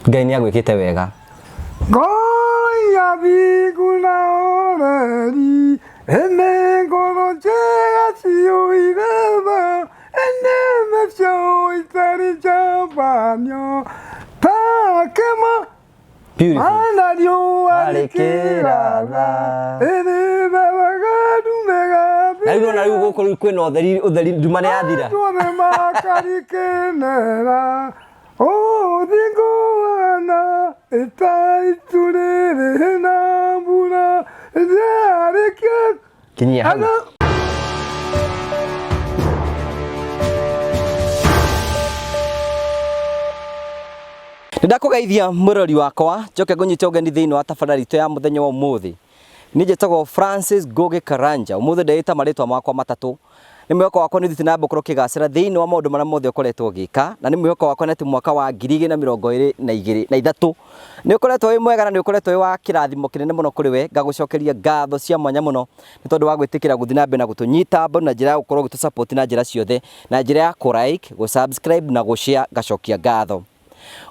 Ngai nĩ agwĩkĩte wega. Ngoro ya thingu na ũreri, ĩnĩ ngoro njega ciyũire tha, ĩnĩ mĩcio itarĩ njambanio, ta kĩma Beautiful. mana riũa rĩkĩratha, ĩrĩthathaga ndume Na rĩu ũrona rĩu gũkũ rĩu kwĩna ũtheri ũtheri nduma nĩ yathira. Andũ othe makarikenera ũthingu wana ĩta itu rĩrĩ na mbura rĩarĩkia Kinyia hau. Andũ Nĩndakũgeithia mwĩrori wakwa njoke ngũnyite ũgeni thĩinĩ wa tabarĩra itũ ya mũthenya wa ũmũthĩ. Niĩ njĩtagwo Francis Ngũgĩ Karanja. Ũmũthĩ ndeĩta marĩtwa makwa matatũ. Nĩ mwĩhoko wakwa nĩ ũthiĩte na mbere gũkorwo ũkĩgacĩra thĩinĩ wa maũndũ marĩa mothe ũkoretwo ũgĩka, na nĩ mwĩhoko wakwa nĩ atĩ mwaka wa 2023 nĩ ũkoretwo wĩ mwega na nĩ ũkoretwo wĩ wa kĩrathimo kĩnene mũno kũrĩ we. Ngagũcokeria ngatho cia mwanya mũno nĩ tondũ wa gwĩtĩkĩra gũthiĩ na mbere na gũtũnyita mbaru na njĩra ya gũkorwo ũgĩtũ support na njĩra ciothe, na njĩra ya kũ like, gũ subscribe na gũ share. Ngacokia ngatho.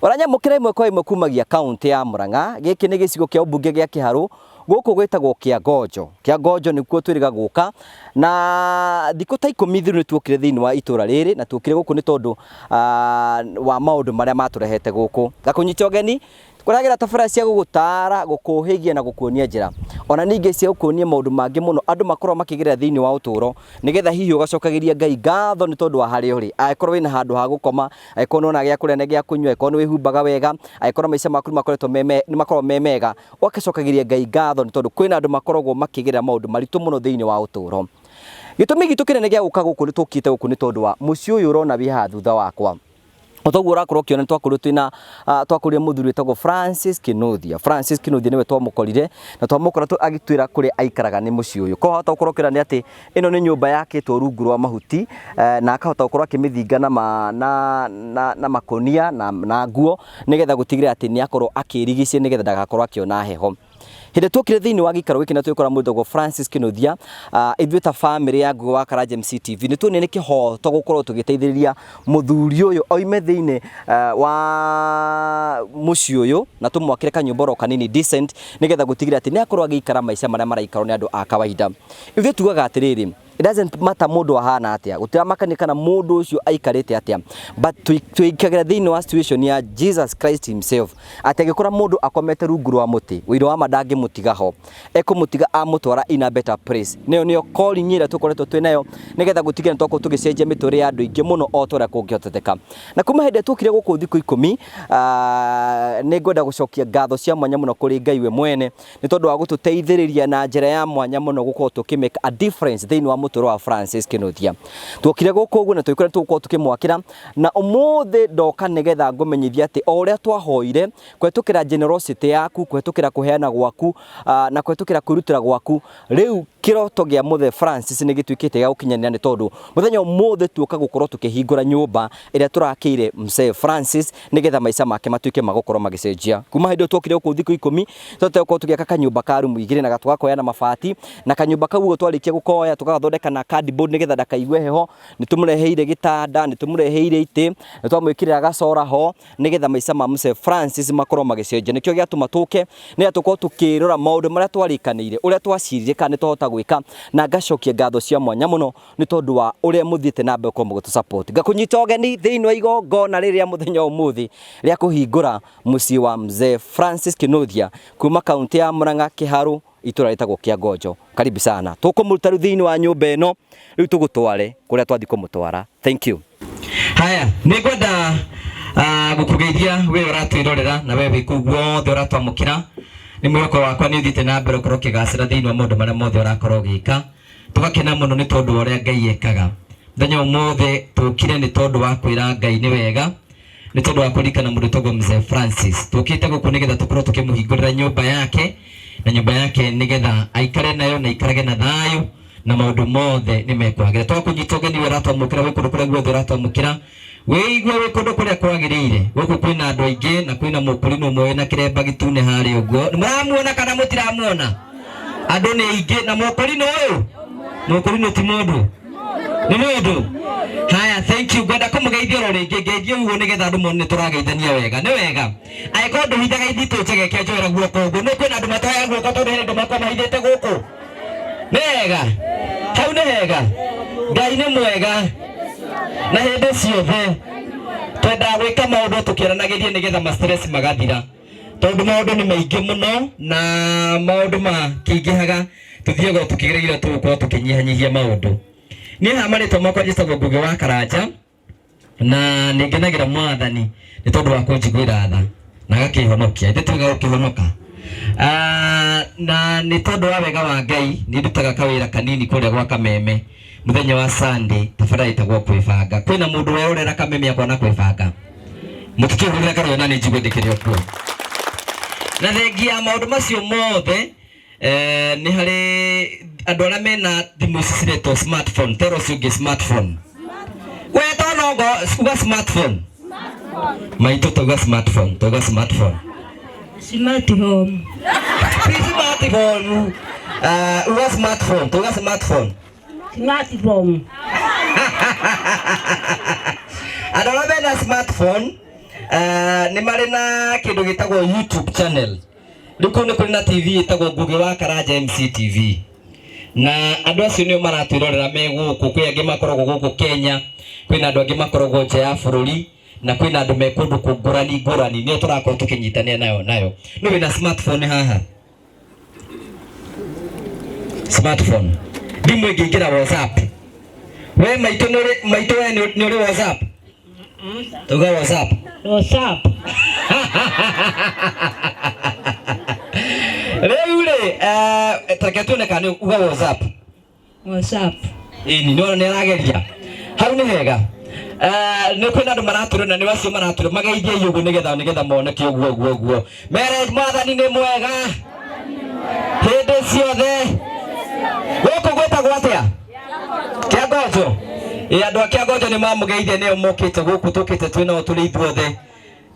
Ũranyamũkĩra ĩmwe kwa ĩmwe kumagia kaũntĩ ya Murang'a. Gĩkĩ nĩ gĩcigo kĩa ũmbunge gĩa Kĩharũ, gũkũ gwĩtagwo Kĩangonjo. Kĩangonjo nĩkuo twĩrĩga gũka, na thikũ ta ikũmi thiru nĩ tuokire thĩinĩ wa itũra rĩrĩ, na tuokire gũkũ nĩ tondũ wa maũndũ marĩa matũrehete gũkũ. Ngakũnyita ũgeni Kũragĩra tabarĩra cia gũgũtaara, gũkũhĩgia na gũkuonia njĩra. Ona ningĩ cia gũkuonia maũndũ mangĩ mũno andũ makoragwo makĩgerera thĩinĩ wa ũtũũro, nĩgetha hihi ũgacokagĩria Ngai ngatho nĩ tondũ wa harĩa ũrĩ. Angĩkorwo wĩna handũ ha gũkoma, angĩkorwo nĩ wonaga gĩa kũrĩa na gĩa kũnyua, angĩkorwo nĩ wĩhumbaga wega, angĩkorwo maica maku nĩ makoretwo me nĩ makoragwo me mega, ũgacokagĩria Ngai ngatho nĩ tondũ kwĩna andũ makoragwo makĩgerera maũndũ maritũ mũno thĩinĩ wa ũtũũro. Gĩtũmi gitũ kĩnene gĩa gũka gũkũ nĩ tũkĩte gũkũ nĩ tondũ wa mũciĩ ũyũ ũrona wĩ haha thutha wakwa. Otoguo ũrakorwo ũkĩona nĩ twakorirwo twĩna twakorire mũthuri wĩtagwo Francis Kinuthia. Francis Kinuthia nĩwe twamũkorire na twamũkora agĩtwĩra kũrĩa aikaraga nĩ mũciĩ ũyũ. Kwa hota gũkorwo ũkĩona nĩ atĩ ĩno nĩ nyũmba yakĩtwo rungu rwa mahuti na akahota gũkorwo akĩmĩthinga na, ma, na, na, na makũnia na, na nguo nĩgetha gũtigĩrĩra atĩ nĩ akorwo akĩrigicia nĩgetha ndagakorwo akĩona heho. Hĩndĩ tuokire thĩinĩ wa gĩikaro gĩkĩ na twĩkora mũndũ wĩtagwo Francis Kinuthia, ithuĩ ta famĩlĩ ya Ngugi wa Karanja MCTV nĩ tuonire nĩ kĩhoto gũkorwo tũgĩteithĩrĩria mũthuri ũyũ oime thĩinĩ wa mũciĩ ũyũ na tũmwakĩre kanyũmba oro kanini decent nĩgetha gũtigĩrĩra atĩ nĩ akorwo agĩikara maica marĩa maraikarwo nĩ andũ a kawaida. Ithuĩ tugaga atĩrĩrĩ, it doesn't matter mũndũ ahana atĩa, gũtiramakania kana mũndũ ũcio aikarĩte atĩa, but tũikagĩra thĩinĩ wa situation ya Jesus Christ himself atĩ angĩkora mũndũ akomete rungu rwa mũtĩ, ũira wa ma ndangĩmũtiga ho, ekũmũtiga amũtwara in a better place. Nĩyo nĩyo calling ĩrĩa tũkoretwo twĩ nayo nĩgetha gũtigĩrĩra nĩ twakorwo tũgĩcenjia mĩtũrĩre ya andũ aingĩ mũno o ta ũrĩa kũngĩhoteteka. Na kuma hĩndĩ ĩrĩa tuokire gũkũ thikũ ikũmi, nĩ ngwenda gũcokia ngatho cia mwanya mũno kũrĩ Ngai we mwene nĩ tondũ wa gũtũteithĩrĩria na njĩra ya mwanya mũno gũkorwo tũkĩ make a difference thĩinĩ wa mũtũrĩre wa Francis Kinuthia. Tuokire gũkũ ũguo na tũgĩkora tũgũkorwo tũkĩmwakĩra na ũmũthĩ ndoka nĩgetha ngũmenyithie atĩ o ũrĩa twahoire kũhetũkĩra generosity yaku, kũhetũkĩra kũheana gwaku na kũhetũkĩra kwĩrutĩra gwaku, rĩu kĩroto gĩa mũthee Francis nĩ gĩtuĩkĩte gĩa gũkinyanĩra nĩ tondũ mũthenya ũmũthĩ tuoka gũkorwo tũkĩhingũra nyũmba ĩrĩa tũrakĩire mzee Francis nĩgetha maica make matuĩke ma gũkorwo magĩcenjia. Kuma hĩndĩ ĩyo tuokire gũkũ thikũ ikũmi tũhote gũkorwo tũgĩaka kanyũmba ka rumu igĩrĩ na tũgakoya na mabati na kanyũmba kau ũguo twarĩkia gũkoya tũgagathondeka na cardboard nĩgetha ndakaigue heho. Nĩ tũmũreheire gĩtanda, nĩ tũmũreheire itĩ, nĩ twamwĩkĩrĩra gacora ho nĩgetha maica ma mzee Francis makorwo magĩcenjia. Nĩkĩo gĩatũma tũke nĩgetha tũkorwo tũkĩrora maũndũ marĩa twarĩkanĩire, ũrĩa twacirire kana nĩ twahota gwĩka, na ngacokia ngatho cia mwanya mũno nĩ tondũ wa ũrĩa mũthiĩte na mbere gũkorwo mũgĩtũ support. Ngakũnyita ũgeni thĩinĩ wa igongona rĩrĩ rĩa mũthenya wa ũmũthĩ rĩa kũhingũra mũciĩ wa mzee Francis Kinuthia kuma kaũntĩ ya Murang'a Kĩharũ itũra rĩtagwo Kĩangonjo. Karibu sana. Tũkũmũruta rĩu thĩinĩ wa nyũmba ĩno rĩu tũgũtware kũrĩa twathiĩ kũmũtwara. Thank you. Haya, nĩ ngwenda gũkũgeithia we ũratwĩrorera na we wĩ kũu guothe ũratwamũkĩra. Nĩ mwĩhoko wakwa nĩ ũthiĩte na mbere ũkorwo ũkĩgacĩra thĩinĩ wa maũndũ marĩa mothe ũrakorwo ũgĩka. Tũgakena mũno nĩ tondũ wa ũrĩa Ngai ekaga. Mũthenya ũmũthĩ tũkire nĩ tondũ wa kwĩra Ngai nĩ wega, nĩ tondũ wa kũririkana mũndũ wĩtagwo Mzee Francis. Tũkĩte gũkũ nĩgetha tũkorwo tũkĩmũhingũrĩra nyũmba yake, na nyũmba yake nĩgetha aikare nayo na aikarage na thayũ na maũndũ mothe nĩ mekwagĩra. Twakũnyita ũgeni we ũratwamũkĩra wĩ kũndũ kũrĩa guothe ũratwamũkĩra, wĩigue wĩ kũndũ kũrĩa kwagĩrĩire. Gũkũ kwĩna andũ aingĩ na kwĩna mũkũrinũ ũmwe wĩna kĩremba gĩtune harĩa ũguo. Nĩ mũramuona kana mũtiramuona? Andũ nĩ aingĩ na mũkũrinũ ũyũ, mũkũrinũ ti mũndũ, nĩ mũndũ. Haya, thank you. Ngwenda kũmũgeithia oro rĩngĩ, ngeithie ũguo nĩgetha andũ mone nĩ tũrageithania wega. Nĩ wega. Angĩkorwo ndũhithaga ithitũ njegeke njoera guoko ũguo. Nĩ kwĩna andũ matoyaga guoko tondũ hena andũ makoragwo mahithĩte gũkũ. Nĩ wega. Hau nĩ hega. Ngai nĩ mwega na hĩndĩ ciothe. Twendaga gwĩka maũndũ tũkĩaranagĩria nĩgetha ma stress magathira. Tondũ maũndũ nĩ maingĩ mũno na maũndũ makĩingĩhaga tũthiaga o tũkĩgeragia tũgũkorwo tũkĩnyihanyihia maũndũ. Niĩ haha marĩtwa makwa njĩtagwo Ngũgĩ wa Karanja na nĩ ngenagĩra mwathani nĩ tondũ wa kũnjiguĩra tha na agakĩhonokia. Ithuĩ tugaga gũkĩhonoka. Na nĩ tondũ wa wega wa Ngai nĩ ndutaga kawĩra kanini kũrĩa gwa Kameme mũthenya wa Sunday tabarĩra ĩtagwo kwĩbanga. Kwĩna mũndũ werorera Kameme akona kwĩbanga? Mũtikĩhũrĩre karũĩ na nĩ njigue ndĩkĩrĩ o kuo. Na thengia ya maũndũ macio mothe nĩ harĩ andũ arĩa mena thimũ ici ciretwo smartphone, tera ũcio ũngĩ smartphone. We tonongo uga smartphone. Maitũ tauga smartphone, tauga smartphone. Smart home. Ti smartphone. Uga smartphone, tauga smartphone. Smart home. Andũ arĩa mena smartphone nĩ marĩ na kĩndũ gĩtagwo YouTube channel. Rĩu kũu nĩ kũrĩ na TV ĩtagwo Ngũgĩ wa Karanja MCTV. Na andũ acio nĩo maratwĩrorera me gũkũ, kwĩ angĩ makoragwo gũkũ Kenya, kwĩna andũ angĩ makoragwo nja ya bũrũri, na kwĩna andũ me kũndũ ngũrani ngũrani, nĩo tũrakorwo tũkĩnyitanĩra nayo nayo. Nũ wĩna smartphone haha? Smartphone. Thimũ ĩngĩingĩra WhatsApp. We maitũ nĩ ũrĩ maitũ we nĩ ũrĩ WhatsApp? Tuga WhatsApp. WhatsApp. Rĩu rĩ, tareke tuone kana nĩ uga WhatsApp. WhatsApp. Ĩni, nĩ wona nĩ arageria. Hau nĩ hega. Nĩ kwĩna andũ maratũrwo na nĩ acio maratũrwo mageithie ũguo nĩgetha nĩgetha moneke ũguo ũguo ũguo. Mere mwathani nĩ mwega hĩndĩ ciothe. Gũkũ gwĩtagwo atĩa? Kĩangonjo. Ĩ andũ a Kĩangonjo nĩ mamũgeithia nĩo mokĩte gũkũ tũkĩte twĩ nao tũrĩ ithuothe.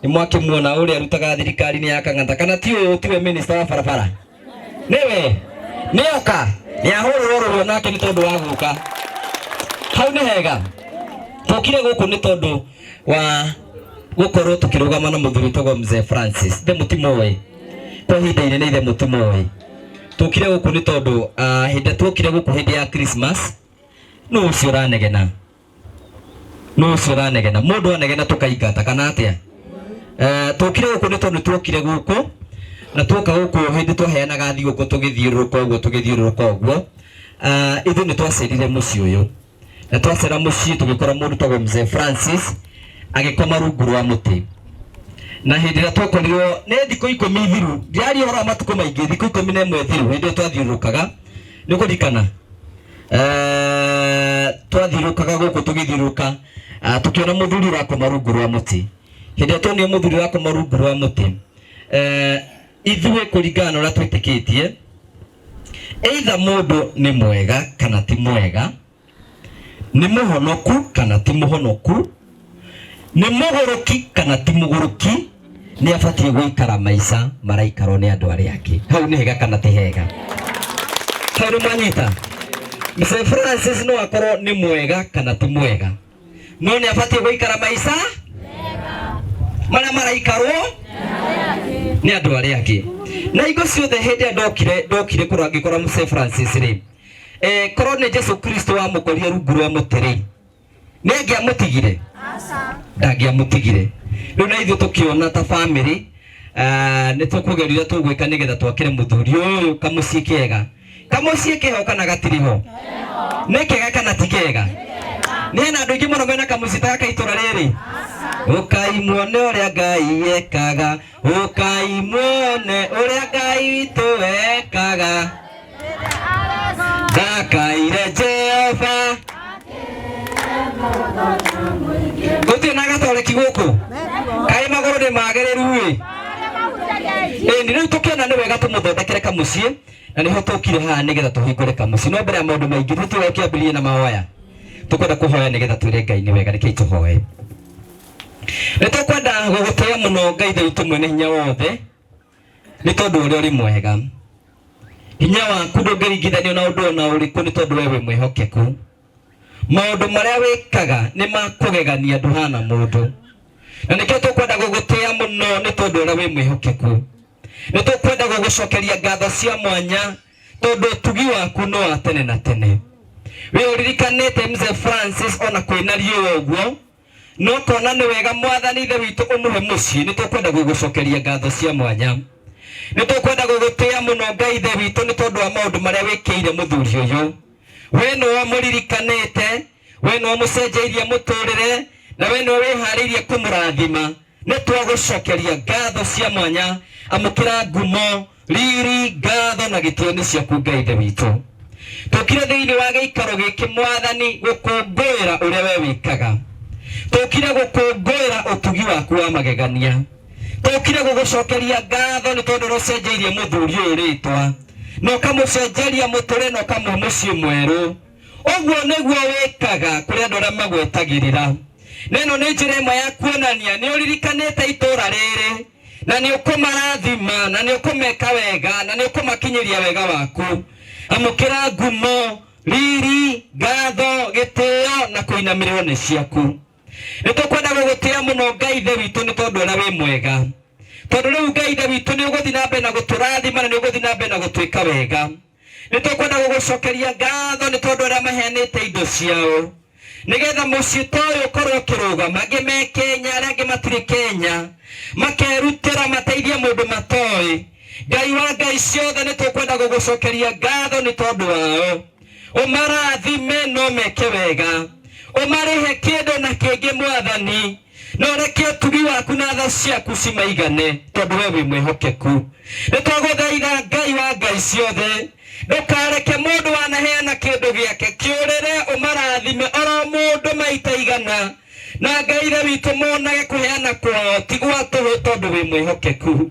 Nĩ mwakĩmuona ũrĩa arutaga thirikari-inĩ ya Kang'ata kana ti ũyũ tiwe minister wa barabara? Nĩwe nĩoka nĩahũrĩrwo rũhĩ nake nĩ tondũ wa gũka. Hau nĩ hega. Tũkire gũkũ nĩ tondũ wa gũkorwo tũkĩrũgama na mũthuri wĩtagwo Mzee Francis. Ithe mũtimũĩ kwa ihinda inene, ithe mũtimũĩ. Tũkire gũkũ nĩ tondũ hĩndĩ tuokire gũkũ hĩndĩ ya Christmas, nũ ũcio ũranegena? Nũ ũcio ũranegena? Mũndũ anegena tũkaingata kana atĩa? Tũkire gũkũ nĩ tondũ tuokire gũkũ na tuoka gũkũ hĩndĩ twaheanaga thigũkũ tũgĩthiũrũrũka ũguo tũgĩthiũrũrũka ũguo, ithuĩ nĩ twacerire mũciĩ ũyũ na twacera mũciĩ tũgĩkora mũndũ tagwo Mzee Francis agĩkoma rungu rwa mũtĩ. Na hĩndĩ ĩrĩa twakorirwo nĩ thikũ 10 thiru, ndiraria ũhoro wa matukũ maingĩ, thikũ 11 thiru hĩndĩ ĩyo twathiũrũrũkaga, nĩ ũkũririkana? Twathiũrũrũkaga gũkũ tũgĩthiũrũrũka, tũkĩona mũthuri ũrakoma rungu rwa mũtĩ. Hĩndĩ ĩrĩa tuonire mũthuri ũrakoma rungu rwa mũtĩ, ithuĩ kũringana na ũrĩa twĩtĩkĩtie, either mũndũ nĩ mwega kana ti mwega, nĩ mũhonoku kana ti mũhonoku, nĩ mũgũrũki kana ti mũgũrũki, nĩ abatiĩ gũikara maica maraikarwo nĩ andũ arĩa angĩ. Hau nĩ hega kana ti hega? Hau nĩ mwanyita? Mzee Francis no akorwo nĩ mwega kana ti mwega, no nĩ abatiĩ gũikara maica marĩa maraikarwo nĩ andũ arĩa angĩ. Na hingo ciothe hĩndĩ ĩrĩa ndokire kũrora ngĩkora Mzee Francis rĩ, korwo nĩ Jesu Kristo wamũkorire rungu rwa mũtĩ rĩ, nĩ angĩamũtigire? Ndangĩamũtigire. Rĩu na ithuĩ tũkĩona ta family, nĩ tũkũgeria ũrĩa tũgwĩka nĩgetha twakĩre mũthuri ũyũ kamũciĩ kega. Kamũciĩ keho kana gatirĩ ho? Nĩ kega kana ti kega? Nĩ hena andũ aingĩ mũno mena kamũciĩ ta gaka itũra rĩrĩ? Ũkai muone ũrĩa Ngai ekaga, ũkai muone ũrĩa Ngai witũ ekaga. Ndakaire Jehova. Gũtirĩ na gatoreki gũkũ? Kaĩ magũrũ nĩ magĩrĩru ĩ? Ĩni rĩu tũkĩona nĩ wega tũmũthondekere kamũciĩ na nĩho tũkire haha nĩgetha tũhingũre kamũciĩ. No mbere ya maũndũ maingĩ tũtũre kĩambĩrĩria na mahoya. Tũkwenda kũhoya nĩgetha twĩre Ngai nĩ wega, rekei tũhoe. Nĩ tũkwenda gũgũtĩĩa mũno Ngai Ithe witũ mwene hinya wothe nĩ tondũ ũrĩa ũrĩ mwega. Hinya waku ndũngĩringithanio na ũndũ ona ũrĩkũ nĩ tondũ we wĩ mwĩhokeku. Maũndũ marĩa wĩkaga nĩ makũgegania, ndũhana mũndũ. Na nĩkĩo tũkwenda gũgũtĩa mũno nĩ tondũ ũrĩa wĩ mwĩhokeku. Nĩ tũkwenda gũgũcokeria ngatho cia mwanya tondũ ũtugi waku no wa tene na tene. We ũririkanĩte Mzee Francis ona kwĩna riũa ũguo, no kona nĩ wega Mwathani Ithe witũ ũmũhe mũciĩ, nĩ tũkwenda gũgũcokeria ngatho cia mwanya. Nĩ tũkwenda gũgũtĩa mũno Ngai Ithe witũ nĩ tondũ wa maũndũ marĩa wĩkĩire mũthuri ũyũ. We nĩwe ũmũririkanĩte, we nĩwe ũmũcenjeirie mũtũrĩre, na we nĩwe wĩharĩirie kũmũrathima. Nĩ twagũcokeria ngatho cia mwanya, amũkĩra ngumo, riri, ngatho na gĩtĩo nĩ ciaku Ngai Ithe witũ. Tũkire thĩinĩ wa gĩikaro gĩkĩ Mwathani gũkũngũĩra ũrĩa we wĩkaga. Tũkire gũkũngũĩra ũtugi waku wa magegania. Tũkire gũgũcokeria ngatho nĩ tondũ ũrĩa ũcenjeirie mũthuri ũyũ rĩtwa, na ũkamũcenjeria mũtũrĩre na ũkamũhe mũciĩ mwerũ. Ũguo nĩguo wĩkaga kũrĩ andũ arĩa magwetagĩrĩra. Na ĩno nĩ njĩra ĩmwe ya kuonania nĩ ũririkanĩte itũũra rĩrĩ, na nĩ ũkũmarathima, na nĩ ũkũmeka wega, na nĩ ũkũmakinyĩria wega waku. Amũkĩra ngumo, riri, ngatho, gĩtĩo na kũinamĩrĩrwo nĩ ciaku. Nĩ tũkwenda gũgũtĩa mũno Ngai Ithe witũ nĩ tondũ ũrĩa wĩ mwega. Tondũ rĩu Ngai Ithe witũ nĩ ũgũthiĩ na mbere na gũtũrathima na nĩ ũgũthiĩ na mbere na gũtwĩka wega. Nĩ tũkwenda gũgũcokeria ngatho nĩ tondũ arĩa maheanĩte indo ciao nĩgetha mũciĩ ta ũyũ ũkorwo ũkĩrũgama. Angĩ me Kenya, arĩa angĩ matirĩ Kenya, makerutĩra mateithie mũndũ matoĩ. Ngai wa Ngai ciothe nĩ tũkwenda gũgũcokeria ngatho nĩ tondũ wao. Ũmarathime no meke wega, ũmarĩhe kĩndũ na kĩngĩ Mwathani, na ũreke ũtugi waku na tha ciaku cimaigane tondũ we wĩ mwĩhokeku. Nĩ twagũthaitha Ngai wa Ngai ciothe, ndũkareke mũndũ wanaheana kĩndũ gĩake kĩũrĩre, ũmarathime oro mũndũ maita igana, na Ngai Ithe witũ monage kũheana kwao ti gwa tũhũ tondũ wĩ mwĩhokeku.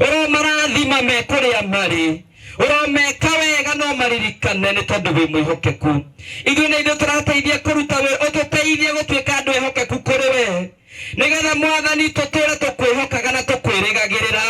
Ũromarathima me kũrĩa marĩ, ũromeka wega no maririkane nĩ tondũ wĩ mwĩhokeku. Ithuĩ nĩ ithuĩ tũrateithia kũruta wĩra, ũtũteithie gũtuĩka andũ ehokeku kũrĩ we, nĩgetha Mwathani tũtũre tũkwĩhokaga na tũkwĩrĩgagĩrĩra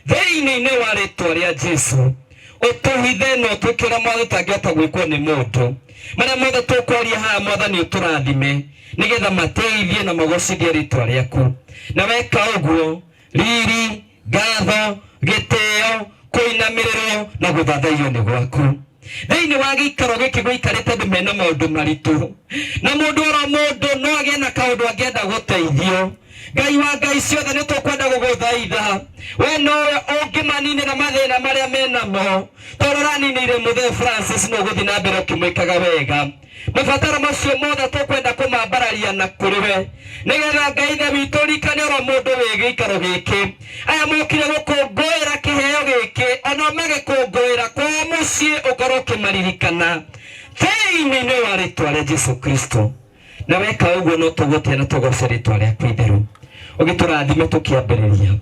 thĩinĩ-inĩ wa rĩtwa rĩa Jesu. Ũtũhithe na ũtwĩke ũrĩa mothe ũtangĩhota gwĩkwo nĩ mũndũ. Marĩa mothe tũkwaria haha Mwathani ũtũrathime nĩgetha mateithie na magocithie rĩtwa rĩaku. Na weka ũguo, riri, ngatho, gĩtĩo, kũinamĩrĩrwo na gũthathaiyo nĩ gwaku. Thĩinĩ wa gĩikaro gĩkĩ gũikarĩte andũ mena maũndũ maritũ, na mũndũ oro mũndũ no agĩe na kaũndũ angĩenda gũteithio. Ngai wa Ngai ciothe nĩ tũkwenda gũgũthaitha, we nowe ũngĩmaninĩra mathĩna marĩa menamo, tondũ ũraninĩire Mũthee Francis no ũgũthiĩ na mbere ũkĩmwĩkaga wega. Mabataro macio mothe tũkwenda kũmambararia na kũrĩ we, nĩgetha Ngai Ithe witũ ũririkane oro mũndũ wĩ gĩikaro gĩkĩ. Aya mokire gũkũngũĩra kĩheo gĩkĩ, ona magĩkũngũĩra kwao mũciĩ ũkorwo ũkĩmaririkana thĩinĩ-inĩ wa rĩtwa rĩa Jesu Kristo. Na weka ũguo no tũgũtĩa na tũgoce rĩtwa rĩaku itheru. Ũgĩtũrathime tũkĩambĩrĩria,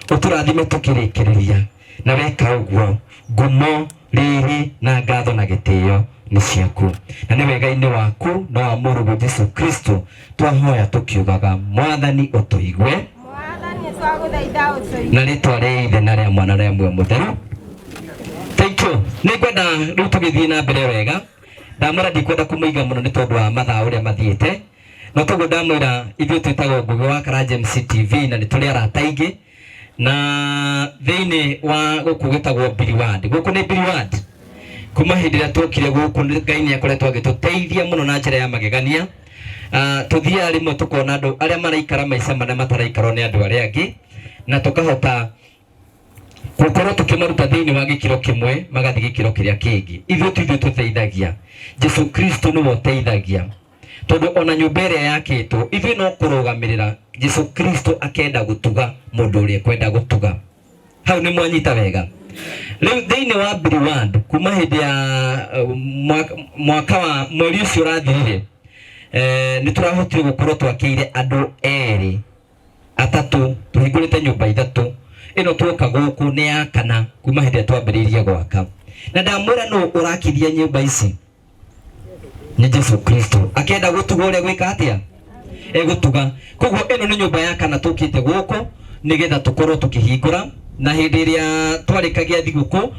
ũtũrathime tũkĩrĩkĩrĩria, na weka ũguo ngumo, riri na ngatho na gĩtĩo nĩ ciaku, na nĩ wega-inĩ waku na wa mũrũguo Jesu Kristo twahoya tũkiugaga, Mwathani ũtũigue. Mwathani twagũthaitha ũtũigue. Na rĩtwa rĩa Ithe na rĩa Mwana na rĩa Muoyo Mũtheru. Thank you. Nĩ ngwenda rĩu tũgĩthiĩ na mbere wega. Ndamwĩra ndikwenda kũmũiga mũno nĩ tondũ wa mathaa ũrĩa mathiĩte, no toguo ndamwĩra ithuĩ twĩtagwo Ngũgĩ wa Karanja MC TV na nĩ tũrĩ arata aingĩ na thĩinĩ wa gũkũ gwĩtagwo Billy Ward. Gũkũ nĩ Billy Ward. Kuma hĩndĩ ĩrĩa twokire gũkũ Ngai nĩ akoretwo agĩtũteithia mũno na njĩra ya magegania. Tũthiaga rĩmwe tũkona andũ arĩa maraikara maica marĩa mataraikarwo nĩ andũ arĩa angĩ, na tũkahota gũkorwo tũkĩmaruta thĩinĩ wa gĩkĩro kĩmwe magathiĩ gĩkĩro kĩrĩa kĩngĩ. Ithuĩ ti ithuĩ tũteithagia, Jesu Kristo nĩwe ũteithagia, tondũ ona nyũmba ĩrĩa yakĩtwo ithuĩ no kũrũgamĩrĩra. Jesu Kristo akenda gũtuga mũndũ ũrĩa ekwenda gũtuga. Hau nĩ mwanyita wega. Rĩu thĩinĩ wa Billy Ward kuma hĩndĩ ya mwaka wa mweri ũcio ũrathirire, nĩ tũrahotire gũkorwo twakĩire andũ erĩ atatũ, tũhingũrĩte nyũmba ithatũ. Ĩno tuoka gũkũ nĩ ya kana kuma hĩndĩ ĩrĩa twambĩrĩirie gwaka. Na ndamwĩra nũ ũrakithia nyũmba ici nĩ Jesu Kristo. Akĩenda gũtuga ũrĩa gwĩka atĩa? Egũtuga. Koguo ĩno nĩ nyũmba ya kana tũkĩte gũkũ nĩgetha tũkorwo tũkĩhingũra. Na hĩndĩ ĩrĩa twarĩkagia thigũkũ,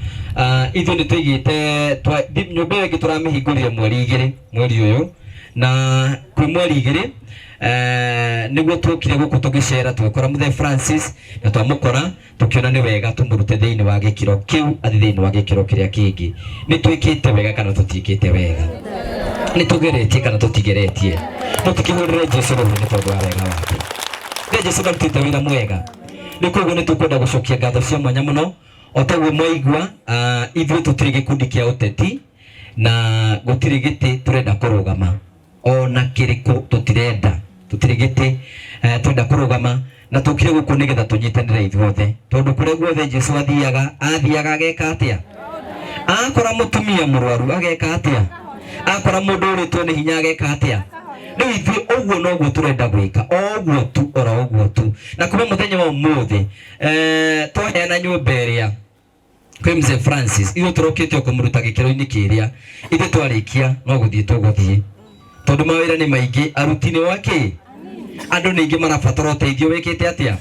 ithuĩ nĩ tũigĩte nyũmba ĩyo ĩngĩ tũramĩhingũrire mweri igĩrĩ mweri ũyũ, Na kwĩ mweri igĩrĩ nĩguo tũkire gũkũ tũgĩcera tũgĩkora Mũthee Francis na twamũkora tũkĩona nĩ wega tũmũrute thĩinĩ wa gĩkĩro kĩu athiĩ thĩinĩ wa gĩkĩro kĩrĩa kĩngĩ. Nĩ twĩkĩte wega kana tũtiĩkĩte wega? Nĩ tũgeretie kana tũtigeretie? No tũkĩhũrĩre Jesu rũhĩ nĩ tondũ wa wega wake. Nĩ Jesu ndarutĩte wĩra mwega. Nĩ koguo nĩ tũkwenda gũcokia ngatho cia mwanya mũno o taguo mwaigua. Ithuĩ tũtirĩ gĩkundi kĩa ũteti na gũtirĩ gĩtĩ tũrenda kũrũgama ona kĩrĩkũ, tũtirenda, tũtirĩ gĩtĩ twenda kũrũgama, na tũkire gũkũ nĩgetha tũnyitanĩre ithuothe, tondũ kũrĩa guothe Jesu athiaga athiaga ageka atĩa? Akora mũtumia mũrwaru ageka atĩa? Akora mũndũ ũrĩtwo nĩ hinya ageka atĩa? Rĩu ithuĩ ũguo noguo tũrenda gwĩka, o ũguo tu, oro ũguo tu. Na kuma mũthenya wa ũmũthĩ twaheana nyũmba ĩrĩa kwĩ Mzee Francis, ithuĩ tũrokĩte o kũmũruta gĩkĩro-inĩ kĩrĩa, ithuĩ twarĩkia no gũthiĩ tũgũthiĩ, tondũ mawĩra nĩ maingĩ, aruti nĩ wakĩ, andũ nĩ aingĩ marabatara ũteithio wĩkĩte atĩa,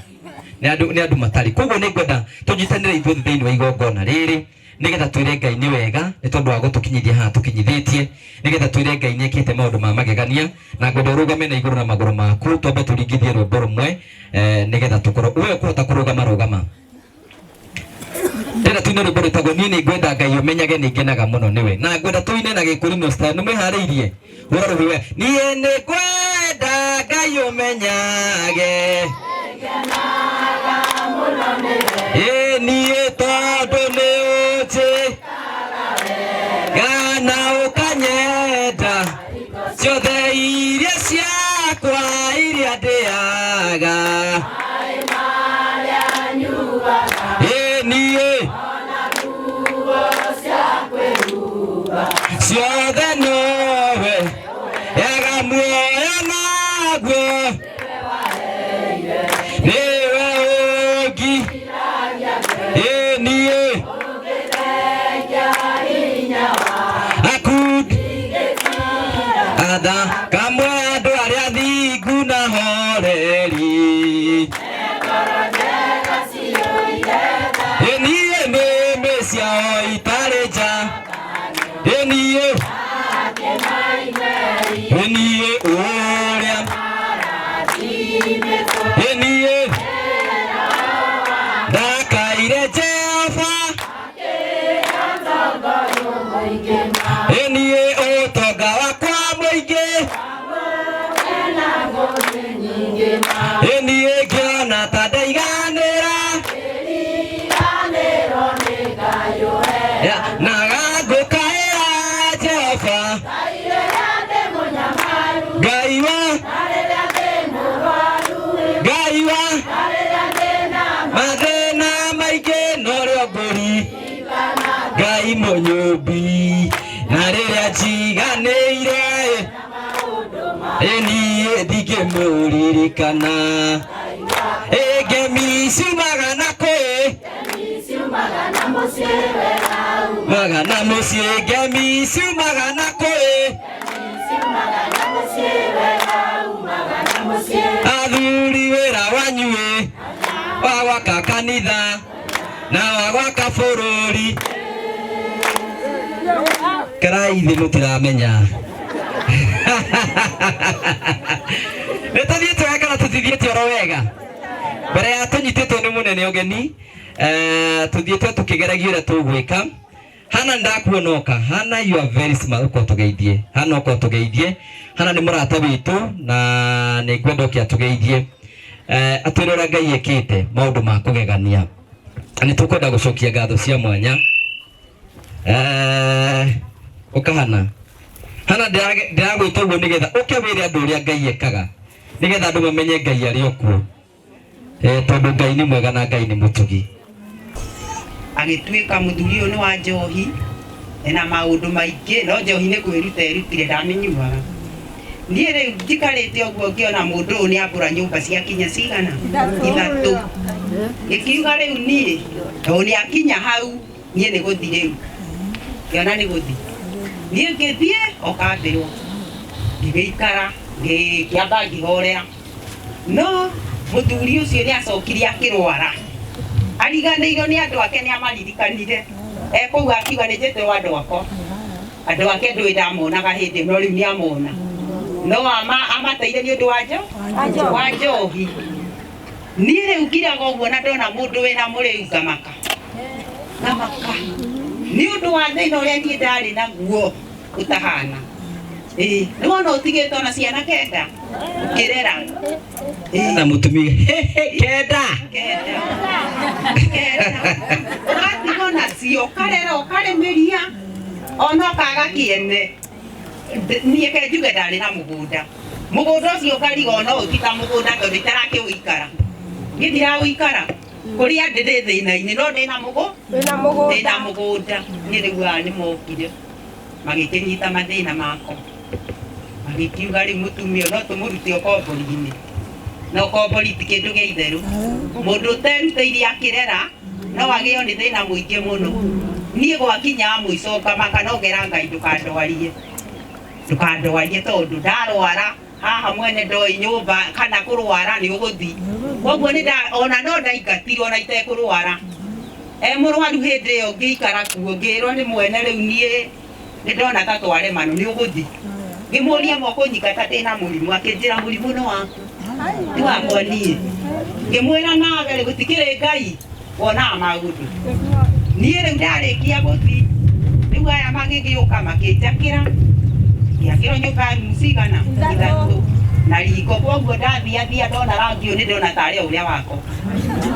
nĩ andũ matarĩ. Koguo nĩ ngwenda tũnyitanĩre ithuothe thĩinĩ wa igongona rĩrĩ nĩgetha twĩre Ngai nĩ wega nĩ tondũ wa gũtũkinyithia haha tũkinyithĩtie, nĩgetha twĩre Ngai nĩ ekĩte maũndũ ma magegania. Na ngwenda ũrũgame na igũrũ na magũrũ maku, twambe tũringithie rwĩmbo rũmwe nĩgetha tũkorwo we ũkũhota kũrũgama. Rũgama. Ndĩrenda tuine rwĩmbo rwĩtagwo niĩ nĩ ngwenda Ngai ũmenyage nĩ ngenaga mũno nĩwe, na ngwenda tuine na gĩkũrinũ style. Nĩ mwĩharĩirie? Hũra rũhĩ we. Niĩ nĩ ngwenda Ngai ũmenyage ĩ niĩ tondũ nĩ ũnjĩ gana ũkanyenda ciothe iria ciakwa iria ndĩaga ĩ niĩ ciothe nowe yaga muoyo naguo nĩwe ũngi ĩ niĩ akud atha kamwe andũ arĩa thingu na horeri ĩ niĩ nĩmĩ ciao itarĩ nja ĩ niĩ ĩ niĩ ũrĩa ĩ niĩ ndakaire Jehova ĩ niĩ ũtonga wakwa mũingĩ ĩ niĩ ngĩona ta ndaiganĩra na ngũkaĩra Jehova Ngai wa Ngai wa mathĩna maingĩ norĩo ngũri Ngai mũnyũmbi na rĩrĩa njiganĩire ĩ niĩ ndingĩmũririkana ĩ ngemi ciumaga na kũ magana mũciĩ ngemi ciumaga na kũ athuri wĩra wanyu ĩ wa gwaka kanitha na wa gwaka bũrũri karaithi mũtiramenya nĩ tũthiĩte wega kana tũtithiĩte oro wega mbere ya tũnyitĩtwo nĩ mũnene ũgeni tũthiĩte tũkĩgeragia ũrĩa tũgwĩka. Hana ndakuona oka. Hana, you are very smart, ũka ũtũgeithie. Hana ũka ũtũgeithie. Hana nĩ mũrata witũ na nĩ ngwenda ũke atũgeithie, atwĩre ũrĩa Ngai ekĩte maũndũ ma kũgegania. Nĩ tũkwenda gũcokia ngatho cia mwanya. Ũka Hana. Hana ndĩragwĩta ũguo nĩgetha ũke wĩre andũ ũrĩa Ngai ekaga, nĩgetha andũ mamenye Ngai arĩ o kuo, tondũ Ngai nĩ mwega na Ngai nĩ mũtugi. Agĩtuĩka mũthuri ũyũ nĩ wa njohi ena maũndũ maingĩ, no njohi nĩ kwĩruta erutire, ndamĩnyuaga. Niĩ rĩu njikarĩte ũguo ngĩona mũndũ ũyũ nĩ ambũra nyũmba ciakinya cigana ithatũ, ngĩkiuga rĩu niĩ tondũ nĩ akinya hau niĩ nĩ gũthi rĩu, ngĩona nĩ gũthi niĩ ngĩthiĩ o kambĩrwo ngĩgĩikara ngĩamba ngĩhorera. No mũthuri ũcio nĩ acokire akĩrwara ariganĩirwo nĩ andũ ake, nĩ amaririkanire ekũu akiuga nĩ njĩtĩrwo andũ akwa, andũ ake ndũĩ ndamonaga hĩndĩ, no rĩu nĩ amona. No amateire nĩ ũndũ wa njohi. Niĩ rĩu ngiraga ũguo na ndona mũndũ wĩna mũrĩu ngamaka. Ngamaka. Nĩ ũndũ wa thĩna ũrĩa niĩ ndarĩ naguo ũtahana. Ĩĩ, nĩwona ũtigĩte ona ciana kenda ũkĩrera. Na mũtumia kenda. Kenda. Ũgatigwo nacio ũkarera ũkarĩmĩria ona ũkaga kĩene. Niĩ ke njuge ndarĩ na mũgũnda. Mũgũnda ũcio ũkariga ona ũyũ ti ta mũgũnda tondũ itarakĩũikara. Niĩ ndiraũikara. Kũrĩa ndĩ ndĩ thĩna-inĩ no ndĩna ndĩna mũgũnda. Niĩ rĩu aya nĩmokire magĩkĩnyita mathĩna makwa. Magĩkiuga rĩu mũtumia no tũmũrute ũkombori-inĩ. Na ũkombori ti kĩndũ gĩa itherũ. Mũndũ ũterutĩire akĩrera no agĩo nĩ thĩna mũingĩ mũno. Niĩ gwakinya mũico ngamaka no ngera Ngai ndũkandwarie. Ndũkandwarie tondũ ndarwara haha mwene ndoi nyũmba kana kũrwara nĩ ũgũthi. Koguo nĩ ona no ndaingatirwo ona itekũrwara. Mũrwaru hĩndĩ ĩyo ngĩikara kuo ngĩrwo nĩ mwene rĩu niĩ nĩ ndona ta twaremanwo nĩ ũgũthi. Ngĩmũria mokũnyingata ndĩna mũrimũ akĩnjĩra mũrimũ nĩ waku. Ti wakwa niĩ. Ngĩmwĩra nawe rĩ gũtikĩrĩ Ngai wonaga maũndũ. Niĩ rĩu ndarĩkia gũthi rĩu aya magĩgĩũka makĩnjakĩra. Ngĩakĩrwo nyũmba ya rumu cigana ithatũ na riko koguo ndathiathia ndona rangi ũyũ nĩ ndona tarĩ o ũrĩa wakwa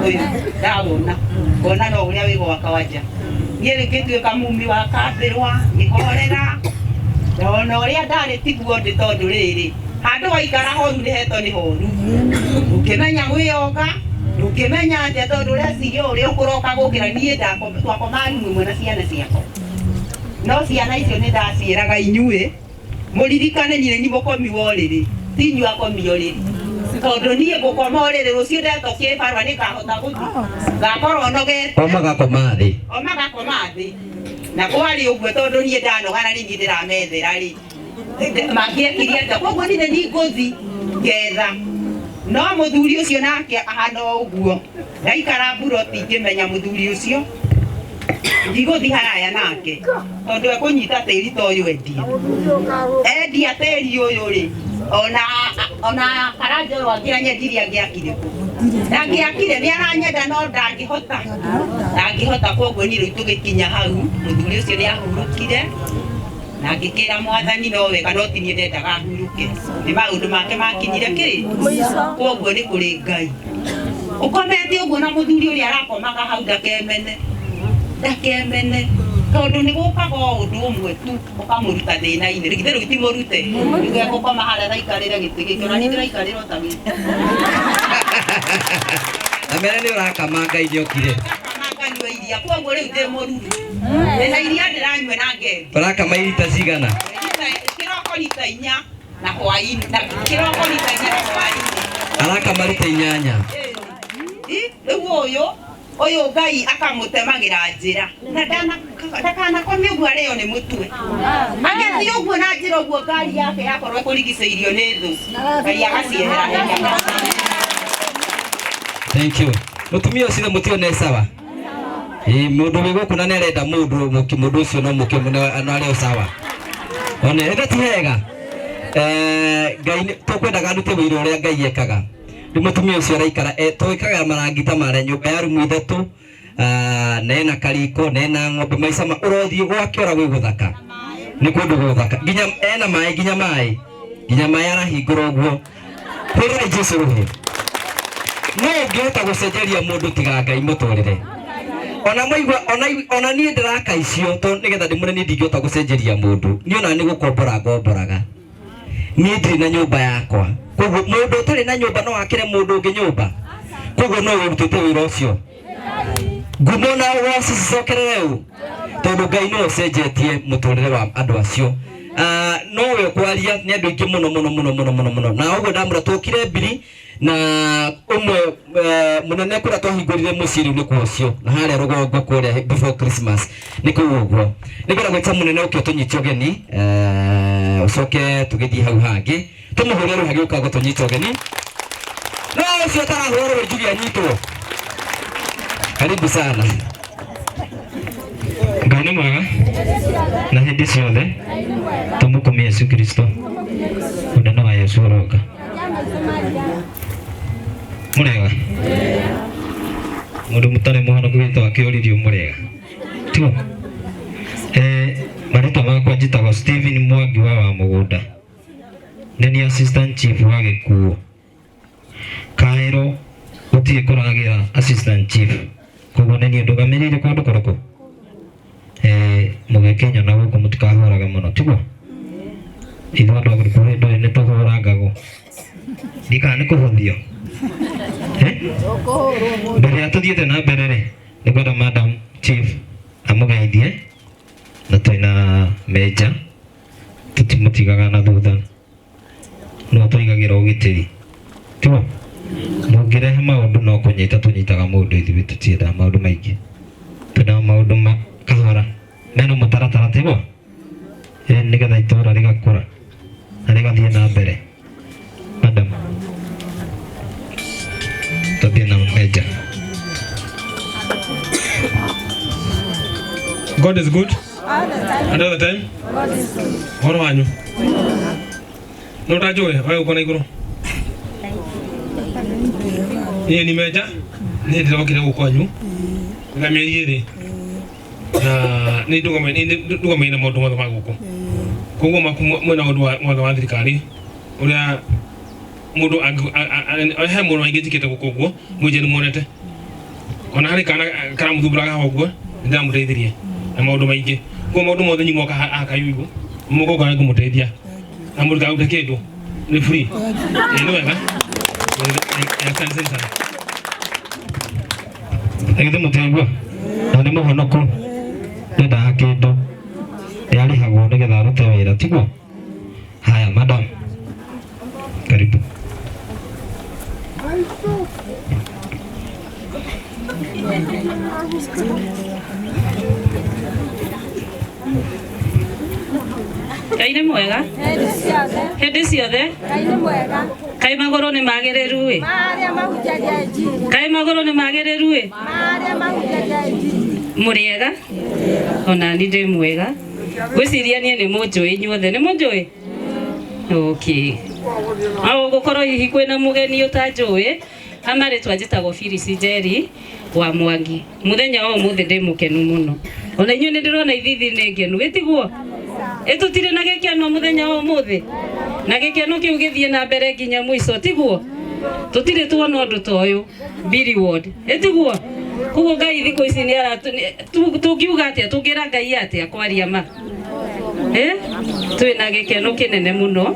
ũyũ ndawona ngona no ũrĩa wĩ gwakwa nja. Niĩ rĩu ngĩtuĩka mumi wa kambĩrwa ngĩhorera ndona ũrĩa ndarĩ tiguo ndĩ tondũ rĩrĩ handũ waikara horu nĩ hetwo nĩ horu ndũngĩmenya gwĩyoga ndũngĩmenya atĩa tondũ ũreciria ũrĩa ũkũroka gũkĩra niĩ twakomaga rumu ĩmwe na ciana ciakwa no ciana icio nĩ ndaciĩraga inyuĩ mũririkane niĩ nĩ mũkomi wa ũrĩrĩ ti inyuĩ akomi ũrĩrĩ tondũ niĩ ngũkoma ũrĩrĩ rũciũ ndetwo kĩbarũa nĩngahota gũthiĩ ngakorwo nogete O magakoma thĩ. O magakoma thĩ na kwarĩ ũguo tondũ niĩ ndanoga na nĩ niĩ ndĩramethera rĩ mangĩekire atĩa koguo niĩ nĩ ngũthi ngetha no mũthuri ũcio nake ahana o ũguo ndaikara mburoti ngĩmenya mũthuri ũcio ndigũthi haraya nake tondũ ekũnyita tĩri ta ũyũ endie endia tĩri ũyũ rĩ ona Karanja ũyũ angĩanyendirie angĩakire kũ ndangĩakire nĩ aranyenda no ndangĩhota koguo niĩ rĩu tũgĩkinya hau mũthuri ũcio nĩ ahurũkire na ngĩkĩra mwathani no wega no ti niĩ ndendaga ahurũke nĩ maũndũ make makinyire kĩ koguo nĩ kũrĩ Ngai ũkomete ũguo na mũthuri ũrĩa arakomaga hau ndakemene tondũ nĩ gũkaga o ũndũ ũmwe tu ũkamũruta thĩna-inĩ githĩ rĩu ti mũrute rĩu egũkoma harĩa araikarĩre gĩtĩ gĩkĩ ona niĩ ndĩraikarĩra o ta gĩkĩ Amere nĩ ũrakama Ngai nĩokire. Ndakama nganyua iria koguo rĩu ndĩ mũruru ndĩna iria ndĩranyua na ngendi. Ũrakama irita cigana? Kĩroko rita inya na hwaĩ-inĩ na kĩroko rita inya na hwaĩ-inĩ. Arakama rita inyanya. Rĩu ũyũ Ngai akamũtemagĩra njĩra na ndakanakome ũguo arĩo nĩ mũtwe agĩthiĩ ũguo na njĩra ũguo ngari yake yakorwo ĩkũrigicĩirio nĩ thũ Ngai agaciehera. Thank you. Mũtumia ũcio mũtione sawa. Ĩĩ mũndũ wĩ gũkũ na nĩarenda mũndũ mũndũ ũcio no mũke no arĩ o sawa. One ĩndĩ ti hega. Ngai tũkwendaga arute wĩra ũrĩa Ngai ekaga. Rĩu mũtumia ũcio araikara twĩkaga marangi ta marĩa nyũmba ya rumu ithatũ na ena kariko na ena ng'ombe maica ma ũrothiĩ gwake ũra gwĩ gũthaka. Nĩ kũndũ gũthaka. Nginya ena maĩ nginya maĩ arahingũra ũguo. Hũrĩrai Jesũ rũhĩ. No ũngĩhota gũcenjeria mũndũ tiga Ngai mũtũrĩre. Ona mwaigua ona niĩ ndĩraka icio tondũ nĩgetha ndĩmwĩre niĩ ndingĩhota gũcenjeria mũndũ. Niĩ ona nĩ gũkombora ngomboraga. Niĩ ndirĩ na nyũmba yakwa. Koguo mũndũ ũtarĩ na nyũmba no akĩre mũndũ ũngĩ nyũmba. Koguo no wĩrutĩte wĩra ũcio. Ngumo na ũgoci cicokerere ũ tondũ Ngai nĩwe ũcenjetie mũtũrĩre wa andũ acio. No we ũkwaria nĩ andũ aingĩ mũno mũno mũno mũno mũno mũno. Na ũguo ndamũra twokire mbiri na ũmwe mũnene kũrĩa twahingũrire mũciĩ rĩu nĩ kwa ũcio na harĩa rũgongo kũrĩa before Christmas nĩ kũu ũguo. Nĩngwenda gwĩta mũnene ũke ũtũnyite ũgeni ũcoke tũgĩthiĩ hau hangĩ tũmũhũre rũhĩ agĩũka gũtũnyita ũgeni. No ũcio ũtarahũra rũhĩ njuge anyitwo. Karibu sana. Ngai nĩ mwega na hĩndĩ ciothe tũmũkumie Yesu Kristo. Mũnene wa Yesu ũroka. Mũrega. Mũndũ mũtarĩ mũhonoku wĩtagwo akĩũririo mũrega. Tiguo? Eh, marĩtwa makwa njĩtagwo Stephen Mwangi wa Wamũgũnda. Nĩ niĩ assistant chief wa Gĩkuũ. Kaĩro gũtirĩ kũragĩra assistant chief. Koguo nĩ niĩ ndũgamĩrĩire kũndũ kũrĩkũ? Eh, mũgĩkĩnyona gũkũ mũtikahũraga mũno tiguo? Ithuĩ andũ a gũkũ ndũĩ nĩ tũhũrangagwo. Ndikana nĩ kũhũthio. Eh? Mbere ya tũthiĩte na mbere rĩ, nĩ ngwenda madam chief amũgeithie na twĩna meja tũtimũtigaga na thutha no tũigagĩra ũgitĩri tiguo mũngĩrehe maũndũ no kũnyita tũnyitaga mũndũ ithuĩ tũtiendaga maũndũ maingĩ twendaga maũndũ ma kahora mena mũtaratara tiguo Eh, nĩgetha itũra rĩgakũra na rĩgathiĩ na mbere madam tũthiĩ na meja God is good and all the time. Ũhoro wanyu no ũtanjũĩ we ũko na igũrũ niĩ ni meja niĩ ndĩrokire gũkũ kwanyu na mĩeri ĩrĩ na nĩ ndũgamĩrĩire na maũndũ mothe ma gũkũ koguo maku mwena ũndũ wa mwena wa thirikari ũrĩa mũndũ he mũndũ aingĩ njĩkĩte gũkũ ũguo mwĩnje nĩ muonete ona harĩ kana karamũthumbũraga haha ũguo nĩ ndĩramũteithirie na maũndũ maingĩ koguo maũndũ mothe nyuĩ mwoka haha kayuyu mũgoka ngũmũteithia na mũtikarute kĩndũ nĩ free. Ĩĩ nĩ wega. Ĩĩ, asante sana. Na githĩ mũtiraigua na nĩ mũhonoku ndendaga kĩndũ nĩarĩhagwo nĩgetha arute wĩra tiguo haya madam karibu Ngai nĩ mwega Hĩndĩ ciothe. hĩndĩ ciothe. Ngai nĩ mwega. Kaĩ magũrũ nĩ magĩrĩru ĩ Marĩa mahunjagia injiri. Kaĩ magũrũ nĩ magĩrĩru ĩ Marĩa mahunjagia injiri. Mũrĩega ona ni ndĩ mwega ngwĩciria niĩ nĩ mũnjũĩ inyuothe nĩ mũnjũĩ okay au gũkorwo hihi kwĩna mũgeni ũtanjũĩ ama rĩtwa njĩtagwo Phyllis Njeri wa Mwangi mũthenya wa ũmũthĩ ndĩ mũkenu mũno ona inyuĩ nĩ ndĩrona ithithi nĩ ngenu ĩtiguo ĩtũtirĩ na gĩkeno mũthenya wa ũmũthĩ na gĩkeno kĩu gĩthiĩ na mbere nginya mũico tiguo tũtirĩ tuona ũndũ ta ũyũ Billy Ward ĩtiguo koguo Ngai thikũ ici nĩ ara tũngiuga atĩa tũngĩra Ngai atĩa kwaria ma eh twĩna gĩkeno kĩnene mũno.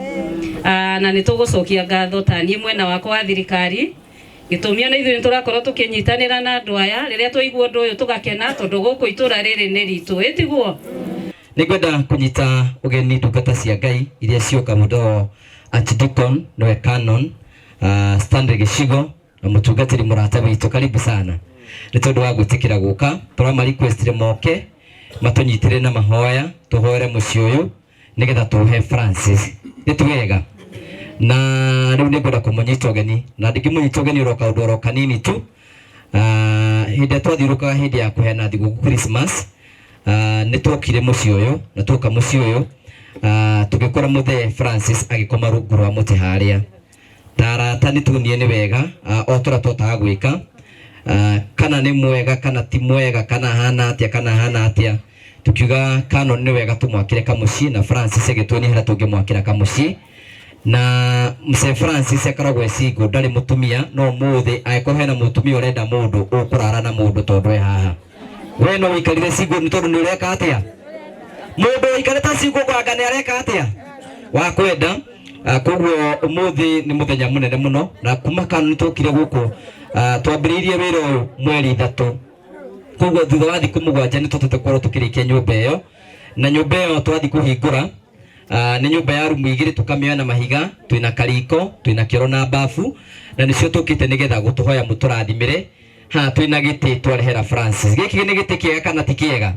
Ah, na nĩ tũgũcokia ngatho ta niĩ mwena wakwa wa thirikari gĩtũmi ona ithuĩ nĩ tũrakorwo tũkĩnyitanĩra na andũ aya rĩrĩa twaigua ũndũ ũyũ tũgakena tondũ gũkũ itũra rĩrĩ nĩ ritũ ĩtiguo nĩngwenda kũnyita ũgeni ndungata cia Ngai iria cioka mũndũ Archdeacon nĩwe Canon Stanley Gĩcigo na mũtungatĩri mũrata witũ karibu sana nĩ tondũ wa gwĩtĩkĩra gũka tũrama request moke matũnyitĩre na mahoya tũhoere mũciĩ ũyũ nĩgetha tũhe Francis nĩ twega na rĩu nĩngwenda kũmũnyita ũgeni na ndingĩmũnyita ũgeni oro kaũndũ oro kanini tu. Hĩndĩ ĩrĩa twathiũrũrũkaga hĩndĩ ya kũheana thigũkũ Christmas nĩ twokire mũciĩ ũyũ na tuoka mũciĩ ũyũ tũgĩkora mũthee Francis agĩkoma rungu rwa mũtĩ harĩa ta arata nĩ tuonie nĩ wega o tũrĩa tũhotaga gwĩka kana nĩ mwega kana ti mwega kana hana atĩa kana hana atĩa tukiuga Canon nĩ wega tũmwakĩre kamũciĩ na Francis agĩtuonia harĩa tũngĩmwakĩra kamũciĩ na mzee Francis akoragwo e single ndarĩ mũtumia no ũmũthĩ angĩkorwo hena mũtumia ũrenda mũndũ ũkũrara na mũndũ tondũ e haha we no wĩikarire single nĩ tondũ nĩ ũreka atĩa mũndũ ũikarĩte single kwanga nĩ areka atĩa wa kwenda. Koguo ũmũthĩ nĩ mũthenya mũnene mũno na kuma Canon twokire gũkũ twambĩrĩirie wĩra ũyũ mweri 3 koguo thutha wa thikũ 7 nĩ tũtete gũkorwo tũkĩrĩkia nyũmba ĩyo na nyũmba ĩyo twathiĩ kũhingũra nĩ nyũmba ya rumu 2 tũkamĩoya na mahiga twĩna kariko twĩna kĩoro na bafu na nĩcio tũkĩte nĩgetha gũtũhoya mũtũrathimĩre haha twĩna gĩtĩ twarehera Francis gĩkĩ nĩ gĩtĩ kĩega kana ti kĩega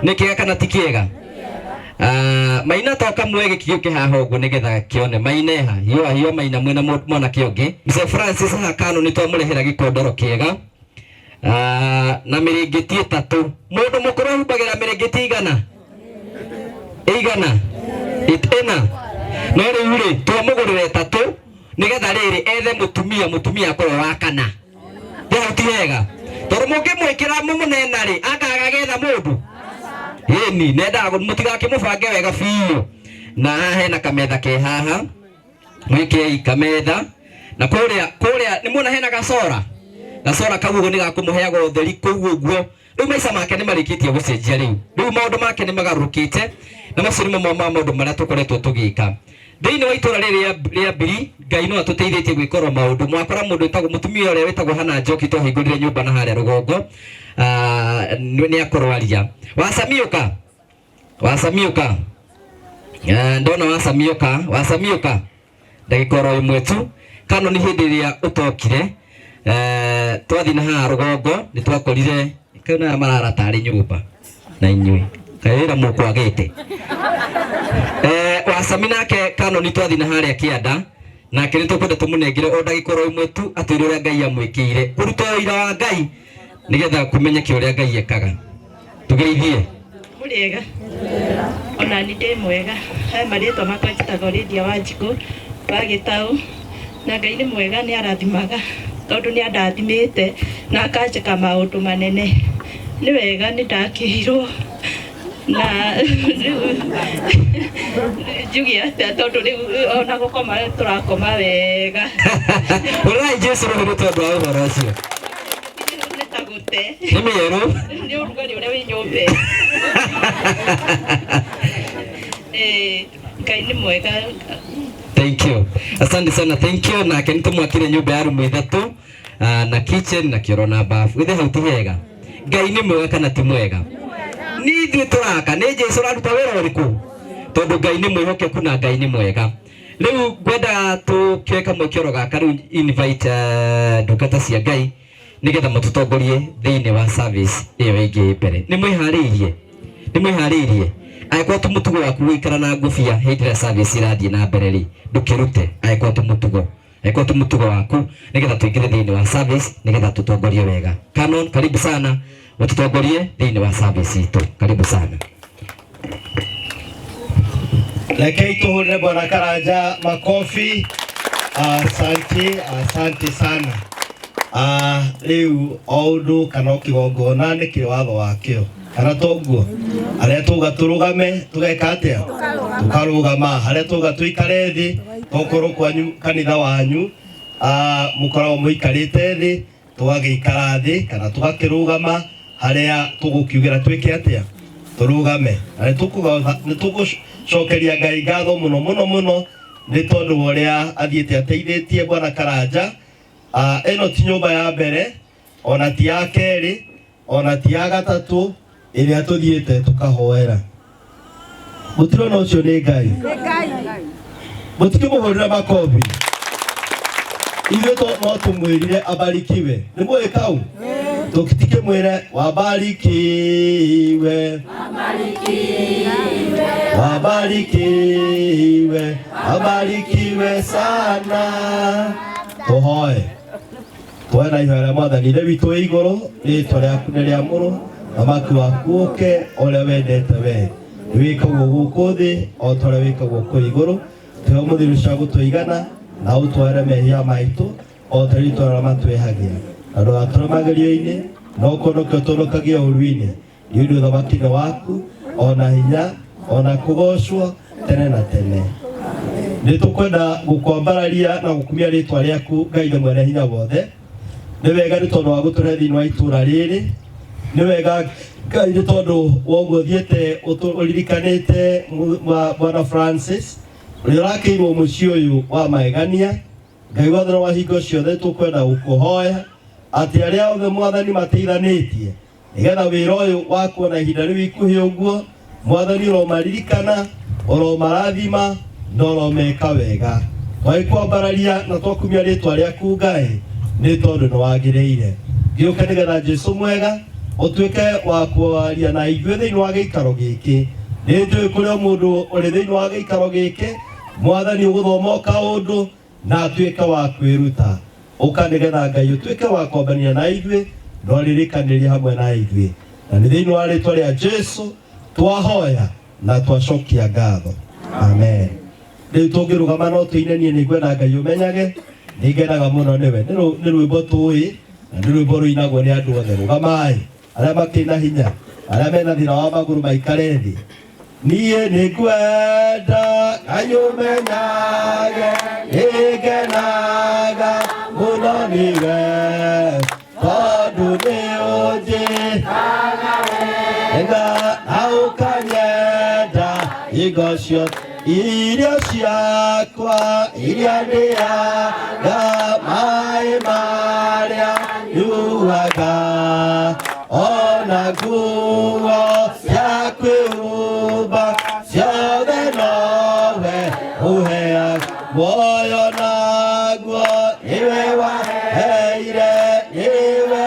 nĩ kĩega kana ti kĩega maina to kamwe gĩkĩ gĩũke haha ũguo nĩgetha kĩone maineha hiũa hiũa maina mwĩna mwanake ũngĩ Mzee Francis haha Canon nĩ twamũrehera gĩkondoro kĩega na mĩrĩngĩti 3 mũndũ mũkũrũ ahumbagĩra mĩrĩngĩti igana igana ĩna No rĩu rĩ twamũgũrĩra ĩtatũ nĩgetha rĩrĩ ethe mũtumia mũtumia akorwo wa kana. Ndĩ hau ti wega tondũ mũngĩmwĩkĩra mũmũnena rĩ akaga getha mũndũ ĩni nendaga mũtigakĩmũbange wega biũ. Na haha hena kametha ke haha mwĩkĩei kametha na kũrĩa kũrĩa nĩ muona hena gacora gacora kau ũguo nĩ gakũmũheaga ũtheri kũu ũguo. Rĩu maica make nĩ marĩkĩtie gũcenjia rĩu rĩu maũndũ make nĩ magarũrũkĩte na macio nĩmo ma maũndũ marĩa tũkoretwo tũgĩka thĩinĩ wa itũra rĩrĩ rĩa Mbiri. Ngai no atũteithĩtie gwĩkorwo maũndũ mwakora mũndũ wĩtagwo mũtumia ũrĩa wĩtagwo Hana Njoki twahingũrire nyũmba na harĩa rũgongo nĩ akorwo aria wacamiũka wacamiũka ndona wacamiũka wacamiũka ndagĩka oro ĩmwe tu kano nĩ hĩndĩ ĩrĩa ũtokire twathiĩ na haha rũgongo nĩ twakorire kau naya marara tarĩ nyũmba na inyuĩ kaĩ wĩra mũkwagĩte wacami nake kano nĩ twathiĩ na harĩa kĩanda nake nĩ tũkwenda tũmũnengere o ndagĩka oro ĩmwe tu atwĩre ũrĩa Ngai amwĩkĩire kũruta ũira wa Ngai nĩgetha kũmenyeke ũrĩa Ngai ekaga. Tũgeithie. Mũrĩega ona ni ndĩ mwega. He marĩtwa makwa njĩtagwo Lydia Wanjikũ wa Gĩtaũ na Ngai nĩ mwega nĩ arathimaga tondũ nĩ andathimĩte na akanjĩka maũndũ manene. Nĩ wega nĩ ndakĩirwo na rĩu njuge atĩa tondũ rĩu ona gũkoma tũrakoma wega. Ũrai Jesũ rũhĩ nĩ tondũ wa ũhoro ũcio. Nĩ ta gũte Nĩ mĩerũ. Nĩ ũrugarĩ ũrĩa wĩ nyũmba. Ngai nĩ mwega. Thank you. Asante sana, thank you. Nake nĩ tũmwakire nyũmba ya rumu ithatũ na kitchen na kĩoro na bafu. Githĩ hau ti hega? Ngai nĩ mwega kana ti mwega? Nĩ ithuĩ tũraka, nĩ Jesũ ũraruta wĩra ũrĩkũ? Tondũ Ngai nĩ mwĩhokeku na Ngai nĩ mwega. Rĩu ngwenda tũkĩoe kamweke oro gaka rĩu invite ndungata cia Ngai nĩgetha matũtongorie thĩinĩ wa service ĩyo ĩngĩ mbere. Nĩ mwĩharĩirie? Nĩ mwĩharĩirie? Angĩkorwo ti mũtugo waku gũikara na ngũbia hĩndĩ ĩrĩa service ĩrathiĩ na mbere rĩ, ndũkĩrute angĩkorwo ti mũtugo. Angĩkorwo ti mũtugo waku nĩgetha tũingĩre thĩinĩ wa service nĩgetha tũtongorie wega. Canon, karibu sana ũtũtongorie thĩinĩ wa service itũ. Karibu sana. Rekei tuhurire Bwana Karanja makofi. Asante, asante sana. Rĩu o ũndũ kana o kĩgongona nĩ kĩrĩ watho wakĩo kana toguo harĩa tuga tũrũgame tũgeka atĩa tũkarũgama harĩa tuga tũikare thĩ tokorwo kwanyu kanitha wanyu mũkoragwo mũikarĩte thĩ tũgagĩikara thĩ kana tũgakĩrũgama harĩa tũgũkiugĩra twĩke atĩa tũrũgame na nĩ tũgũcokeria Ngai ngatho mũno mũno mũno nĩ tondũ wa ũrĩa athiĩte ateithĩtie Bwana Karanja. Ĩno ti nyũmba ya mbere ona ti ya kerĩ ona ti ya gatatũ ĩrĩa tũthiĩte tũkahoera. Mũtirona ũcio nĩ Ngai? Mũtikĩmũhũrĩra makobi. Ithuĩ no tũmwĩrire abarikiwe. Nĩ mũĩ kau? Tũtikĩmwĩre wabarikiwe wabarikiwe wabarikiwe sana. Tũhoe. Tuoe na ihoya rĩa Mwathani Ithe witũ wĩ igũrũ, rĩtwa rĩaku nĩ rĩamũrwo, ũthamaki waku ũke o ũrĩa wendete we. Wĩkagwo gũkũ thĩ o ta ũrĩa wĩkagwo kũu igũrũ. Tũhe ũmũthĩ irio cia gũtũigana na ũtware mehia maitũ o ta ũrĩa ithuĩ arĩa matwĩhagia. Na ndũgatũre magerio-inĩ no ũkũhonokia ũtũhonokagie ũũru-inĩ. Nĩ ũndũ ũthamaki nĩ waku ona hinya ona kũgocwo tene na tene. Nĩ tũkwenda gũkwambararia na gũkumia rĩtwa rĩaku Ngai the mwene hinya wothe. Nĩ wega nĩ tondũ wa gũtũrehe thĩinĩ wa itũra rĩrĩ. Nĩ wega Ngai nĩ tondũ wa ũguo ũthiĩte ũririkanĩte Bwana Francis ũrĩa ũrakĩirwo mũciĩ ũyũ wa magegania. Ngai wathana wa hingo ciothe tũkwenda gũkũhoya atĩ arĩa othe Mwathani mateithanĩtie nĩgetha wĩra ũyũ wa kuona ihinda rĩu ikuhĩ ũguo Mwathani ũromaririkana ũromarathima na ũromeka wega. Twagĩkwambararia na twakumia rĩtwa rĩaku Ngai nĩ tondũ nĩ wagĩrĩire. Gĩũke nĩgetha Jesũ mwega ũtuĩke wa kwaria na ithuĩ thĩinĩ wa gĩikaro gĩkĩ. Nĩ njũĩ kũrĩ o mũndũ ũrĩ thĩinĩ wa gĩikaro gĩkĩ Mwathani ũgũthoma o kaũndũ na atuĩke wa kwĩruta. Ũka nĩgetha Ngai ũtuĩke wa kwambania na ithuĩ na ũririkanĩrie hamwe na ithuĩ. Na nĩ thĩinĩ wa rĩtwa rĩa Jesũ twahoya na twacokia ngatho. Amen. Rĩu tũngĩrũgama no tũine niĩ nĩ ngwenda Ngai ũmenyage nĩ ngenaga mũno nĩwe. Nĩ rwĩmbo tũĩ na nĩ rwĩmbo rũinagwo nĩ andũ othe. Rũgamai arĩa makĩrĩ na hinya, arĩa mena thĩna wa magũrũ maikare thĩ. Niĩ nĩ ngwenda Ngai ũmenyage nĩ ngenaga mũno nĩwe tondũ nĩ ũnjĩkaga wega na ũkanyenda hingo ciothe. Irio ciakwa iria ndĩaga maĩ marĩa nyuaga ona nguo cia kwĩhumba ciothe nowe ũheaga muoyo naguo nĩwe waheire nĩwe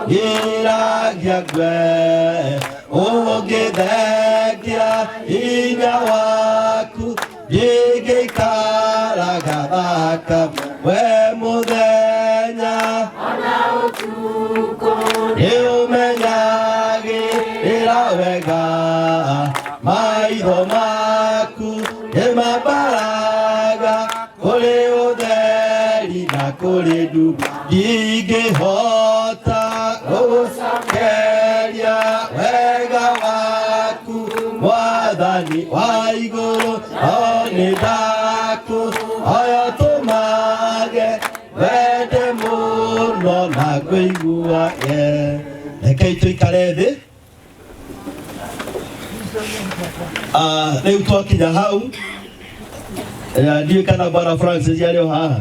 ũngiragia ngwe ũngĩthengia hinya waku ndingĩikaraga thaka we mũthenya nĩ ũmenyagĩrĩra wega maitho maku nĩ mambaraga kũrĩ ũtheri na kũrĩ nduma ndingĩhota gũgũcokeria wega waku mwathani wa igũrũ no nĩ ndakũhoya tũmage wende mũno na ngũiguage. Rekei tũikare thĩ. Rĩu twakinya hau ndiũĩ kana Bwana Francis arĩ o haha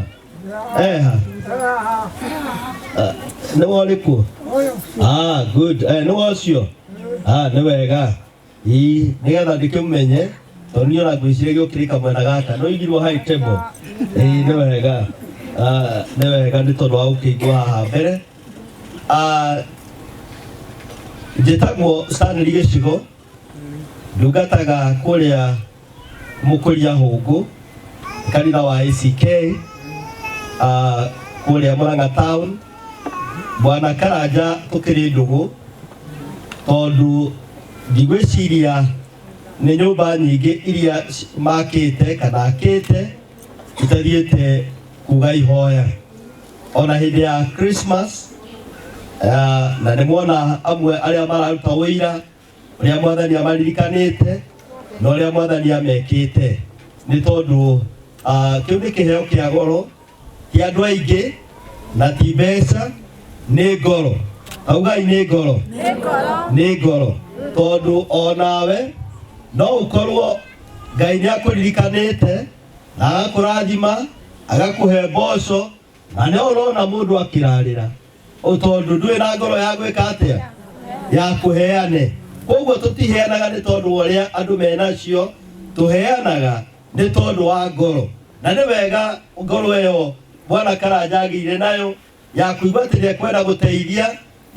eha nĩwe ũrĩkũ? Good. Nĩwe ũcio. Nĩ wega. Ii nĩgetha ndĩkĩmũmenye tondũ niĩ ona ngwĩciria gĩũkĩrĩ kamwena gaka no igirwo high table. Ii nĩ wega. Nĩ wega nĩ tondũ wa gũkĩigua haha mbere. Njĩtagwo Stanley Gĩcigo, ndungataga kũrĩa Mũkũria Hũngũ, kanitha wa ACK, kũrĩa Murang'a town. Bwana Karanja tũkĩrĩ ndũgũ tondũ ndigwĩciria nĩ nyũmba nyingĩ iria makĩte kana akĩte itathiĩte kuga ihoya ona hĩndĩ ya Christmas. Na nĩ mwona amwe arĩa mararuta ũira ũrĩa mwathani amaririkanĩte na ũrĩa mwathani amekĩte nĩ tondũ kĩu nĩ kĩheo kĩa goro kĩa andũ aingĩ na ti mbeca nĩ ngoro. Augai nĩ ngoro, nĩ ngoro tondũ onawe no ũkorwo Ngai nĩ akũririkanĩte na agakũrathima agakũhe mboco na nĩ ũrona mũndũ akĩrarĩra tondũ ndũrĩ na ngoro ya gwĩka atĩa ya kũheane. Koguo tũtiheanaga nĩ tondũ wa ũrĩa andũ menacio, tũheanaga nĩ tondũ wa ngoro. Na nĩ wega ngoro ĩyo Bwana Karanja agĩire nayo ya kũigua atĩ nĩ ekwenda gũteithia,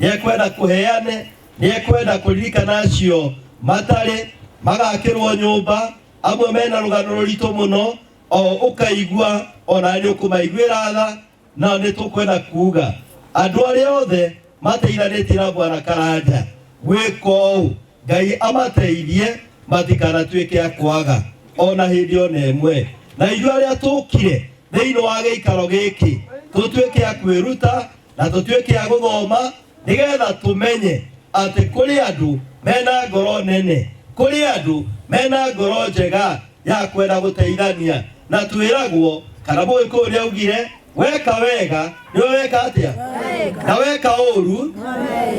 nĩ ekwenda kũheane, nĩ ekwenda kũririkana acio matarĩ magakĩrwo nyũmba. Amwe mena rũgano rũritũ mũno o ũkaigua ona nĩ ũkũmaiguĩra tha. Na nĩ tũkwenda kuga andũ arĩa othe mateithanĩtie na Bwana Karanja gwĩka ũũ, Ngai amateithie matikanatuĩke a kwaga ona hĩndĩ ona ĩmwe. Na ithuĩ arĩa tũkire thĩinĩ wa gĩikaro gĩkĩ tũtuĩke a kwĩruta na tũtuĩke a gũthoma nĩgetha tũmenye atĩ kũrĩ andũ mena ngoro nene, kũrĩ andũ mena ngoro njega ya kwenda gũteithania. Na twĩragwo kana Mũgĩkũyũ nĩ augire weka wega nĩwe weka atĩa na weka ũru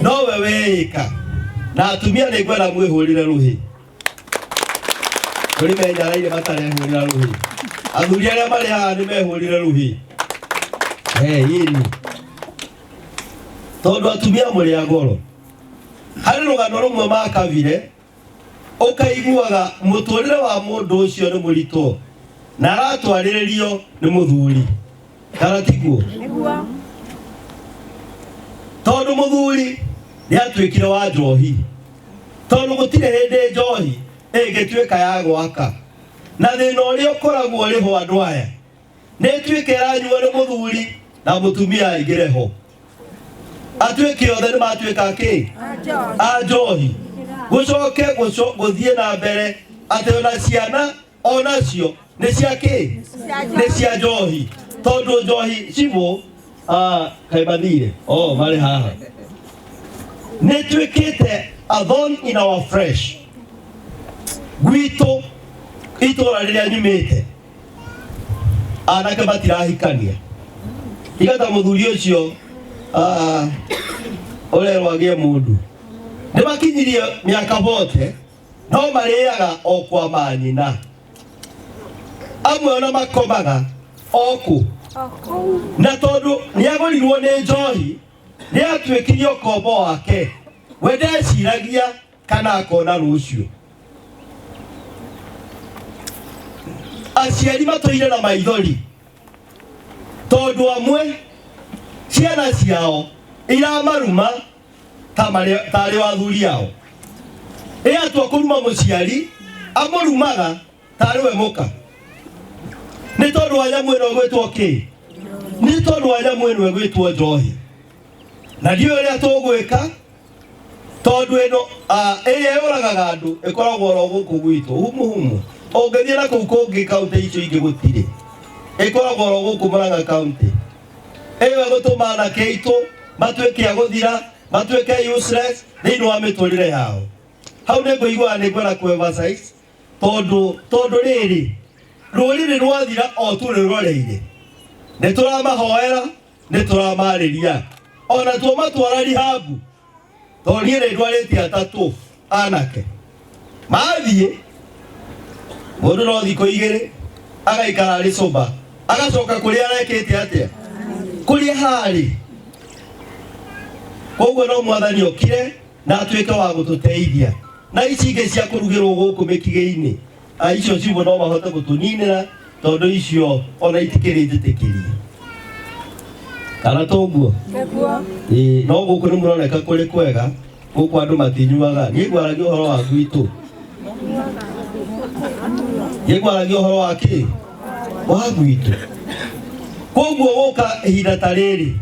nowe weĩka. Na atumia nĩ ngwenda mwĩhũrĩre rũhĩ kũrĩ menyaraire matarehũrĩra rũhĩ, athuri arĩa marĩ haha nĩ mehũrĩre rũhĩ. Ĩni tondũ atumia mũrĩ a goro. Harĩ rũgano rũmwe makabire ũkaiguaga mũtũrĩre wa mũndũ ũcio nĩ mũritũ na aratwarĩrĩrio nĩ mũthuri kana tiguo? Tondũ mũthuri nĩ atuĩkire wa njohi, tondũ gũtirĩ hĩndĩ njohi ĩngĩtuĩka ya gwaka. Na thĩna ũrĩa ũkoragwo ũrĩ ho andũ aya nĩ ĩtuĩke ĩranyuo nĩ mũthuri na mũtumia aingĩre ho, atuĩke othe nĩ matuĩka kĩ a njohi, gũcoke gũthiĩ na mbere atĩ ona ciana onacio Nĩ cia kĩ? Nĩ cia njohi. Tondũ njohi cibũ kaĩ mathire oh marĩ haha nĩ tuĩkĩte a thorn in our flesh gwitũ itũra rĩrĩa nyumĩte anake matirahikania tiga ta mũthuri ũcio ũrerwo agĩe mũndũ nĩ makinyirie mĩaka bote no marĩaga o kwa manyina amwe ona makomaga o kũ na tondũ nĩ agũrirwo nĩ njohi nĩ atuĩkirie ũkombo wake we ndeciragia kana akona rũciũ aciari matũire na maithori tondũ amwe ciana ciao iramaruma ta tarĩ o athuri ao ĩ atua kũruma mũciari amũrumaga tarĩ we mũka nĩ tondũ wa nyamũ ĩno ĩgwĩtwo kĩ nĩ tondũ wa nyamũ ĩno ĩgwĩtwo njohi na ndiũĩ ũrĩa tũgwĩka tondũ ĩno ĩrĩa yũragaga andũ ĩkoragwo oro gũkũ gwitũ humu humu ũngĩthiĩ na kũu kũngĩ kaunti icio ingĩ gũtirĩ ĩkoragwo oro gũkũ Murang'a kaunti ĩyo ĩgũtũma anake aitũ matuĩke a gũthira matuĩke useless thĩinĩ wa mĩtũrĩre yao hau nĩ ngũiguaga nĩ ngwenda kũ emphasize tondũ tondũ rĩrĩ rũrĩrĩ rwathira o tũrĩroreire nĩ tũramahoera nĩ tũramarĩria ona tuo matwara rihabu tondũ niĩ nĩ ndwarĩte atatũ anake mathiĩ mũndũ no thikũ igĩrĩ agaikara arĩ soba agacoka kũrĩa arekĩte atĩa kũrĩa harĩ koguo no mwathani okire na atuĩke wa gũtũteithia na ici ingĩ cia kũrugĩrwo gũkũ mĩkigĩ-inĩ icio cibũ no mahote gũtũninĩra tondũ icio ona itikĩrĩ njĩtĩkĩrie kana toguo Ĩĩ, no gũkũ nĩ mũroneka kũrĩ kwega gũkũ andũ matinyuaga niĩ ngwaragia ũhoro wa gwitũ niĩ ngwaragia ũhoro wa kĩ wa gwitũ koguo gũka ihinda ta rĩrĩ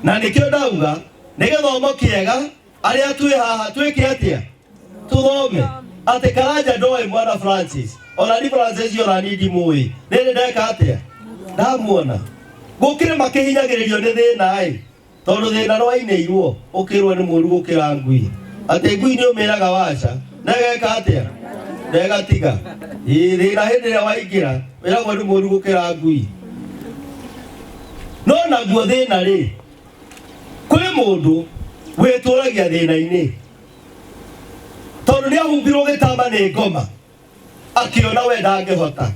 na nĩkĩo ndauga nĩ gĩthomo kĩega arĩa twĩ haha twĩke atĩa tũthome atĩ Karanja ndoĩ mwana Francis ona ni Francis ona ni ndimũĩ rĩrĩ ndeka atĩa ndamuona gũkĩrĩ makĩhinyagĩrĩrio nĩ thĩna ĩ tondũ thĩna nĩwainĩirwo ũkĩrwo nĩ mũru gũkĩra ngui atĩ ngui nĩ ũmĩraga waca na ĩgeka atĩa na ĩgatiga ĩĩ thĩna hĩndĩ ĩrĩa waingĩra wĩragwo nĩ mũru gũkĩra ngui no naguo thĩna rĩ kũrĩ mũndũ wĩtũragia thĩna-inĩ tondũ nĩ ahumbirwo gĩtama nĩ ngoma akĩona we ndangĩhota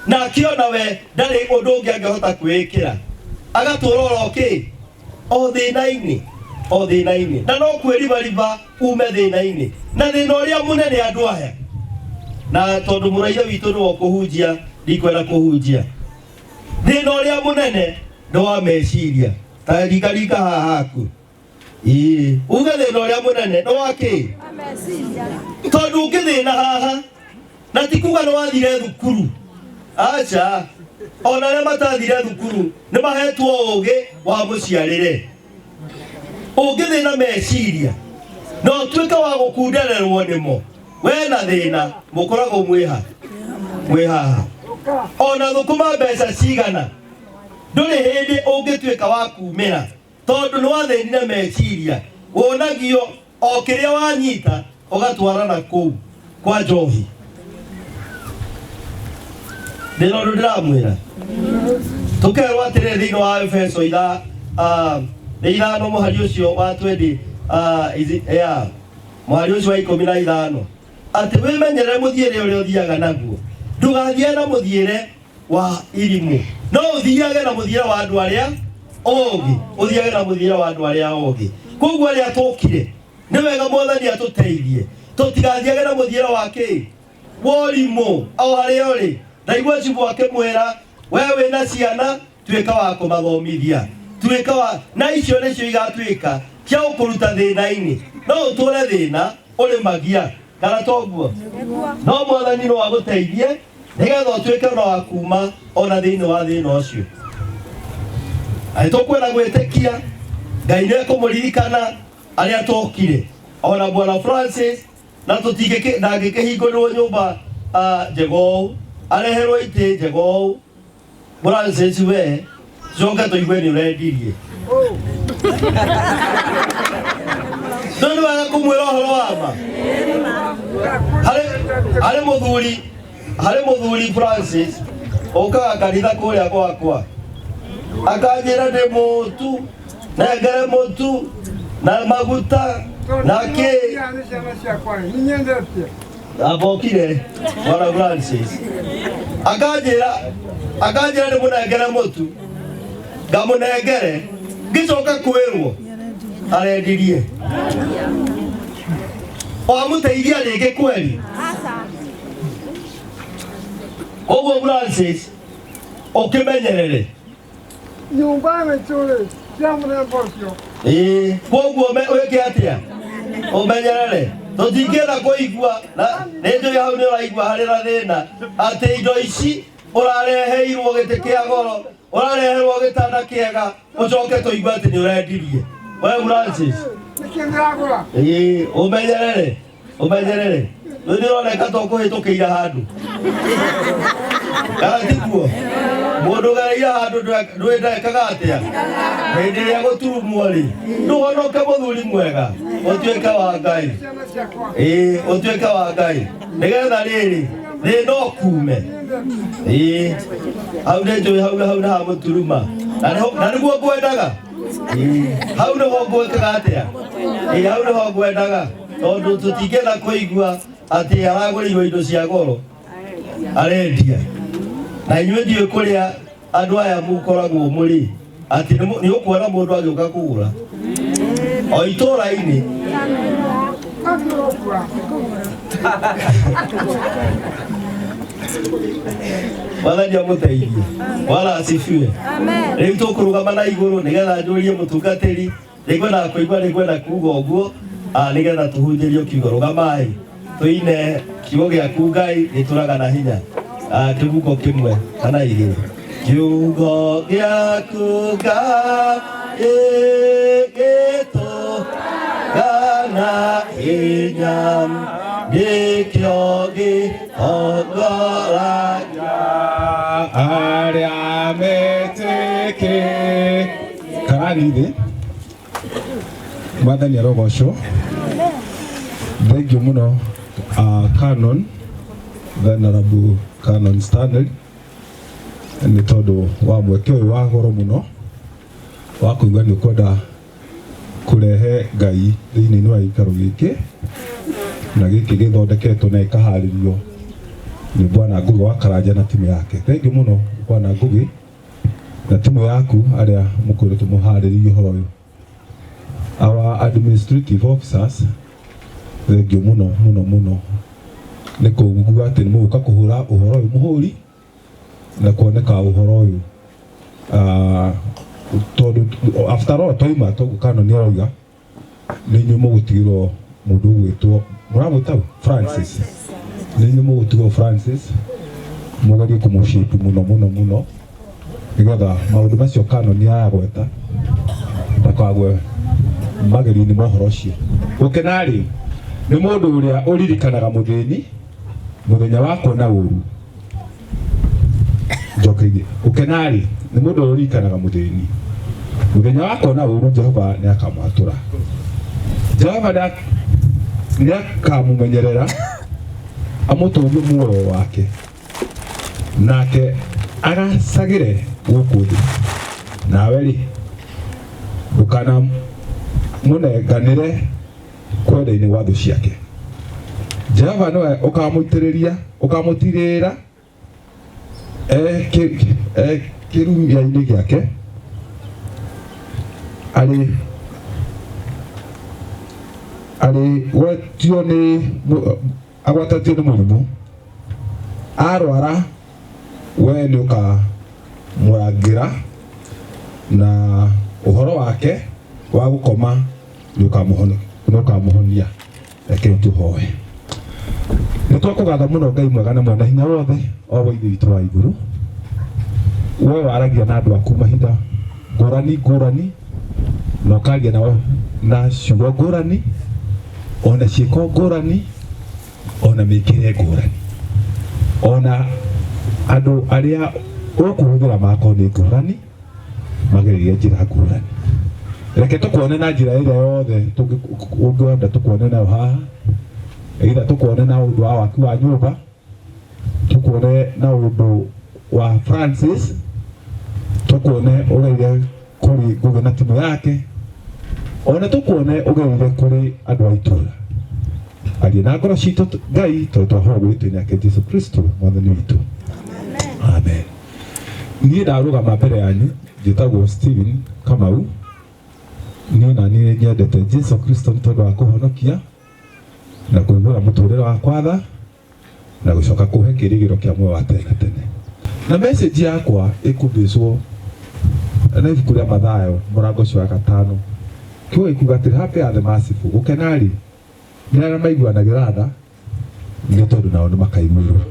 na akĩona we ndarĩ ũndũ ũngĩ angĩhota kwĩĩkĩra agatũra oro kĩ o thĩna-inĩ o thĩna-inĩ na no kwĩribariba ume thĩna-inĩ na thĩna ũrĩa mũnene andũ aya na tondũ mũraithe witũ nĩwe ũkũhunjia ndikwenda kũhunjia thĩna ũrĩa mũnene nĩ wa meciria ta ringaringa haha haku ĩĩ uge thĩna ũrĩa mũnene nĩ wa kĩ tondũ ũngĩthĩna haha na ti kuga nĩ wathire thukuru aca ona arĩa matathire thukuru nĩ mahetwo ũgĩ wa mũciarĩre ũngĩthĩna meciria na ũtuĩke wa gũkundererwo nĩmo we na thĩna mũkoragwo mwĩha mwĩ haha ona thũkũma mbeca cigana ndũrĩ hĩndĩ ũngĩtuĩka wa kumĩra tondũ nĩ wathĩnire meciria wonagio o kĩrĩa wanyita ũgatwara na kũu kwa njohi ndĩna ũndũ ndĩramwĩra tũkerwo atĩrĩrĩ thĩinĩ wa Efeso itha nĩ ithano mũhari ũcio wa 20 yeah, mũhari ũcio wa 15 atĩ wĩmenyerere mũthiĩre ũrĩa ũthiaga naguo ndũgathiage na mũthiĩre wa irimũ no ũthiage na mũthiĩre wa andũ arĩa ogĩ ũthiage na mũthiĩre wa andũ arĩa ogĩ koguo arĩa tũkire nĩ wega mwathani atũteithie tũtigathiage na mũthiĩre wa kĩ wa ũrimũ o harĩa ũrĩ ndaigua cibũ akĩmwĩra we wĩna ciana tuĩka wa kũmathomithia tuĩka wa na icio nĩcio igatuĩka cia gũkũruta thĩna-inĩ no ũtũre thĩna ũrĩ magia kana toguo no mwathani no agũteithie nĩgetha ũtuĩke na wa kuma ona thĩinĩ wa thĩna ũcio na nĩtũkwenda gwĩtĩkia Ngai nĩ ekũmũririkana arĩa tokire ona bwana Francis na tũtingĩkĩ ndangĩkĩhingũrĩrwo nyũmba njega ũũ Areherwo itĩ njega ũũ Francis we coke tũigue nĩ ũrendirie. No nĩ wega kũmwĩra ũhoro wa ma. Harĩ mũthuri, harĩ mũthuri Francis ũkaga kanitha kũrĩa gwakwa akanjĩra ndĩ mũtu nengere mũtu na maguta na kĩ Nĩ ciana ciakwa nĩ nyendete. Ambokire bwana Francis akanjĩra akanjĩra nĩ mũnengere mũtu ngamũnengere ngĩcoka kwĩrwo arendirie wamũteithia rĩngĩ kweli. Koguo Francis ũkĩmenyerere Nyũmba mĩtũrĩ cia mũthemba ũcio. Ĩĩ, koguo wĩke atĩa ũmenyerere tũtingĩenda kũigua na nĩ njũĩ hau nĩ ũraigua harĩ na thĩna atĩ indo ici ũrareheirwo gĩtĩ kĩa goro ũrareherwo gĩtanda kĩega ũcoke tũigue atĩ nĩ ũrendirie we Francis. Nĩkĩ ndĩragũra? Ĩĩ, ũmenyerere ũmenyerere rĩu nĩ ũroneka to kũhĩtũkĩire handũ kana tiguo mũndũ ũgereire handũ ndũĩ ndekaga atĩa hĩndĩ ĩrĩa gũturumwo rĩ ndũhonoke mũthuri mwega ũtuĩke wa Ngai. Ciana ciakwa. Ĩĩ, ũtuĩke wa Ngai nĩgetha rĩrĩ thĩna ũkume. Ĩĩ, hau nĩ njũĩ hau hau nĩ ha mũturuma na nĩguo ngwendaga. Ĩĩ, hau nĩho ngwĩkaga atĩa. Ĩĩ, hau nĩho ngwendaga tondũ tũtingĩenda kũigua atĩ aragũrĩirwo indo cia goro arendia na inyuĩ ndiũĩ kũrĩa andũ aya mũkoragwo mũrĩ atĩ nĩ ũkuona mũndũ agĩũka kũgũra o itũũra-inĩ. Angĩũkua. Mwathani amũteithie. Bwana asifiwe. Rĩu tũkũrũgama na igũrũ nĩgetha njũrie mũtungatĩri nĩngwenda kũigua nĩngwenda kuga ũguo nĩgetha tũhunjĩrio kiugo. Rũgamai tũine kiugo gĩaku Ngai gĩtũraga na hinya. Kĩbungo kĩmwe kana igĩrĩ. Kiugo gĩaku Ngai gĩtũraga na hinya nĩkĩo gĩtongoragia arĩa metĩkĩ karani thĩ. Mwathani arogocwo. Thengiũ mũno Canon Venerable Canon Stanley nĩ tondũ wa mweke ũyũ wa goro mũno wa kũigua nĩ ũkwenda kũrehe Ngai thĩinĩ wa gĩikaro gĩkĩ na gĩkĩ gĩthondeketwo na gĩkaharĩrio nĩ Bwana Ngugi wa Karanja na timu yake. Thengiũ mũno Bwana Ngugi na timu yaku arĩa mũkoretwo mũharĩrĩirie ũhoro ũyũ. Our administrative officers, thengiũ mũno mũno mũno nĩ kũigua atĩ nĩ mũgũka kũhũra ũhoro ũyũ mũhũri na kuoneka ũhoro ũyũ tondũ after all twauma toguo Canon nĩ aroiga nĩ inyuĩ mũgũtigĩrwo mũndũ ũgwĩtwo mũramwĩta Francis nĩ inyuĩ mũgũtigwo Francis mũgerie kũmũshape mũno mũno mũno nĩgetha maũndũ macio Canon nĩ aragweta ndakagwe magerio-inĩ ma ũhoro ũcio. Gũkena-rĩ nĩ mũndũ ũrĩa ũririkanaga mũthĩni mũthenya wa kuona ũru. Njokerie. Gũkena-rĩ nĩ mũndũ ũrĩa ũririkanaga mũthĩni mũthenya wa kuona ũru, Jehova nĩ akamwatũra. Jehova nĩ akamũmenyerera amũtũrie muoyo wake nake agacagĩre gũkũ thĩ. Nawe rĩ ndũkanamũnenganĩre kwenda-inĩ gwa thũ ciake. Jehova nĩwe ũkamũitĩrĩria ũkamũtirĩrĩra kĩrumia-inĩ gĩake arĩ agwatĩtio nĩ mũrimũ arwara we nĩ ũkamũrangĩra na ũhoro wake wa gũkoma nĩ ũkamũhonia. Reke tũhoe. Nĩ twakũgatha mũno Ngai mwega na mwene hinya wothe o we Ithe witũ wa igũrũ. We waragia na andũ aku mahinda ngũrani ngũrani na ũkaria nao na ciugo ngũrani ona ciĩko ngũrani ona mĩkĩre ngũrani ona Andũ arĩa ũkũhũthĩra makorwo nĩ ngũrani magereire njĩra ngũrani. Reke tũkuone na njĩra ĩrĩa yothe ũngĩenda tũkuone nayo haha, either tũkuone na ũndũ wa waki wa nyũmba, tũkuone na ũndũ wa Francis, tũkuone ũgereire kũrĩ Ngũgĩ na timu yake, ona tũkuone ũgereire kũrĩ andũ a itũra. Aria na ngoro citũ Ngai tondũ twahoya gwĩtwo-inĩ yake Jesu Kristo mwathani witũ. Amen. Niĩ ndarũgama mbere yanyu njĩtagwo Stephen Kamau. Niĩ na niĩ nyendete Jesu Kristo nĩ tondũ wa kũhonokia na kũiguĩra mũtũrĩre wakwa tha na gũcoka kũhe kĩrĩgĩro kĩa muoyo wa tene na tene. Na message yakwa ĩkũbĩcwo na ibuku rĩa Mathayo mũrango ũcio wa gatano, kiugo gĩkuga atĩrĩ, happy are the merciful, gũkena rĩ nĩ arĩa maiguanagĩra tha nĩ tondũ nao nĩ makaiguĩrwo.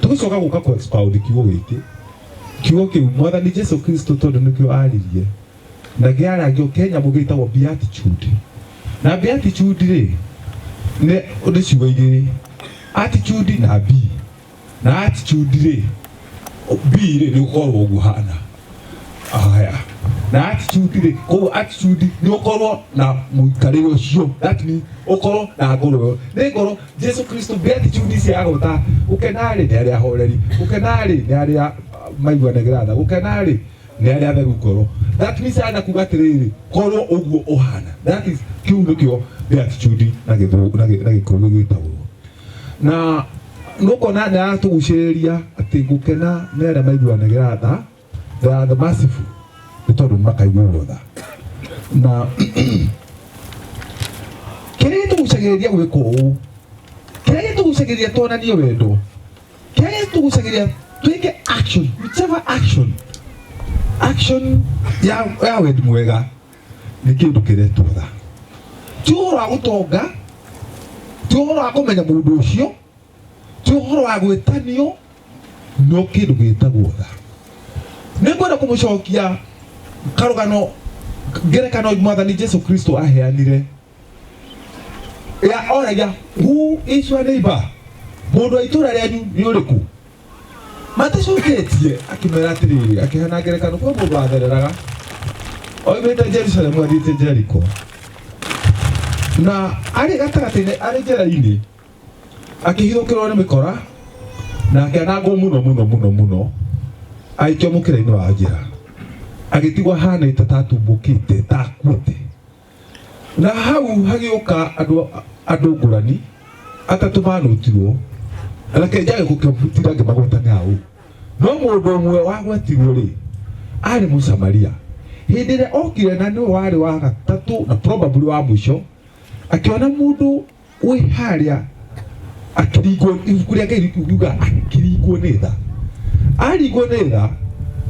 Tũgĩcoka gũka kũ expound kiugo gĩkĩ, kiugo kĩu mwathani Jesu Kristo tondũ nĩkĩo aririe na kĩaragio kĩ nyamũ gĩtagwo beatitude. Na beatitude rĩ nĩ ciugo igĩrĩ, attitude na be. Na attitude rĩ, be rĩ nĩ ũkorwo ũguo hana. Aya. Na attitude rĩ, koguo attitude nĩ ũkorwo na mũikarĩre ũcio, that means ũkorwo na ngoro ĩyo. Nĩ ngoro Jesu Kristo beatitude ici agweta, gũkena rĩ nĩ arĩa ahoreri, gũkena rĩ nĩ arĩa maiguanagĩra tha, gũkena rĩ nĩ arĩa atheru ngoro. That means arenda kuga atĩrĩrĩ, korwo ũguo ũhana. That is kĩu nĩkĩo beatitude na gĩthũngũ na gĩkũyũ gĩtagwo. Na nũkona nĩ aratũgucĩrĩria atĩ gũkena nĩ arĩa maiguanagĩra tha, they are the merciful, nĩ tondũ nĩ makaiguĩrwo tha. Na kĩrĩa gĩtũgucagĩrĩria gwĩka ũũ, kĩrĩa gĩtũgucagĩrĩria tuonanie wendo, kĩrĩa gĩtũgucagĩrĩria twĩke action, whichever action, action ya wendi mwega nĩ kĩndũ kĩretwo tha. Ti ũhoro wa gũtonga, ti ũhoro wa kũmenya mũndũ ũcio, ti ũhoro wa gwĩtanio, no kĩndũ gĩtagwo tha. Nĩ ngwenda kũmũcokia karũgano ngerekano mwathani Jesu Kristo aheanire ya oragia, who is your neighbor? Mũndũ wa itũra rĩanyu nĩ ũrĩkũ? Matacoketie akĩmera atĩrĩrĩ, akĩheana ngerekano kwĩ mũndũ wathereraga oimĩte Jerusalemu athiĩte Jeriko, na arĩ gatagatĩ-inĩ, arĩ njĩra-inĩ akĩhithũkĩrwo nĩ mĩkora na akĩanangwo mũno mũno mũno mũno, agĩikio mũkĩra-inĩ wa njĩra, agĩtigwo ahanĩte ta atumbũkĩte ta akuĩte. Na hau hagĩũka andũ ngũrani atatũ manũtirwo, reke njage gũkĩmutira ngĩmagweta nĩ hau, no mũndũ ũmwe wagwetirwo rĩ arĩ Mũsamaria. Hĩndĩ ĩrĩa okire na nĩwe warĩ wa gatatũ na probably wa mũico, akĩona mũndũ wĩ harĩa akĩringwo, ibuku rĩa Ngai riuga akĩringwo nĩ tha. Aringwo nĩ tha,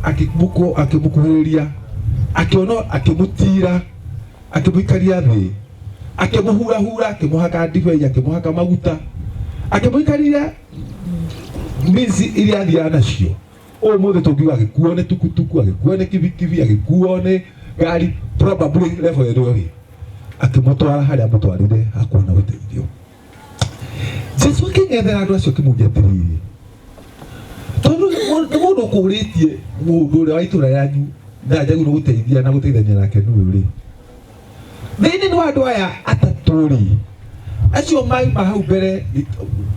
akĩmũkuhĩrĩria, akĩona, akĩmũtira, akĩmũikaria thĩ, akĩmũhurahura, akĩmũhaka ndibei, akĩmũhaka maguta, akĩmũikaria means iria athiaga nacio. Ũmũthĩ tũngiuga agĩkuo nĩ tukutuku, agĩkuo nĩ kibikibi, agĩkuo nĩ ngari, probably level ĩrĩa ũrĩ, akĩmũtwara harĩa amũtwarire hakuona ũteithio. Jesu akĩng'ethera andũ acio akĩmũria atĩrĩrĩ, tondũ nĩ mũndũ ũkũrĩtie mũndũ ũrĩa wa itũra rĩanyu na njagĩrĩirwo gũteithia na gũteithania nake nĩ ũyũ rĩ, thĩinĩ wa andũ aya atatũ rĩ, acio mauma hau mbere,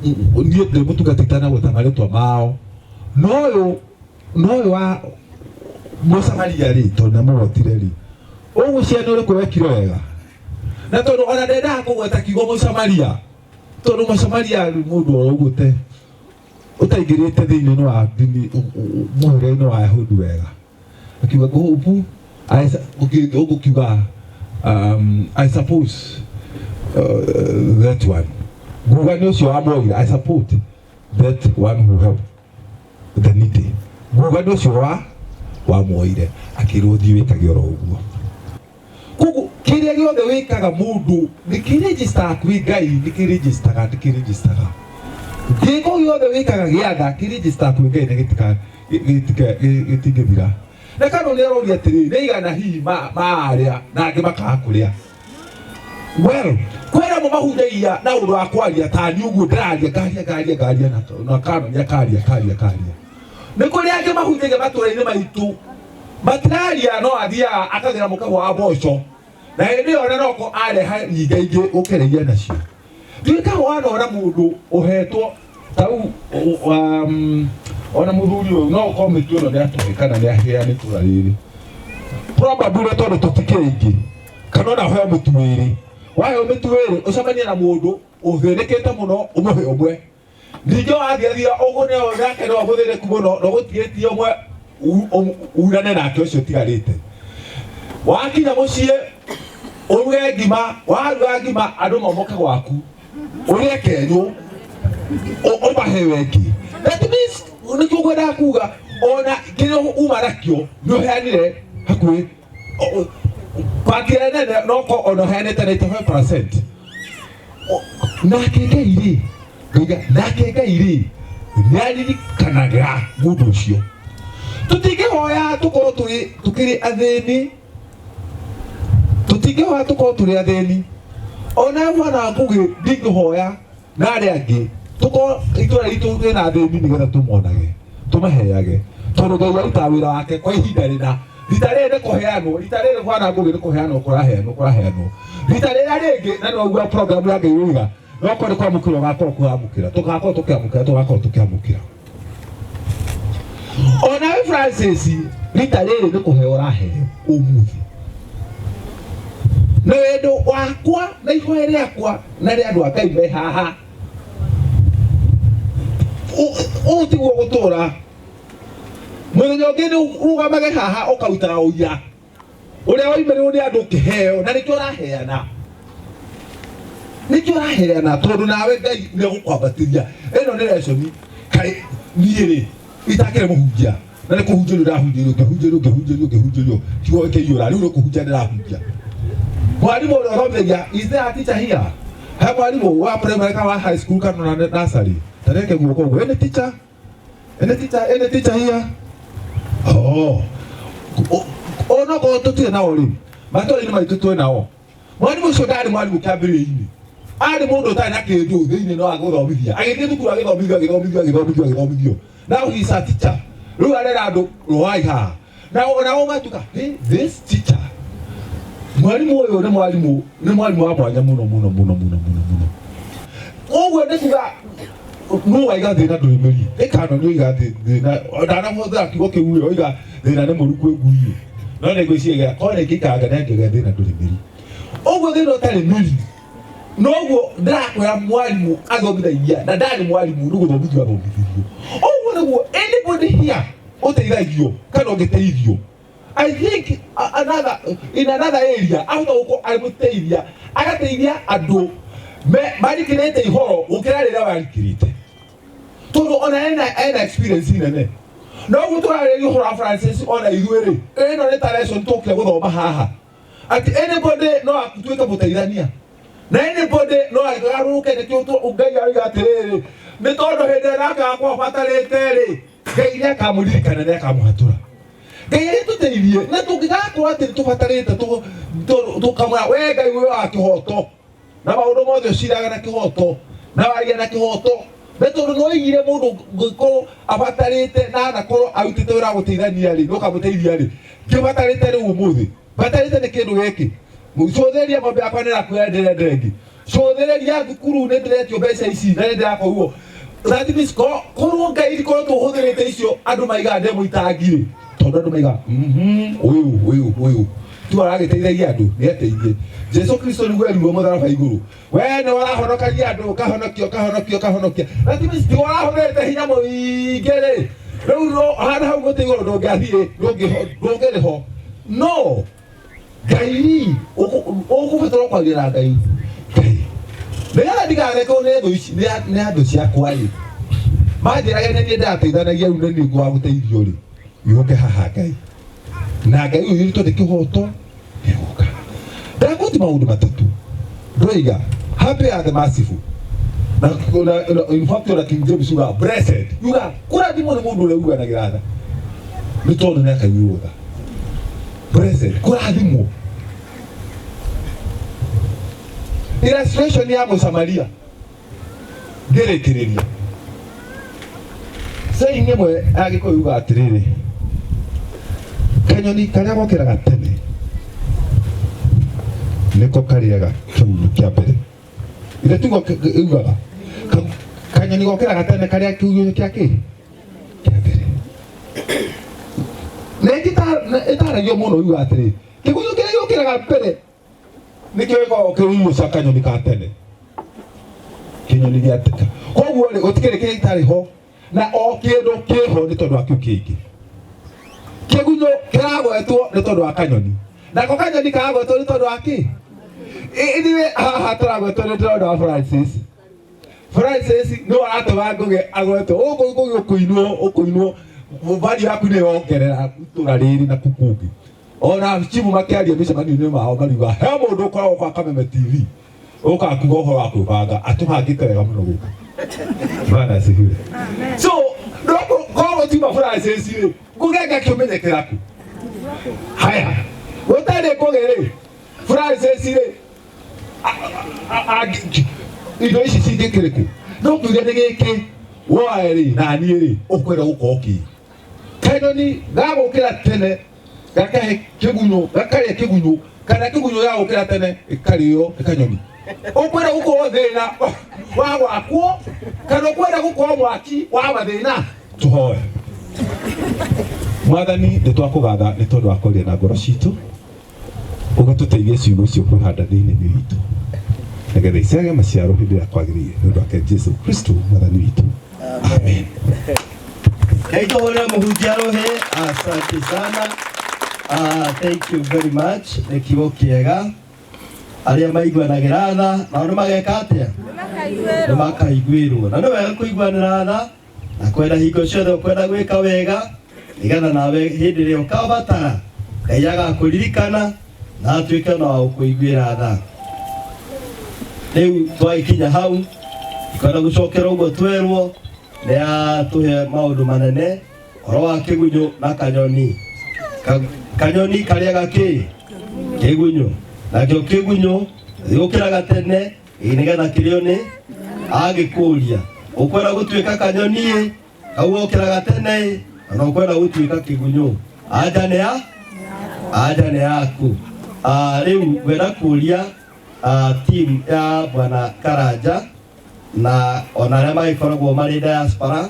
niĩ ndĩ mũtungata itanagweta marĩtwa mao, no ũyũ wa Mũsamaria rĩ, tondũ nĩamũgwetire rĩ, ũgwĩciria nĩ ũrĩkũ wekire wega? Na tondũ ona ndendaga kũgweta kiugo Mũsamaria, tondũ Mũsamaria nĩ mũndũ oro ũguo ũtaingĩrĩte thĩinĩ wa ndini mũhĩrĩga-inĩ wa Ayahudi wega, akiuga ngũhubu ũgũkiuga I suppose that one, nguga nĩ ũcio wamwoire, I support that one who helped the needy, nguga nĩ ũcio wamwoire, akĩrwo thiĩ wĩkage oro ũguo. Koguo kĩrĩa gĩothe wĩkaga mũndũ nĩ kĩregistaga kwĩ Ngai, nĩ kĩregistaga, nĩ kĩregistaga. Gĩko gĩothe wĩkaga gĩa tha kĩregistaga kwĩ Ngai na gĩtingĩthira. Na kana nĩ aroria atĩrĩrĩ, nĩ aigana hihi marĩa na angĩ makaga kũrĩa? Well, kwĩna mo mahunjagia na ũndũ wa kwaria ta niĩ ũguo ndĩraria, ngaria, ngaria, ngaria, na kana nĩ akaria, karia, karia. Nĩ kũrĩ angĩ mahunjagia matũũra-inĩ maitũ matiraria no athiaga akagĩra mũkebe wa mboco na hĩndĩ ĩyo ona noko areha nyingĩ ingĩ gũkĩra iria nacio. Ndiũĩ kana wanona mũndũ ũhetwo tau ona mũthuri ũyũ no ũkorwo mĩtu ĩno nĩ atũhe kana nĩ aheana itũra rĩrĩ probably tondũ tũtikĩrĩ aingĩ kana ona ũheo mũtu wĩrĩ waheo mĩtu wĩrĩ ũcemanie na mũndũ ũthĩnĩkĩte mũno ũmũhe ũmwe ningĩ wathiathia ũguo nĩo nake no mũthĩnĩku mũno na ũgũtigĩtie ũmwe unane nake ũcio ũtigarĩte wakinya mũciĩ ũruge ngima waruga ngima andũ momoke gwaku ũrĩe kenyũ ũmahe wengĩ. That means nĩkĩo ngwendaga kuga ona kĩrĩa uma nakĩo nĩ ũheanire hakuhĩ part ĩrĩa nene noko ona ũheanĩte 95%. Nake Ngai rĩ ngaiga nake Ngai rĩ nĩ aririkanaga mũndũ ũcio. Tũtingĩhoya tũkorwo tũrĩ tũkĩrĩ athĩni, tũtingĩhoya tũkorwo tũrĩ athĩni. Ona mwana Ngũgĩ ndingĩhoya na arĩa angĩ tũkorwo itũra ritũ rĩna athĩni nĩgetha tũmonage tũmaheage tondũ Ngai arutaga wĩra wake kwa ihinda rĩna. Rita rĩrĩ nĩ kũheanwo, rita rĩrĩ bwana Ngũgĩ nĩ kũheanwo kũraheanwo kũraheanwo. Rita rĩrĩa rĩngĩ na nĩwaigua program ya Ngai wĩiga no korwo nĩ kwamũkĩra ũgakorwo kwamũkĩra tũgakorwo tũkĩamũkĩra tũgakorwo tũkĩamũkĩra. Onawe Francis rita rĩrĩ nĩ kũheo ũraheo ũmũthĩ na wendo wakwa na ihoya rĩakwa na rĩa andũ a Ngai me haha ũũ tiguo gũtũra. Mũthenya ũngĩ nĩ ũrũgamage haha ũkarutaga ũira ũrĩa waimĩrĩrwo nĩ andũ ũkĩheo na nĩkĩo ũraheana nĩkĩo ũraheana tondũ nawe Ngai nĩ egũkwambatĩria. Ĩno nĩ lesson kaĩ niĩ rĩ itakĩrĩ mũhunjia na nĩ kũhunjĩrio ndahunjĩrio ngĩhunjĩrio ngĩhunjĩrio ngĩhunjĩrio kiugo gĩkĩiyũra rĩu nĩ kũhunjia ndĩrahunjia. Mwarimũ ũrĩa ũthomithagia, is there a teacher here? He mwarimũ wa primary kana wa high school kana na nursery ta reke guoko ũguo. Any teacher? Any teacher? Any teacher here? Oh. Onokorwo tũtirĩ nao rĩ matũra-inĩ maitũ twĩ nao. Mwarimũ ũcio ndarĩ mwarimũ kĩambĩrĩria-inĩ, arĩ mũndũ ũtarĩ na kĩndũ thĩinĩ no agũthomithia agĩthiĩ thukuru agĩthomithio agĩthomithio agĩthomithio agĩthomithio. Now he is a teacher. Rĩu arera andũ rũai haha na onao matuka hey, this teacher mwarimũ ũyũ nĩ mwarimũ nĩ mwarimũ wa mwanya mũno mũno mũno mũno mũno mũno. Ũguo nĩ kuga nũ waiga thĩna ndũrĩ mĩri ĩkano nĩ oiga thĩna ndanahũthĩra kiugo kĩu rĩ oiga thĩna nĩ mũru kwĩ ngui no nĩ ngwĩciria korwo nĩ ingĩikanga na ngĩgĩa thĩna ndũrĩ mĩri. Ũguo thĩna ũtarĩ mĩri noguo ndĩrakwĩra mwarimũ athomithagia na ndarĩ mwarimũ nĩ gũthomithio athomithirio. Ũguo nĩguo anybody here ũteithagio kana ũngĩteithio I think another in another area ahota gũkorwo arĩ mũteithia agateithia andũ marikĩrĩte ihoro gũkĩra rĩrĩa warikĩrĩte tondũ ona ena experience nene. Noguo tũrarĩria ũhoro wa Francis ona ithuĩ rĩ ĩno nĩ ta lesson tũkire gũthoma haha atĩ anybody no atuĩke mũteithania na anybody no agarũrũke nĩkĩo Ngai aroiga atĩrĩrĩ nĩ tondũ hĩndĩ ĩrĩa nake wakwa abatarĩte rĩ Ngai nĩ akamũririkana nĩ akamũhatũra. Ngai agĩtũteithie na tũngĩgakorwo atĩ nĩ tũbatarĩte tũkamwĩra we Ngai wĩ wa kĩhoto na maũndũ mothe ũciraga na kĩhoto na waria na kĩhoto na tondũ nĩ waigire mũndũ ũngĩkorwo abatarĩte na anakorwo arutĩte wĩra wa gũteithania rĩ nĩ ũkamũteithia rĩ kĩbatarĩte rĩu ũmũthĩ batarĩte nĩ kĩndũ gĩkĩ cũthĩrĩria ng'ombe yakwa nĩ ĩrakwĩra ndĩrenda ĩngĩ cũthĩrĩria thukuru nĩ ndĩretio mbeca ici na nĩ ndĩrakorirwo. That means korwo Ngai korwo tũhũthĩrĩte icio andũ maigaga ndĩ mũitangi rĩ tondũ andũ maigaga ũyũ ũyũ ũyũ tu aragĩteithagia andũ nĩ ateithie. Jesu Kristo nĩguo erirwo mũtharaba igũrũ we nĩ ũrahonokagia andũ ũkahonokia ũkahonokia ũkahonokia. That means ti ũrahũthĩrĩte hinya mũingĩ rĩ rĩu no handũ hau mũtĩ igũrũ ndũngĩathiĩ ndũngĩrĩ ho no Ngai ũkũbatara kwaria na Ngai Ngai nĩgetha ndigarekwo nĩ thũ ici nĩ andũ ciakwa rĩ manjĩrage nĩ niĩ ndĩrateithanagia rĩu nĩ niĩ ngwaga gũteithio rĩ yũke haha Ngai na Ngai ũyũ tondũ kĩhoto nĩegũka. Ndakũti maũndũ matatũ ndoiga happy are the merciful na in fact ona King James uga blessed uga kũrathimwo nĩ mũndũ ũrĩa uganagĩra tha nĩ tondũ nĩ akaiguĩrwo tha. Blessed kũrathimwo. Illustration ya Mũsamaria ngĩrĩkĩrĩria. Saying ĩmwe ya Gĩkũyũ yugaga atĩrĩrĩ, kanyoni karĩa gokĩraga tene nĩko karĩaga kĩgunyũ kĩa mbere. Ithe tiguo yugaga kanyoni gokĩraga tene karĩa kĩgunyũ kĩa kĩ kĩa mbere. Na ĩngĩ ĩtaragio mũno yugaga atĩrĩrĩ, kĩgunyũ kĩrĩa gĩũkĩraga mbere nĩkĩo gĩkoragwo kĩrĩ irio cia kanyoni ka tene, kĩnyoni gĩa tene. Koguo rĩ, gũtikĩrĩ kĩrĩa gĩtarĩ ho, na o kĩndũ kĩho nĩ tondũ wa kĩu kĩngĩ. Kĩgunyũ kĩragwetwo nĩ tondũ wa kanyoni, nako kanyoni karagwetwo nĩ tondũ wa kĩ? Ithuĩ haha tũragwetwo nĩ tondũ wa Francis. Francis nĩwe aratũma Ngũgĩ agwetwo gũkũ. Ngũgĩ ũkũinwo, ũkũinwo value yaku nĩ yongerera itũra rĩrĩ na kũu kũngĩ. Ona chibu makĩaria mĩcemanio-inĩ mao mariuga he mũndũ ũkoragwo kwa Kameme TV ũkaga kuga ũhoro wa kwĩbanga, atũhangĩte wega mũno gũkũ. Bwana asifiwe. So korwo tiuma Francis rĩ, Ngũgĩ angĩakĩũmenyekera kũ? Haya, gũtarĩ Ngũgĩ rĩ, Francis rĩ, indo ici cingĩkĩrĩ kũ? No tuge nĩ gĩkĩ woe rĩ, na niĩ rĩ, ũkwenda gũkorwo kĩ? Kanyoni gagũkĩra tene gakahe kĩgunyũ, gakarĩa kĩgunyũ, kana kĩgunyũ gagũkĩra tene gĩkarĩo nĩ kanyoni. Ũkwenda gũkorwo thĩna wa gwakwo kana ũkwenda gũkorwo mwaki wa mathĩna? Tũhoe. Mwathani, nĩ twakũgatha nĩ tondũ wa kwaria na ngoro citũ, ũgatũteithia ciugo icio kwĩhanda thĩinĩ witũ nĩgetha iciage maciaro hĩndĩ ĩrĩa kwagĩrĩire, nĩ ũndũ wake Jesu Kristo mwathani witũ, amen. Ngai tũhũrĩre mũhunjia rũhĩ. Asante sana. Thank you very much. Nĩ kiugo kĩega. Arĩa maiguanagĩra tha nao nĩ mageka atĩa? Nĩ makaiguĩrwo. Na nĩ wega kũiguanĩra tha na kwenda hingo ciothe ũkwenda gwĩka wega, nĩgetha nawe hĩndĩ ĩrĩa ũkabatara Ngai agakũririkana na atuĩke na wa gũkũiguĩra tha. Rĩu twagĩkinya hau, kwenda gũcokera ũguo twerwo nĩ atũhe maũndũ manene ũhoro wa kĩgunyũ na kanyoni. Kanyoni karĩaga kĩ? Kĩgunyũ. Nakĩo kĩgunyũ gĩũkĩraga tene nĩgetha kĩrĩo nĩ agĩkũria. Ũkwenda gũtuĩka kanyoni ĩ, kau gokĩraga tene ĩ, kana ũkwenda gũtuĩka kĩgunyũ? Anja nĩ ya? Anja nĩ yaku. Rĩu ngwenda kũria team ya Bwana Karanja na ona arĩa magĩkoragwo marĩ diaspora,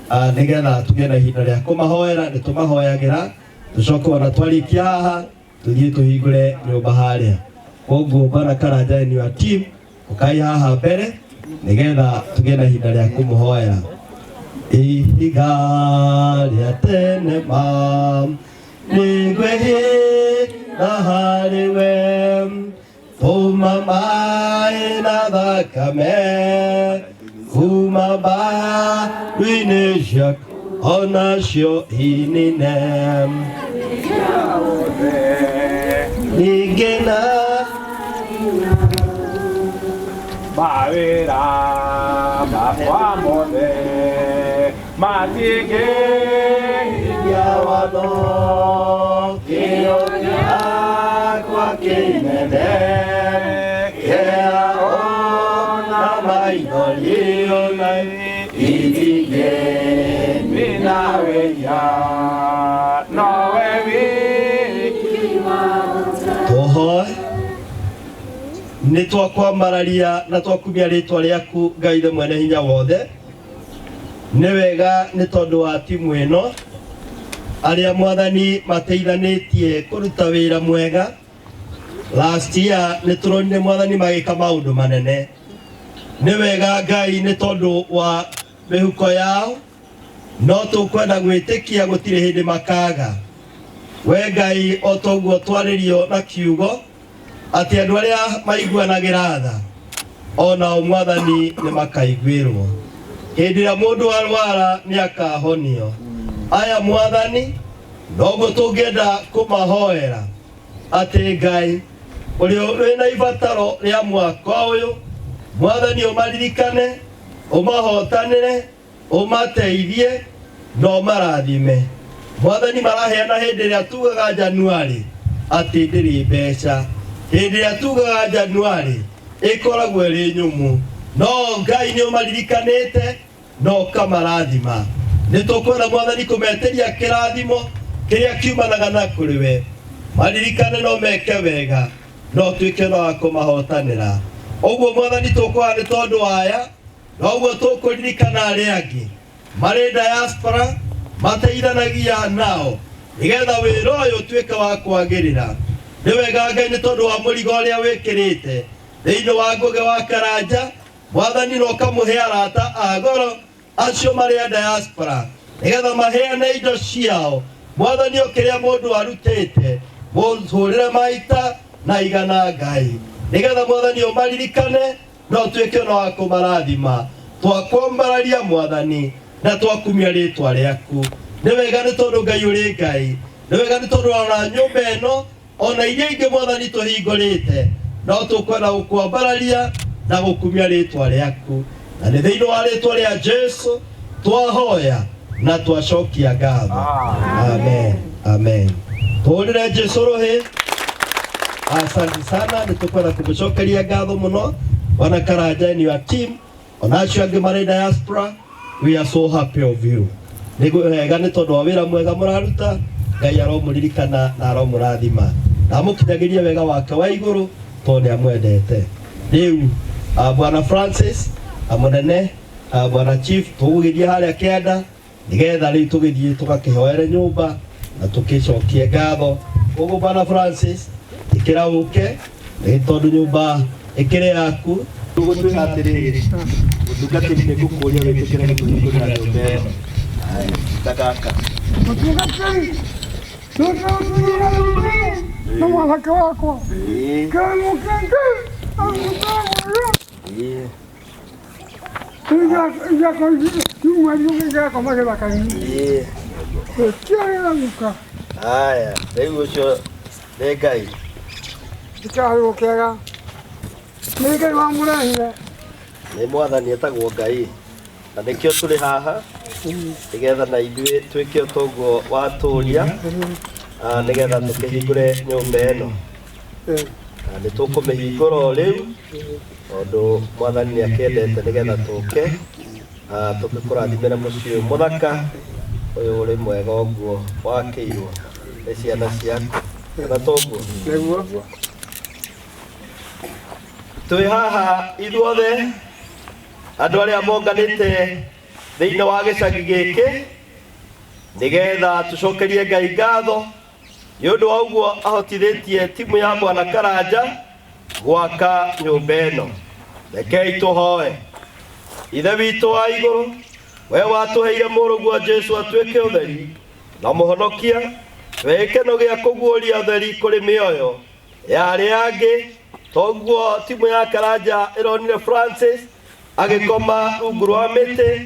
nĩgetha tũgĩe na ihinda rĩa kũmahoera. Nĩ tũmahoyagĩra, tũcoke ona twarĩkia haha tũthiĩ tũhingũre nyũmba harĩa. Koguo Bwana Karanja and your team, ũkai haha mbere nĩgetha tũgĩe na ihinda rĩa kũmũhoera. Ihiga rĩa tene ma nĩngwĩhĩta harĩ we, kuma maĩ na thakame, kuma mbaru-inĩ ciaku onacio inine. Ningĩ na mawĩra makwa mothe matingĩhingia watho, kĩo gĩakwa kĩnene kĩa ona maithori ona itingĩmina wĩhia, nowe wiki. Tũhoe. Nĩ twakwambararia na twakumia rĩtwa rĩaku Ngai the mwene hinya wothe. Nĩ wega nĩ tondũ wa timu ĩno arĩa mwathani mateithanĩtie kũruta wĩra mwega. Last year nĩ tũronire mwathani magĩka maũndũ manene. Nĩ wega Ngai nĩ tondũ wa mĩhuko yao, no tũkwenda gwĩtĩkia gũtirĩ hĩndĩ makaga. We Ngai, o toguo twarĩrio na kiugo atĩ andũ arĩa maiguanagĩra tha onao mwathani nĩ makaiguĩrwo. Hĩndĩ ĩrĩa mũndũ arwara nĩ akahonio. Aya mwathani, noguo tũngĩenda kũmahoera atĩ Ngai ũrĩa wĩna ibataro rĩa mwaka ũyũ, mwathani ũmaririkane, ũmahotanĩre, ũmateithie na ũmarathime. Mwathani maraheana hĩndĩ ĩrĩa tugaga Januari atĩ ndĩrĩ mbeca, hĩndĩ ĩrĩa tugaga Januari ĩkoragwo ĩrĩ nyũmũ, no Ngai nĩ ũmaririkanĩte na ũkamarathima. Nĩ tũkwenda Mwathani kũmetĩria kĩrathimo kĩrĩa kiumanaga na kũrĩ we. Maririkane no meke wega, no tuĩke no wa kũmahotanĩra. Ũguo Mwathani tũkũhoya nĩ tondũ waya, noguo tũkũririkana arĩa angĩ marĩ diaspora mateithanagia nao nĩgetha wĩra ũyũ ũtuĩke wa kwagĩrĩra. Nĩ wega Ngai nĩ tondũ wa mũrigo ũrĩa wĩkĩrĩte thĩinĩ wa Ngũgĩ wa Karanja. Mwathani no ũkamũhe arata a goro acio marĩ a diaspora nĩgetha maheane indo ciao. Mwathani o kĩrĩa mũndũ arutĩte mũhũrĩre maita na igana Ngai, nĩgetha Mwathani ũmaririkane no ũtuĩke no wa kũmarathima. Twakwambararia Mwathani na twakumia rĩtwa rĩaku. Nĩ wega nĩ tondũ Ngai ũrĩ Ngai, nĩ wega nĩ tondũ ona nyũmba ĩno ona iria ingĩ Mwathani tũhingũrĩte, no tũkwenda gũkwambararia na gũkumia rĩtwa rĩaku. Na nĩ thĩinĩ wa rĩtwa rĩa Jesu twahoya na twacokia ngatho. Amen, amen. Tũhũrĩre Jesu rũhĩ. Asante sana, nĩ tũkwenda kũmũcokeria ngatho mũno Bwana Karanja and your team, ona acio angĩ marĩ diaspora, we are so happy of you. Nĩ wega nĩ tondũ wa wĩra mwega mũraruta. Ngai aromũririkana na aromũrathima na amũkinyagĩrie wega wake wa igũrũ tondũ nĩ amwendete. Rĩu Bwana Francis, mũnene, Bwana Chief, tũgũgĩthiĩ harĩa kĩanda nĩgetha rĩu tũgĩthiĩ tũgakĩhoere nyũmba na tũkĩcokie ngatho. Ũguo Bwana Francis, ĩkĩra ũke nĩ tondũ nyũmba ĩkĩrĩ yaku. Tũgũtwĩra atĩrĩrĩ, mũtungatĩri nĩ ngũkũria wĩtĩkĩre gũtũhingũrĩra nyũmba ĩno. Ta gaka. Mũtungatĩri, na mwanake wakwa kĩmũkĩngĩ Haya, rĩu ũcio nĩ Ngai. Kĩega nĩ Ngai wamũrehire. Nĩ Mwathani etagwo Ngai, na nĩkĩo tũrĩ haha nĩgetha na ithuĩ twĩke o toguo watũria, nĩgetha tũkĩhingũre nyũmba ĩno. Nĩ tũkũmĩhingũra o rĩu tondũ Mwathani nĩ akĩendete nĩgetha tũke tũgĩkũrathimĩre mũciĩ ũyũ mũthaka ũyũ ũrĩ mwega ũguo wakĩirwo nĩ ciana ciaku. Kana toguo? Nĩguo. Twĩ haha ithuothe andũ arĩa monganĩte thĩinĩ wa gĩcagi gĩkĩ nĩgetha tũcokerie Ngai ngatho nĩ ũndũ wa ũguo ahotithĩtie timu ya Bwana Karanja gwaka nyũmba ĩno. Rekei tũhoe. Ithe witũ wa igũrũ, we watũheire mũrũguo Jesu atuĩke ũtheri na mũhonokia, we gĩkeno gĩa kũguũria ũtheri kũrĩ mĩoyo ya arĩa angĩ. Toguo timu ya Karanja ĩronire Francis agĩkoma rungu rwa mĩtĩ,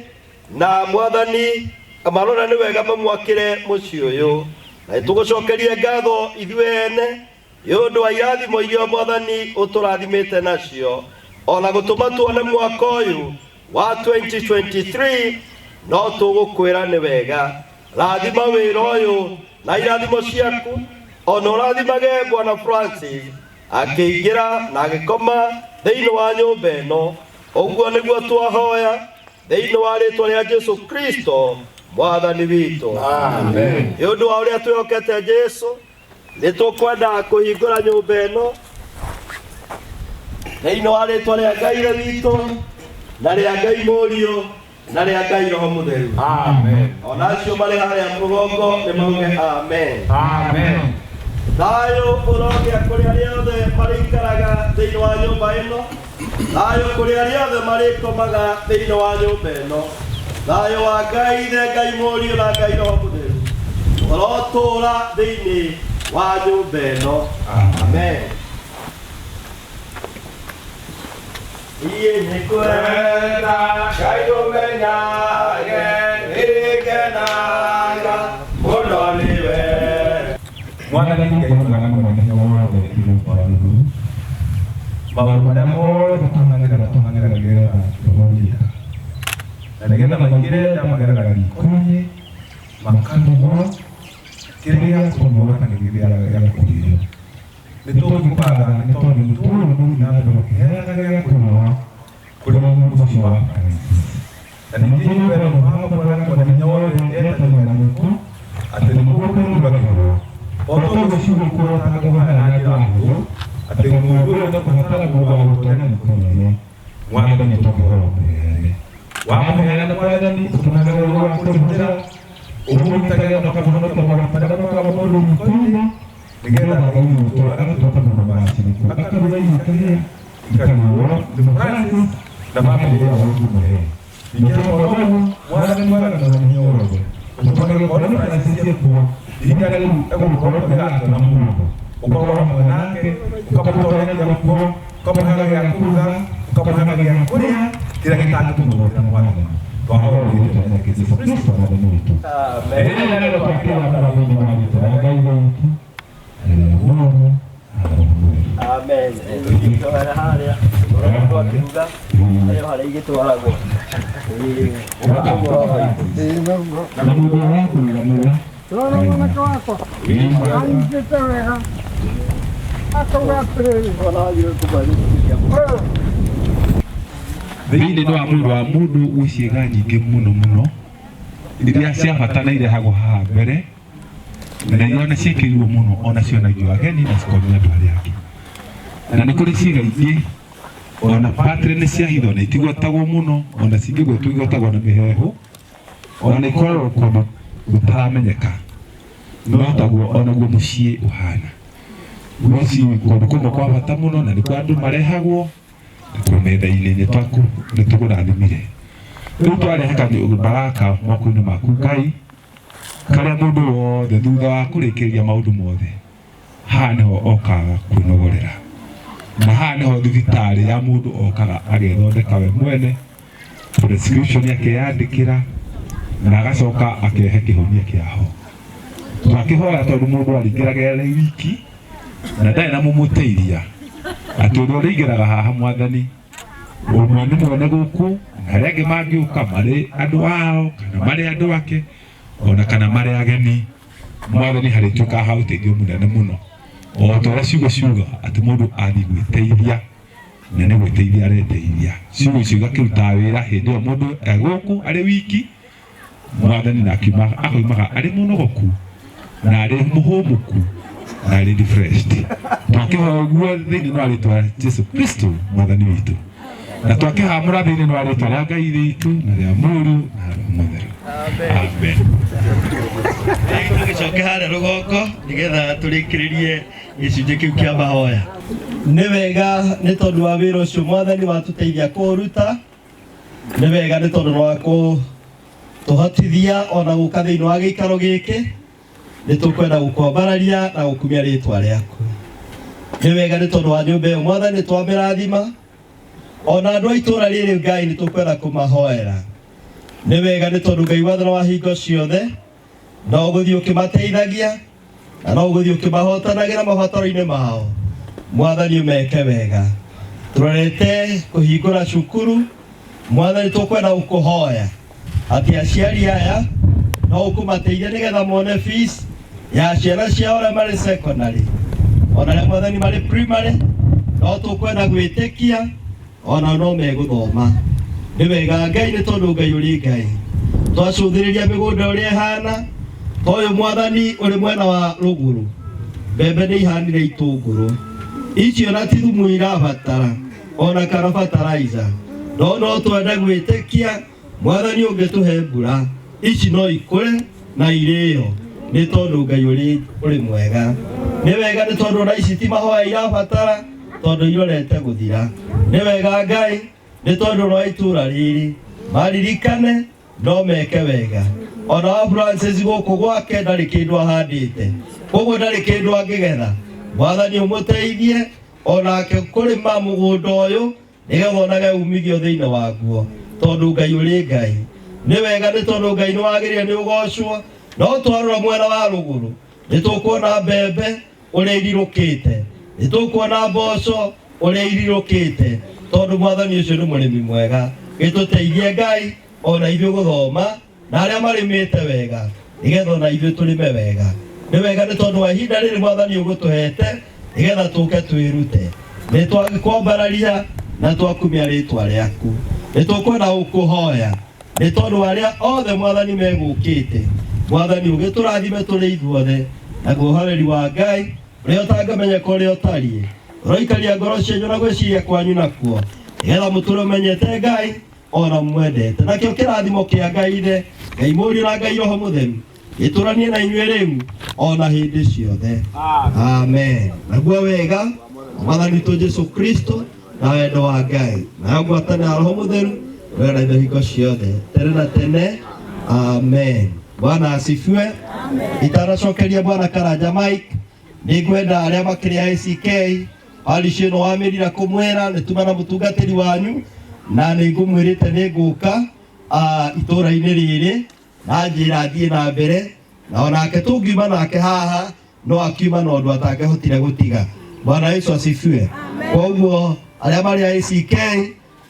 na Mwathani marona nĩ wega mamwakĩre mũciĩ ũyũ. Na tũgũcokerie ngatho ithuĩ ene nĩ ũndũ wa irathimo iria Mwathani ũtũrathimĩte nacio, ona gũtũma tuone mwaka ũyũ wa 2023. No tũgũkwĩra nĩ wega. Rathima wĩra ũyũ na irathimo ciaku, ona ũrathimage Bwana Francis akĩingĩra na agĩkoma thĩinĩ wa nyũmba ĩno. Ũguo nĩguo twahoya thĩinĩ wa rĩtwa rĩa Jesu Kristo Mwathani witũ. Amen. Nĩ ũndũ wa ũrĩa twĩhokete Jesu, nĩ tũkwenda kũhingũra nyũmba ĩno thĩinĩ wa rĩtwa rĩa Ngai Ithe witũ na rĩa Ngai Mũriũ na rĩa Ngai Roho Mũtheru. Amen. Ona acio marĩ harĩa mũgongo nĩ mauge amen. Amen. Thayũ ũrogĩa kũrĩ arĩa othe marĩikaraga thĩinĩ wa nyũmba ĩno, thayũ kũrĩ arĩa othe marĩkomaga thĩinĩ wa nyũmba ĩno, thayũ wa Ngai Ithe, Ngai Mũriũ na Ngai Roho Mũtheru ũrotũũra thĩinĩ wa nyũmba ĩno. Amen. Iĩ nĩ kwenda Ngai ũmenyage nĩngenaga mũno nĩwe. Mwathani Ngai mwega na mwene hinya wothe igũrũ na thĩ, maũndũ marĩa mothe tũhang'agĩra tũhang'agĩra nĩgetha tũthondeka, na nĩgetha maingĩre nda magereraga riko-inĩ makarugwo kĩrĩa gĩa kũnyua kana kĩrĩa gĩa kũrĩo. Nĩ tũgũkũgatha nĩ tondũ nĩ tũũĩ nĩ ũgũthiĩ na mbere ũkĩheanaga gĩa kũnyua kũrĩ mũndũ ũcio wa Francis. Na ningĩ nĩ kwenda mũbango mwega Mwene Hinya Wothe etania na gũkũ atĩ nĩguo kũrugagĩrwo o toguo ciugo ikũrotaga kũhana na njĩra hũthũ atĩ mũndũ ũyũ nĩ kũbatara mũndũ wa gũtonya nĩ kũnene. Mwathani tũkĩhoya ũmũheane wamũheana Mwathani ũtũmage ũũgĩ wa kũrĩhũthĩra ũmũgitage na ũkamũhonokia mogwati marĩa mokaga mũndũ riko-inĩ nĩgetha Ngai witũ agatuĩka mũndũ mũgacĩrĩku akaruga irio ikahĩa ikarĩo nĩ Francis na bamĩrĩ yao ũngĩmũhe. Ningĩ ũguo Mwathani mwega na Mwene Hinya Wothe ũtũmage gũkorwo nĩ Francis ekuo ihinda rĩu egũgĩkorwo mĩgato na mũndũ ũkorwo hamwe nake ũkamũtonyagia gũkuo ũkamũheaga gĩa kũruga ũkamũheaga gĩa kũrĩa kĩrĩa gĩtangĩtũthũkĩra Mwathani. Twahoya rĩĩtwa rĩake Jesũ Kristo Mwathani witũ. Amen. Twakĩra thĩinĩ wa rĩĩtwa rĩa Ngai witũ na rĩa Mũriũ na Roho Mũtheru. Amen. Tũgĩtwara harĩa mũndũ akĩruga harĩa harĩa igĩtwaragwo. Na mũndũ wa kũiganĩra Rora mwanake wakwa anyitĩte wega akauga atĩrĩrĩ thĩinĩ wa mwĩrĩ wa mũndũ gwĩ ciĩga nyingĩ mũno mũno iria cia bata na irehagwo haha mbere na iria ona ciĩkĩrirwo mũno ona cionagio ageni na cikonio andũ arĩa angĩ. Na nĩ kũrĩ ciĩga ingĩ ona batĩrĩ nĩ cia hitho na itigwetagwo mũno ona cingĩgwetwo igwetagwo na mĩheehũ ona ikoragwo kũndũ gũtaramenyeka no taguo onaguo mũciĩ ũhana. Mũciĩ kũndũ kũmwe kwa bata mũno na nĩkuo andũ marehagwo nĩkuo metha-inĩ nĩ tũkũrathimire. Rĩu twarehe kanyũmba gaka moko-inĩ maku Ngai karĩa mũndũ wothe thutha wa kũrĩkĩrĩria maũndũ mothe haha nĩho okaga kwĩnogorera na haha nĩho thibitarĩ ya mũndũ okaga agethondeka we mwene prescription akeyandĩkĩra na agacoka akehe kĩhonia kĩaho. Twakĩhoya tondũ mũndũ aringĩraga arĩ wiki na ndarĩ na mũmũteithia atĩ ũrĩa ũrĩingĩraga haha Mwathani ũmwe nĩ mwene gũkũ na arĩa angĩ mangĩũka marĩ andũ ao kana marĩ andũ ake ona kana marĩ ageni Mwathani harĩtuĩkaga ha ũteithio mũnene mũno o ta ũrĩa ciugo ciuga atĩ mũndũ athiĩ gwĩteithia na nĩ gwĩteithia areteithia. Ciugo icio igakĩrutaga wĩra hĩndĩ ĩyo mũndũ e gũkũ arĩ wiki Mwathani na akoimaga arĩ mũnogoku na arĩ mũhũmũku na arĩ refreshed. Twakĩhoya ũguo thĩinĩ wa rĩĩtwa rĩa Jesũ Kristo Mwathani witũ na twakĩhamũra thĩinĩ wa rĩĩtwa rĩa Ngai witũ na rĩa Mũriũ na Roho Mũtheru. Amen. Tũgĩcoke harĩa rũgongo nĩgetha tũrĩkĩrĩrie gĩcunjĩ kĩu kĩa mahoya. Nĩ wega nĩ tondũ wa wĩra ũcio Mwathani watũteithia kũũruta, nĩ wega nĩ tondũ wa kũtũhotithia ona gũka thĩinĩ wa gĩikaro gĩkĩ, nĩ tũkwenda gũkwambararia na gũkumia rĩtwa rĩaku. Nĩ wega nĩ tondũ wa nyũmba ĩyo Mwathani twamĩrathima, ona andũ a itũũra rĩrĩ Ngai nĩ tũkwenda kũmahoera. Nĩ wega nĩ tondũ Ngai wathana wa hingo ciothe no ũgũthiĩ ũkĩmateithagia na no ũgũthiĩ ũkĩmahotanagĩra mabataro-inĩ mao. Mwathani ũmeke wega. Tũrorete kũhingũra cukuru, Mwathani tũkwenda gũkũhoya atĩ aciari aya no ũkũmateithia nĩgetha mone fees ya ciana ciao arĩa marĩ secondary ona arĩa Mwathani marĩ primary, no tũkwenda gwĩtĩkia ona no megũthoma. Nĩ wega Ngai nĩ tondũ Ngai ũrĩ Ngai. Twacũthĩrĩria mĩgũnda ũrĩa ĩhana, ta ũyũ Mwathani ũrĩ mwena wa rũgũrũ, mbembe nĩ ihanire itũngũrũ icio na ti thumu irabatara ona kana fertilizer, no no twende gwĩtĩkia Mwathani ũngĩtũhe mbura ici no ikũre na irĩo nĩ tondũ Ngai ũrĩ mwega. Nĩ wega nĩ tondũ ona ici ti mahoya irabatara tondũ irorete gũthira. Nĩ wega Ngai nĩ tondũ no itũũra rĩrĩ maririkane no meke wega. Ona wa Francis gũkũ gwake ndarĩ kĩndũ ahandĩte, koguo ndarĩ kĩndũ angĩgetha. Mwathani ũmũteithie onake kũrĩma mũgũnda ũyũ nĩgetha onage umithio thĩinĩ waguo tondũ Ngai ũrĩ Ngai. Nĩ wega nĩ tondũ Ngai nĩ wagĩrĩire nĩ ũgocwo, no twarora mwena wa rũgũrũ nĩ tũkuona mbembe ũrĩa irirũkĩte, nĩ tũkuona mboco ũrĩa irirũkĩte, tondũ Mwathani ũcio nĩ mũrĩmi mwega. Gĩtũteithie Ngai ona ithuĩ gũthoma na arĩa marĩmĩte wega nĩgetha ona ithuĩ tũrĩme wega. Nĩ wega nĩ tondũ wa ihinda rĩrĩ Mwathani ũgũtũhete nĩgetha tũke twĩrute. Nĩ twakwambararia na twakumia rĩtwa rĩaku. Nĩ tũkwenda gũkũhoya Nĩ tondũ wa arĩa othe Mwathani megũkĩte. Mwathani ũgĩtũrathime tũrĩ ithuothe, naguo ũhoreri wa Ngai ũrĩa ũtangĩmenyeka ũrĩa ũtariĩ, ũroikaria ngoro cianyu na gwĩciria kwanyu nakuo, nĩgetha mũtũre ũmenyete Ngai ona mwendete. Nakĩo kĩrathimo kĩa Ngai Ithe, Ngai Mũriũ na Ngai Roho Mũtheru gĩtũranie na inyuĩ rĩu ona hĩndĩ ciothe. Amen. Naguo wega wa Mwathani witũ Jesu Kristo na wendo wa Ngai nayo ngwatanĩro ya Roho Mũtheru wee na ithuĩ hingo ciothe tene na tene. Amen. Bwana asifiwe. Itanacokeria Bwana Karanja Mike, nĩngwenda arĩa makĩrĩ a ACK parish ĩno wa Mĩrira kũmwĩra nĩ tuma na mũtungatĩri wanyu na nĩ ngũmwĩrĩte nĩ ngũka itũũra-inĩ rĩrĩ na njĩra thiĩ na mbere na onake tũngiuma nake haha no akiuma na ũndũ atangĩhotire gũtiga. Bwana Yesu asifiwe. Koguo arĩa marĩ a ACK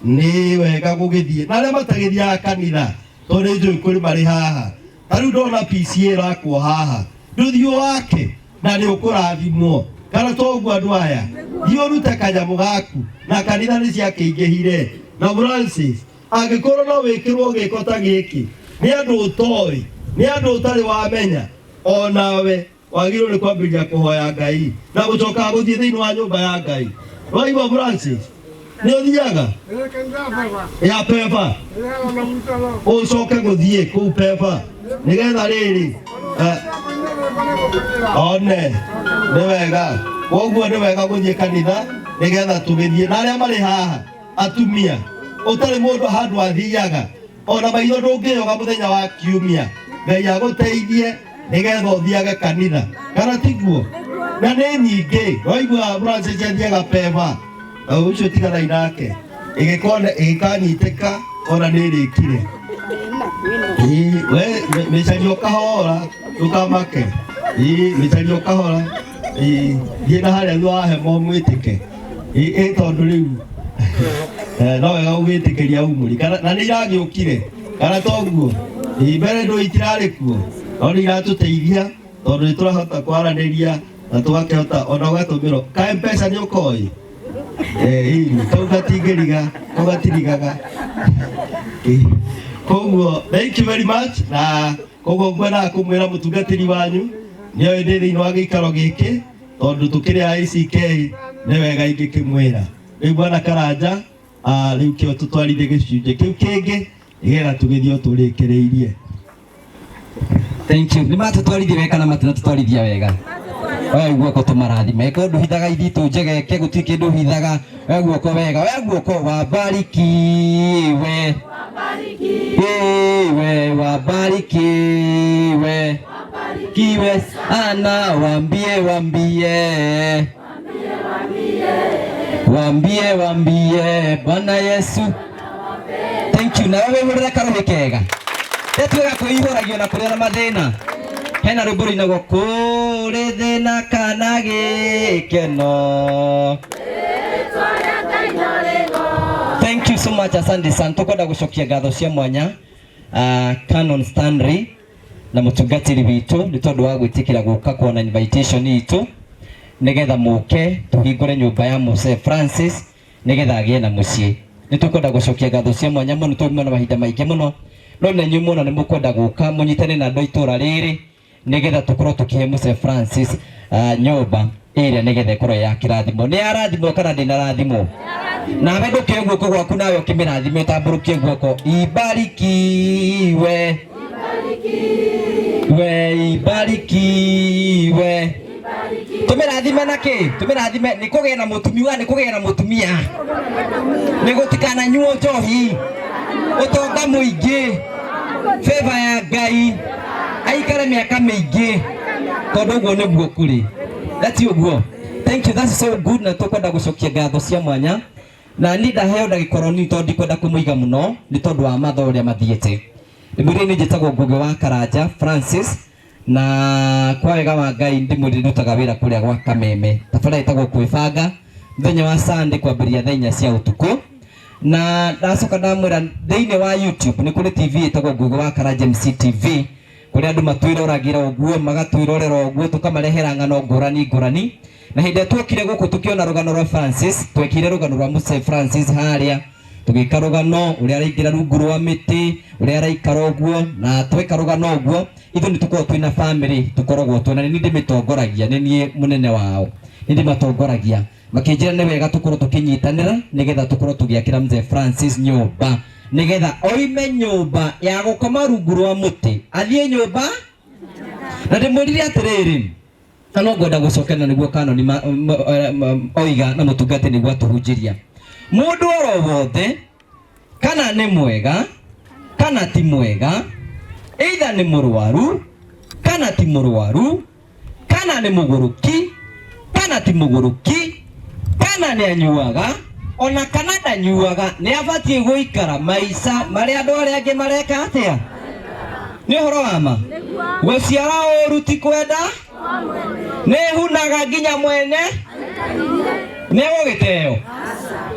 nĩ wega gũgĩthiĩ na arĩa matagĩthiaga kanitha tondũ nĩ njũĩ kũrĩ marĩ haha. Ta rĩu ndona PCA ĩrakwo haha ndũthiũ wake na nĩ ũkũrathimwo kana toguo andũ aya thiĩ ũrute kanyamũ gaku na kanitha nĩ ciakĩingĩhire. Na Francis angĩkorwo no wĩkĩrwo gĩko ta gĩkĩ nĩ andũ ũtoĩ nĩ andũ ũtarĩ wamenya onawe wagĩrĩirwo nĩ kwambĩrĩria kũhoya Ngai na gũcoka gũthiĩ thĩinĩ wa nyũmba ya Ngai. Waigua Francis nĩ ũthiaga ya peba ũcoke gũthiĩ kũu peba nĩgetha rĩrĩ one nĩ wega. Koguo nĩ wega gũthiĩ kanitha nĩgetha tũgĩthiĩ na arĩa marĩ haha atumia ũtarĩ mũndũ handũ athiaga ona maitho ndũngĩyoga mũthenya wa kiumia. Ngai agũteithie nĩgetha ũthiage kanitha kana tiguo? Na nĩ nyingĩ waigua Francis athiaga peba ũcio tiganai nake ĩgĩkanyitĩka ona nĩ ĩrĩkire. Ĩĩ, we mĩcario kahora ndũkamake. Ĩĩ, mĩcario kahora. Ĩĩ, thiĩ na harĩa thutha wa hema ũmwĩtĩke. Ĩĩ, tondũ rĩu no wega gũgĩtĩkĩria umũri kana na nĩ iragĩũkire kana toguo. Ĩĩ, mbere ndũ itirarĩ kuo no nĩ iratũteithia tondũ nĩ tũrahota kwaranĩria na tũgakĩhota ona ũgatũmĩrwo ka M-Pesa nĩ ũkoĩ. Ĩĩ, kau gatingĩriga kau gatirigaga. Ĩĩ, koguo thank you very much na koguo ngwendaga kũmwĩra mũtungatĩri wanyu nĩoĩ ndĩ thĩinĩ wa gĩikaro gĩkĩ tondũ tũkĩrĩ a ACK nĩ wega ingĩkĩmwĩra. Rĩu Bwana Karanja rĩu kĩo tũtwarithie gĩcunjĩ kĩu kĩngĩ nĩgetha tũgĩthiĩ o tũrĩkĩrĩirie. Thank you. Nĩ matũtwarithia wega kana matinatũtwarithia wega? Oya guoko tũmarathime. Ĩkorwo ndũhithaga ithitũ njegeke gũtirĩ kĩndũ ũhithaga. Oya guoko wega. Oya guoko wabarikiwe. Wewe wabarikiwe. Kiwe sana waambie waambie. Waambie waambie Bwana Yesu. Thank you. Na wewe hurira karuhi kega. Ndetwega kwĩihũragio na kũrĩa na mathĩna. Hena rwĩmbo rũinagwo kũrĩ thĩna kana gĩkeno. Thank you so much, asante sana. Tukwenda gũcokia ngatho cia mwanya Canon Stanley na mũtungatĩri witũ nĩ tondũ wa gwĩtĩkĩra gũka kuona invitation itũ nĩgetha mũke tũhingũre nyũmba ya Mose Francis nĩgetha agĩe na mũciĩ. Nĩ tũkwenda gũcokia ngatho cia mwanya mũno tũrĩ na mahinda maingĩ mũno no na inyuĩ muona nĩ mũkwenda gũka mũnyitane na andũ a itũra rĩrĩ nĩgetha tũkorwo tũkĩhe Mose Francis nyũmba ĩrĩa nĩgetha ĩkorwo ya kĩrathimo. Nĩ yarathimwo kana ndĩnarathimwo? Nawe ndũkĩoe guoko gwaku nawe ũkĩmĩrathime ũtambũrũkie guoko. Ibarikiwe we ibarikiwe. Tũmĩrathime na kĩ? Tũmĩrathime nĩ kũgĩa na mũtumia, nĩ kũgĩa na mũtumia, nĩ gũtikananyuo njohi, ũtonga mũingĩ, favor ya Ngai, aikare mĩaka mĩingĩ, tondũ ũguo nĩguo kũrĩ. That's ũguo. Thank you, that's so good. Na tũkwenda gũcokia ngatho cia mwanya na niĩ ndaheo ndagĩka oro nini tondũ ndikwenda kũmũiga mũno nĩ tondũ wa mathaa ũrĩa mathiĩte. Ndĩmwĩrire niĩ njĩtagwo Ngũgĩ wa Karanja Francis na kwa wega wa Ngai ndĩmwĩrire ndutaga wĩra kũrĩa gwa Kameme. Tabarĩra ĩtagwo Kwĩbanga mũthenya wa Sunday kwambĩrĩria thaa 4 cia ũtukũ. Na ndacoka ndamwĩra thĩinĩ wa YouTube nĩ kũrĩ TV ĩtagwo Ngũgĩ wa Karanja MC TV kũrĩa andũ matwĩroragĩra ũguo magatwĩrorera ũguo tũkamarehera ng'ano ngũrani ngũrani. Na hĩndĩ ĩrĩa tuokire gũkũ tũkĩona rũgano rwa Francis, twekire rũgano rwa Muse Francis harĩa. Tũgĩka rũgano ũrĩa araingĩra rungu rwa mĩtĩ, ũrĩa araikara ũguo, na tweka rũgano ũguo ithuĩ nĩ tũkoragwo twĩna family, tũkoragwo twĩna, nĩ niĩ ndĩmĩtongoragia, nĩ niĩ mũnene wao, nĩ ndĩmatongoragia. Makĩnjĩra nĩ wega tũkorwo tũkĩnyitanĩra nĩgetha tũkorwo tũgĩakĩra mzee Francis nyũmba, nĩgetha oime nyũmba ya gũkoma rungu rwa mũtĩ athiĩ nyũmba. Na ndĩmwĩrire atĩrĩrĩ, na no ngwenda gũcokera nĩguo kanoni oiga na mũtungati nĩguo atũhunjĩria. Mũndũ oro wothe, kana nĩ mwega kana ti mwega, either nĩ mũrwaru kana ti mũrwaru, kana nĩ mũgũrũki kana ti mũgũrũki, kana nĩ anyuaga ona kana ndanyuaga, nĩ abatiĩ gũikara maica marĩa andũ arĩa angĩ mareka atĩa? Nĩ ũhoro wa ma. Gũciara ũru ti kwenda, nĩ hunaga nginya mwene nĩ egũgĩteo.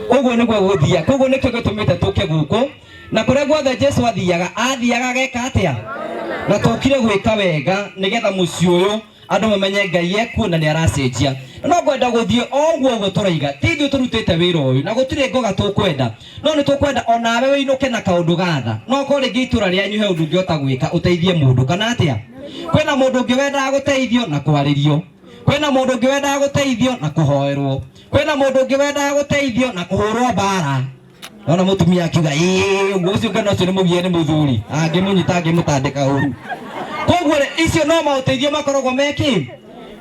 Ũguo nĩguo gũthia. Koguo nĩkĩo gĩtũmĩte tũke gũkũ, na kũrĩa guothe Jesu athiaga, athiaga ageka atĩa? Na tũkire gwĩka wega nĩgetha mũciĩ ũyũ andũ mamenye Ngai ekuo na nĩ aracenjia. No ngwenda gũthiĩ o ũguo ũguo tũraiga, ti ithuĩ tũrutĩte wĩra ũyũ na gũtirĩ ngoga tũkwenda, no nĩ tũkwenda onawe wĩinũke na kaũndũ gatha. No korwo rĩngĩ itũra rĩanyu he ũndũ ũngĩhota gwĩka ũteithie mũndũ kana atĩa? Kwĩna mũndũ ũngĩ wendaga gũteithio na kwarĩrio, kwĩna mũndũ ũngĩ wendaga gũteithio na kũhoerwo, kwĩna mũndũ ũngĩ wendaga gũteithio na kũhũrwo mbara. Ona mũtumia akiuga ĩĩ ũguo ũcio ngana ũcio nĩ mũgie nĩ mũthuri, angĩmũnyita angĩmũtandĩka ũru. Koguo rĩ, icio no maũteithio makoragwo mekĩ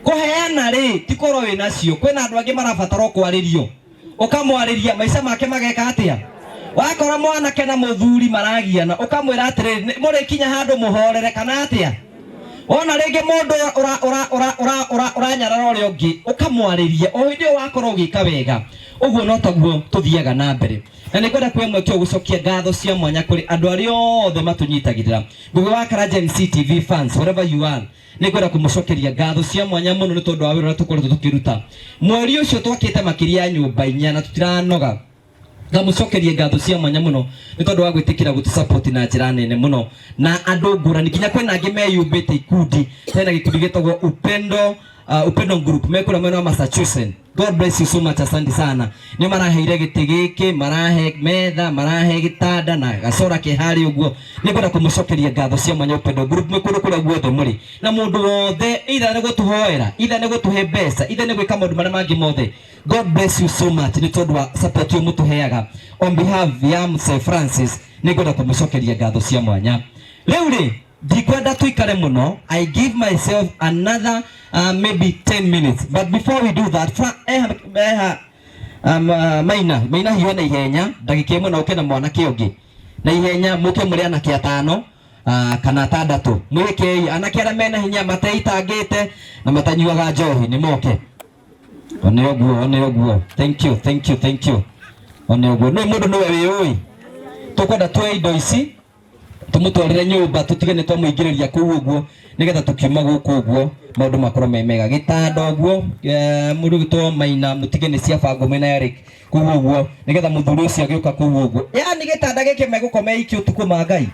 kũheana rĩ, ti korwo wĩ nacio. Kwĩna andũ angĩ marabatara kwarĩrio, ũkamwarĩria maica make mageka atĩa? Wakora mwanake na mũthuri maragiana, ũkamwĩra atĩrĩrĩ, mũrĩkinya handũ mũhorere kana atĩa? Wona rĩngĩ mũndũ ũranyarara ũrĩa ũngĩ, ũkamwarĩria o hĩndĩ ĩyo wakorwo ũgĩka wega. Ũguo no taguo tũthiaga na mbere. Na nĩ ngwenda kuoya mweke ũyũ gũcokia ngatho cia mwanya kũrĩ andũ arĩa othe matũnyitagĩrĩra. Ngũgĩ wa Karanja MC TV fans, wherever you are, nĩ ngwenda kũmũcokeria ngatho cia mwanya mũno nĩ tondũ wa wĩra ũrĩa tũkoretwo tũkĩruta. Mweri ũcio twakĩte makĩria ya nyũmba 4 na tũtiranoga. Ngamũcokeria ngatho cia mwanya mũno nĩ tondũ wa gwĩtĩkĩra gũtũ support na njĩra nene mũno. Na andũ ngũrani, nginya kwĩna angĩ meyumbĩte ikundi, hena gĩkundi gĩtagwo Upendo, Upendo Group mekũrĩa mwena wa Massachusetts. God bless you so much, asante sana. Nĩ maraheire gĩtĩ gĩkĩ, marahe metha, marahe gĩtanda na gacora ke harĩa ũguo. Nĩ ngwenda kũmũcokeria ngatho cia mwanya Upendo Group mwĩ kũndũ kũrĩa guothe mũrĩ. Na mũndũ wothe, either nĩ gũtũhoera, either nĩ gũtũhe mbeca, either nĩ gwĩka maũndũ marĩa mangĩ mothe. God bless you so much nĩ tondũ wa support ũyũ mũtũheaga. On behalf ya Mzee Francis, nĩ ngwenda kũmũcokeria ngatho cia mwanya. Rĩu rĩ, ndikwenda tuikare mũno. I give myself another maybe 10 minutes. But before we do that, Maina, Maina hiyo na ihenya, ndagĩka ĩmwe na ũke na mwanake ũngĩ. Na ihenya mũke mũrĩ anake atano, kana atandatũ. Mwĩkei anake arĩa mena hinya mateitangĩte na matanyuaga njohi nĩ moke. One ũguo, one ũguo. Thank you, thank you, thank you. One ũguo. Nĩ mũndũ nĩwe wĩũĩ. Tũkwenda tuoe indo ici tũmũtwarĩre nyũmba, tũtige nĩ twamũingĩrĩria kũu ũguo, nĩgetha tũkiuma gũkũ ũguo maũndũ makorwo me mega. Gĩtanda ũguo, mũndũ ũgĩtwo Maina, mũtige nĩ ciabangwo mwena Eric kũu ũguo, nĩgetha mũthuri ũcio agĩũka kũu ũguo. Yaani gĩtanda gĩkĩ megũkoma iki ũtukũ ma Ngai.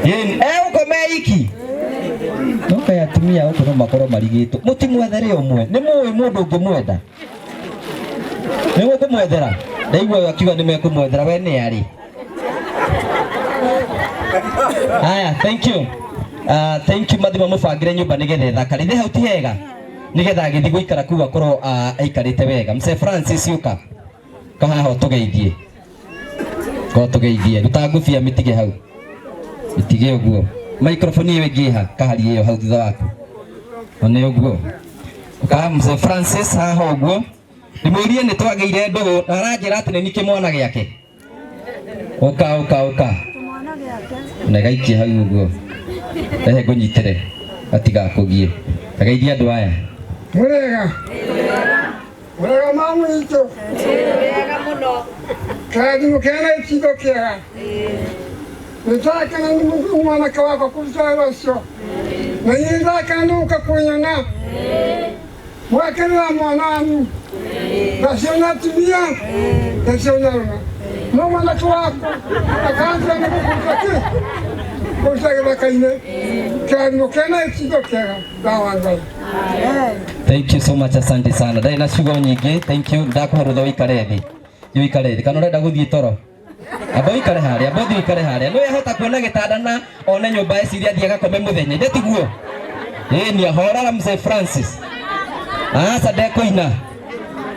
Egũkoma iki. No kaĩ atumia gũkũ no makorwo marigĩtwo. Mũtimwethere ũmwe, nĩ mũĩ mũndũ ũngĩmwenda. Nĩ mũkũmwethera? Ndaigua ũyũ akiuga nĩ mekũmwethera, we nĩ arĩ. Haya, thank you. Thank you mathima mũbangĩre nyũmba nĩgetha ĩthakare. Ithe hau ti hega? Nĩgetha agĩthiĩ gũikara kũu akorwo aikarĩte wega. Mzee Francis ũka. Kahaha ũtũgeithie. Ko tũgeithie. Ruta ngũbia mĩtige hau. Mĩtige ũguo. Microphone ĩyo ĩngĩ ha, kaharia ĩyo hau thutha waku. One ũguo. Ka Mzee Francis haha ũguo. Ndĩmwĩrire nĩ twagĩire ndũgũ na aranjĩra atĩ nĩ niĩ kĩmwana gĩake. Ũka, ũka, ũka. Na gaikie hau ũguo. Rehe ngũnyitĩre gatigakũgie. Geithia andũ aya. Mũrĩega. Mũrĩega mamu witũ. Mũrĩega mũno. Kĩrathimo kĩega na gĩtindo kĩega. Nĩndakena nĩ mwanake wakwa kũruta wĩra ũcio. Na niĩ nĩndakena nĩ gũka kũnyona. Mũgakenera mwana wanyu. Ndaciona atumia, ndaciona arũme. No mwanake wakwa akanjĩra nĩ gũkũruta kĩ? Kũruta gĩthaka-inĩ. Kĩrathimo kĩega na gĩtindo kĩega. Ndawa Ngai. Thank you so much, asante sana. Ndarĩ na ciugo nyingĩ. Thank you. Ndakũhe rũtha ũikare thĩ. Thiĩ ũikare thĩ kana ũrenda gũthiĩ toro amba ũikare harĩa amba ũthiĩ ũikare harĩa nĩ ahota kuona gĩtanda na one nyũmba eciria athiĩ agakome mũthenya ithe tiguo ĩĩ nĩ ahorara mzee Francis aca ndekũina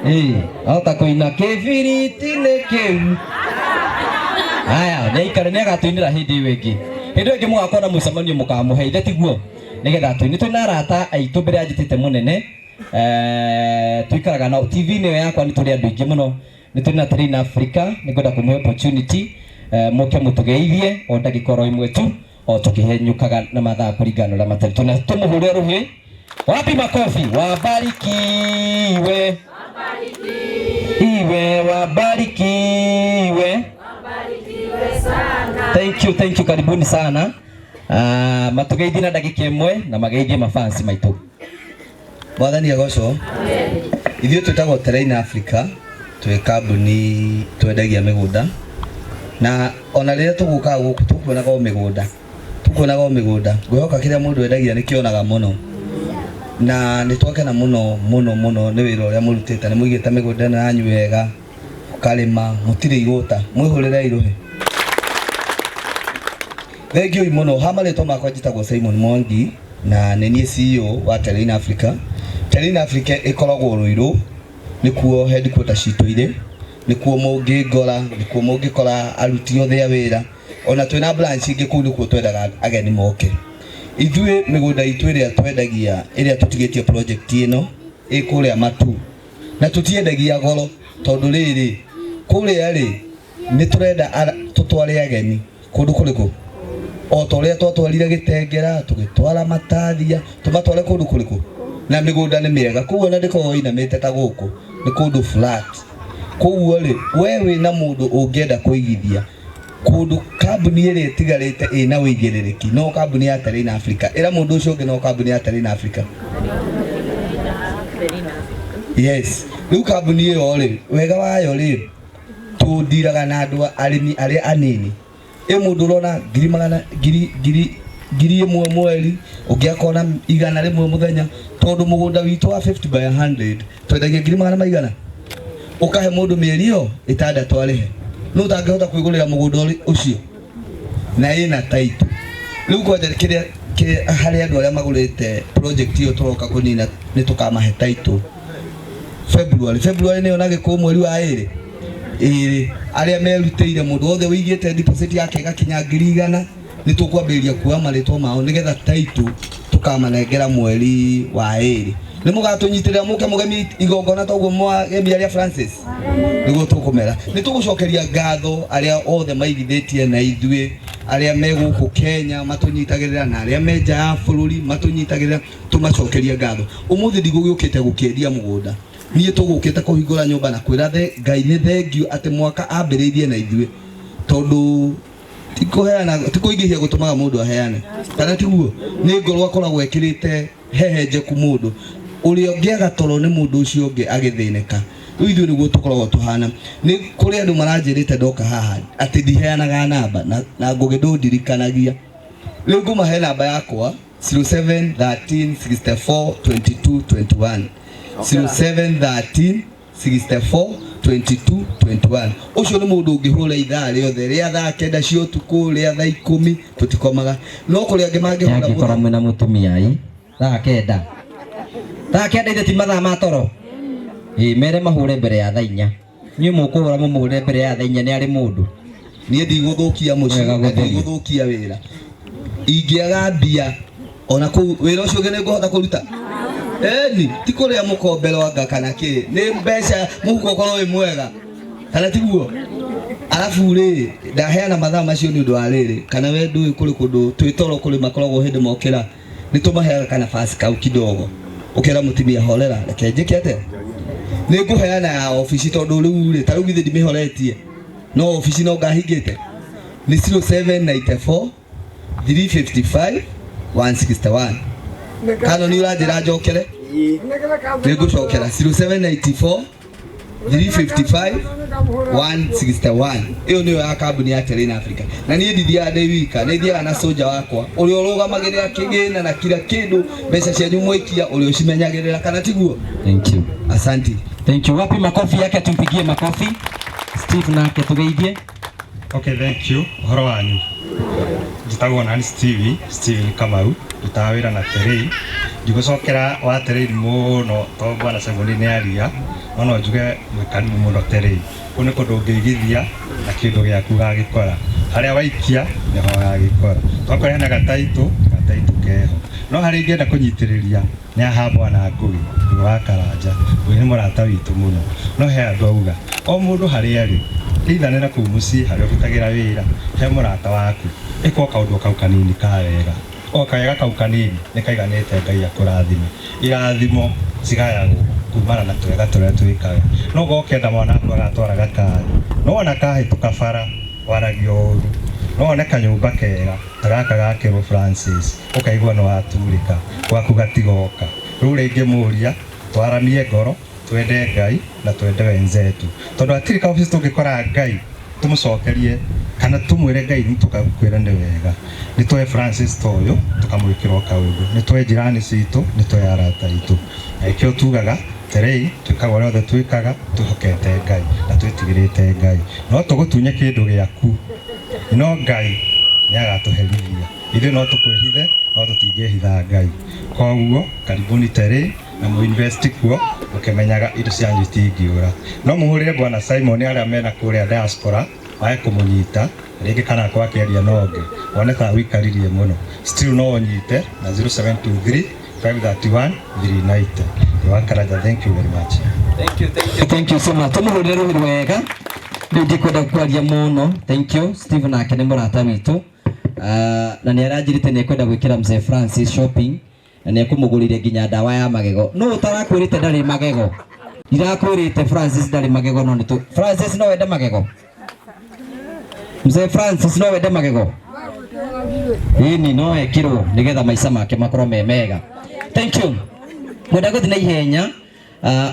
ĩĩ ahota kũina kĩbiriti-inĩ kĩu aya nĩ aikare nĩ agatũinĩra hĩndĩ ĩyo ĩngĩ hĩndĩ ĩyo ĩngĩ mũgakorwo na mũcemanio mũkamũhe ithe tiguo nĩgetha atũine twĩna arata aitũ mbere ya njĩtĩte mũnene tuikaraga nao TV-inĩ ĩyo yakwa nĩ tũrĩ andũ aingĩ mũno nĩ tũrĩ na Terrain Africa nĩ ngwenda kũmũhe opportunity mũke mũtũgeithie o ndagĩka oro ĩmwe tu o tũkĩhenyũkaga na mathaa kũringana na ũrĩa matariĩ tũna tũmũhũre rũhĩ wapi makofi wabarikiwe iwe wabarikiwe thank you thank you karibuni sana matugeithie na ndagĩka ĩmwe na mageithie mafansi maitũ Mwathani agocwo. Ithuĩ twĩtagwo Terrain Africa, twĩ kambuni twendagia mĩgũnda na ona rĩrĩa tũgũkaga gũkũ tũkuonaga o mĩgũnda tũkuonaga o mĩgũnda ngwĩhoka kĩrĩa mũndũ endagia nĩkĩonaga mũno na nĩ twakena mũno mũno mũno nĩ wĩra ũrĩa mũrutĩte nĩ mũigĩte mĩgũnda ĩno yanyu wega mũkarĩma mũtirĩ igũta mwĩhũrĩrei rũhĩ thengiũi mũno ha marĩtwa makwa njĩtagwo Simon Mwangi na nĩ niĩ CEO wa Terrain Africa. Terrain Africa ĩkoragwo Ruiru nĩkuo headquarter citũ irĩ nĩkuo mũngĩngora nĩkuo mũngĩkora aruti othe a wĩra ona twĩna branch ingĩ kũu nĩkuo twendaga ageni moke ithuĩ mĩgũnda itũ ĩrĩa twendagia ĩrĩa tũtigĩtie project ĩno ĩ kũrĩa Matu na tũtiendagia goro tondũ rĩrĩ kũrĩa rĩ nĩ tũrenda tũtware ageni kũndũ kũrĩkũ o ta ũrĩa twatwarire Gĩtengera tũgĩtwara Matathia tũmatware kũndũ kũrĩkũ na mĩgũnda nĩ mĩega koguo ona ndĩkoragwo ĩinamĩte ta gũkũ nĩ kũndũ flat koguo rĩ we wĩna mũndũ ũngĩenda kũigithia kũndũ kambuni ĩrĩa ĩtigarĩte ĩna ũigĩrĩrĩki no kambuni ya Terrain Africa ĩra mũndũ ũcio ũngĩ no kambuni ya Terrain Africa yes rĩu kambuni ĩyo rĩ wega wayo rĩ tũndiraga na andũ arĩmi arĩa anini ĩ mũndũ ũrona ngiri magana ngiri ngiri ngiri ĩmwe mweri ũngĩ akona 100 mũthenya tondũ mũgũnda witũ wa 50 by 100 twendagia ngiri magana maigana ũkahe mũndũ mĩeri ĩyo ĩtandatũ arĩhe no ũtangĩhota kwĩgũrĩra mũgũnda ũcio na ĩna title rĩu kwanja kĩrĩa harĩ andũ arĩa magũrĩte project ĩyo tũroka kũnina nĩ tũkamahe title February nĩyo na gĩkũũ mweri wa ĩrĩ ĩrĩ arĩa merutĩire mũndũ wothe wĩigĩte deposit yake ĩgakinya 100,000 nĩ tũkwambĩrĩria kuoya marĩtwa mao nĩgetha title tũkamanengera mweri wa ĩrĩ nĩ mũgatũnyitĩrĩra mũke mũgemie igongona toguo mwagemia arĩa Francis nĩguo tũkũmera nĩ tũgũcokeria ngatho arĩa othe maigithĩtie na ithuĩ arĩa me gũkũ Kenya matũnyitagĩrĩra na arĩa me nja ya bũrũri matũnyitagĩrĩra tũmacokerie ngatho ũmũthĩ ndigũgĩũkĩte gũkĩendia mũgũnda niĩ tũgũkĩte kũhingũra nyũmba na kwĩra Ngai nĩ thengiũ atĩ mwaka ambĩrĩirie na ithuĩ tondũ ti kũheana ti kũingĩhia gũtũmaga mũndũ aheane kana tiguo nĩ ngoro akoragwo ekĩrĩte hehenjeku mũndũ ũrĩa ũngĩaga toro nĩ mũndũ ũcio ũngĩ agĩthĩnĩka rĩu ithuĩ nĩguo tũkoragwo tũhana nĩ kũrĩ andũ maranjĩrĩte ndoka haha atĩ ndiheanaga namba na Ngũgĩ ndũndirikanagia rĩu ngũmahe namba yakwa 07 13 64 22 21 07 13 64 22 21 ũcio nĩ mũndũ ũngĩhũra ithaa rĩothe rĩa thaa 9 cia ũtukũ rĩa thaa 10 tũtikomaga no kũrĩ angĩ mangĩhũra angĩkorwo mwĩna mũtumia ĩ thaa 9 thaa 9 ithe ti mathaa ma toro ĩ mere mahũre mbere ya thaa 4 inyuĩ mũkũhũra mũmũhũre mbere ya thaa 4 nĩ arĩ mũndũ niĩ ndigũthũkia mũciĩ na ndigũthũkia wĩra ingĩaga mbia ona kũu wĩra ũcio ũngĩ nĩ ngũhota kũruta eni ti kũrĩa mũkombe rwanga kana kĩ nĩ mbeca mũhuko ũkorwo wĩ mwega kana tiguo arabu rĩ ndaheana mathaa macio nĩ ũndũ wa rĩrĩ kana we ndũĩ kũrĩ kũndũ twĩ toro kũrĩ makoragwo hĩndĩ mokĩra nĩ tũmaheaga kanabasi kau kidogo ũkera mũtumia horera reke njĩke atĩa nĩ ngũheana ya obici tondũ rĩu rĩ ta rĩu githĩ ndimĩhoretie no obici no ngahingĩte nĩ 0794 355 161 kana nĩ ũranjĩra njokere nĩ ngũcokera 0794 355 161 ĩyo nĩyo ya kambuni ya Terrain Africa na niĩ ndithiaga ndĩ wika nĩ thiaga na soja wakwa ũrĩa ũrũgamagĩrĩra kĩgĩna na kila kĩndũ mbeca cianyu mwaikia ũrĩa ũcimenyagĩrĩra kana tiguo thank you asanti thank you wapi makofi yake tumpigie makofi Steve nake tũgeithie. Okay, thank you. Ũhoro wanyu. Njĩtagwo nani Stevie, Steven Kamau, ndutaga wĩra na Terei. Ndigũcokera wa Terei mũno tondũ bwana Simon nĩ aria, no no njuge mwĩ karibu mũno Terei. Kũu nĩ kũndũ ũngĩigithia na kĩndũ gĩaku ũgagĩkora. Harĩa waikia nĩho ũgagĩkora. Tokorwo hena gataitũ, gataitũ keho. No harĩa ingĩenda kũnyitĩrĩria nĩ haha bwana Ngũgĩ, Ngũgĩ wa Karanja. Ngũgĩ nĩ mũrata witũ mũno. No he andũ auga, o mũndũ harĩa arĩ, either nĩ nakũu mũciĩ harĩa ũrutagĩra wĩra, he mũrata waku, ĩka o kaũndũ o kau kanini ka wega. O kawega kau kanini nĩ kaiganĩte Ngai akũrathime. Irathimo cigayagwo kumana na twega tũrĩa twĩkaga. No ũkorwo ũkĩenda mwana waku agatwara gakari, no wona kahĩtũka bara waragia ũru. No wone kanyũmba kega ta gaka gakĩrwo Francis, ũkaigua nĩ waturĩka, gwaku gatigoka. Rĩu ũrĩa ingĩmũria, twaramie ngoro, twende Ngai na twende wenzetu. Tondũ hatirĩ kaobici tũngĩkora Ngai tũmũcokerie kana tũmwĩre Ngai nĩ tũkakwĩra nĩ wega. Nĩ tũhe Francis ta ũyũ tũkamwĩkĩra o kaũndũ, nĩ tũhe jirani citũ, nĩ tũhe arata aitũ. Na nĩkĩo tugaga Terei twĩkaga ũrĩa othe twĩkaga twĩhokete Ngai na twĩtigĩrĩte Ngai. No tũgũtunye kĩndũ gĩaku, no Ngai nĩ agatũherithia. Ithuĩ no tũkwĩhithe, no tũtingĩhitha Ngai. Koguo karibuni Terei na mũinvest kuo mũkĩmenyaga indo cianyu itingĩũra. No mũhũrĩre bwana Simon arĩa mena kũrĩa diaspora wae kũmũnyita rĩngĩ kana akorwo akĩaria na ũngĩ wone ta wĩikaririe mũno. Still no ũnyite na 0723 531 390. Wa Karanja, thank you very much. Thank you, thank you, thank you so much. Tũmũhũrĩre rũhĩ rwega. Rĩu ndikwenda kwaria mũno. Thank you. Steve nake nĩ mũrata witũ. Na nĩ aranjĩrĩte nĩ ekwenda gwĩkĩra Mzee Francis shopping na nĩ ekũmũgũrĩire nginya ndawa ya magego. No ũtarakwĩrĩte ndarĩ magego. Ndirakwĩrĩte Francis ndarĩ magego no nĩ Francis no wende magego. Mzee Francis no wende magego. Ĩni no ekĩrwo nĩgetha maica make makorwo me mega. Thank you. Ngwenda gũthiĩ na ihenya.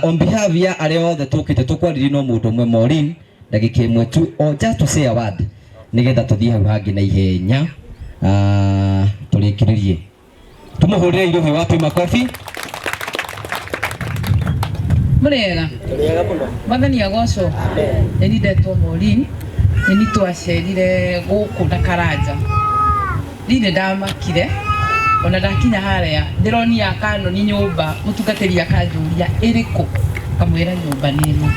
On behalf ya arĩa othe tũkĩte tũkwaririe no mũndũ ũmwe Maureen ndagĩka ĩmwe tu o just to say a word nĩgetha tũthiĩ hau hangĩ na ihenya tũrĩkĩrĩrie. Tũmũhũrĩre irũhĩ wapi makobi. Mũrĩega. Mwathani agocwo. Nĩ ndetwo Maureen, nĩ twacerire gũkũ na Karanja. Niĩ nĩ ndamakire ona ndakinya harĩa ndĩronia kanoni nyũmba mũtungatĩri akanjũria ĩrĩkũ, kamwĩra nyũmba nĩ ĩno.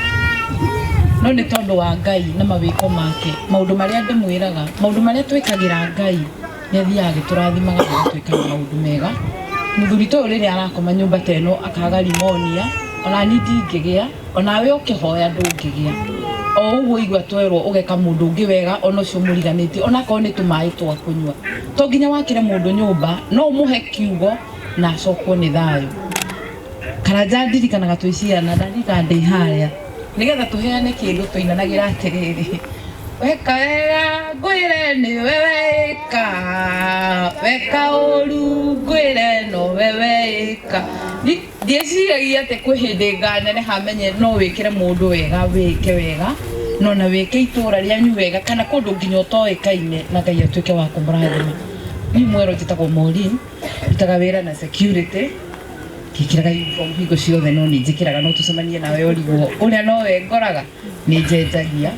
No nĩ tondũ wa Ngai na mawĩko make, maũndũ marĩa ndĩmwĩraga, maũndũ marĩa twĩkagĩra Ngai nĩ athiaga agĩtũrathimaga agĩtwĩkaga maũndũ mega. Mũthuri ta ũyũ rĩrĩa arakoma nyũmba ta ĩno akaga pneumonia, ona niĩ ndingĩgĩa, onawe ũkĩhoya ndũngĩgĩa. O ũguo igua twerwo ũgeka mũndũ ũngĩ wega ona ũcio mũriganĩtie, onakorwo nĩ tũmaĩ twa kũnyua. To nginya wakĩre mũndũ nyũmba, no ũmũhe kiugo na acokwo nĩ thayũ. Karanja ndirikanaga twĩ ciana, ndarikana ndĩ harĩa nĩgetha tũheane kĩndũ tũinanagĩra atĩrĩrĩ, weka wega ngwĩre nĩwe weka, weka ũru ngwĩre nowe weka. Ndieciragia atĩ kwĩ hĩndĩ nganeneha menye no wĩkĩre mũndũ wega, wĩke wega, no na wĩke itũra rĩanyu wega kana kũndũ nginya ũtoĩkaine na Ngai atuĩke wa kũmũrathima. Niĩ mwerũ njĩtagwo Maureen, ndutaga wĩra na security, ngĩkĩraga uniform hingo ciothe no nĩ njĩkĩraga no tũcemanie nawe ũrigwo ũrĩa nowe ngoraga nĩ njenjagia.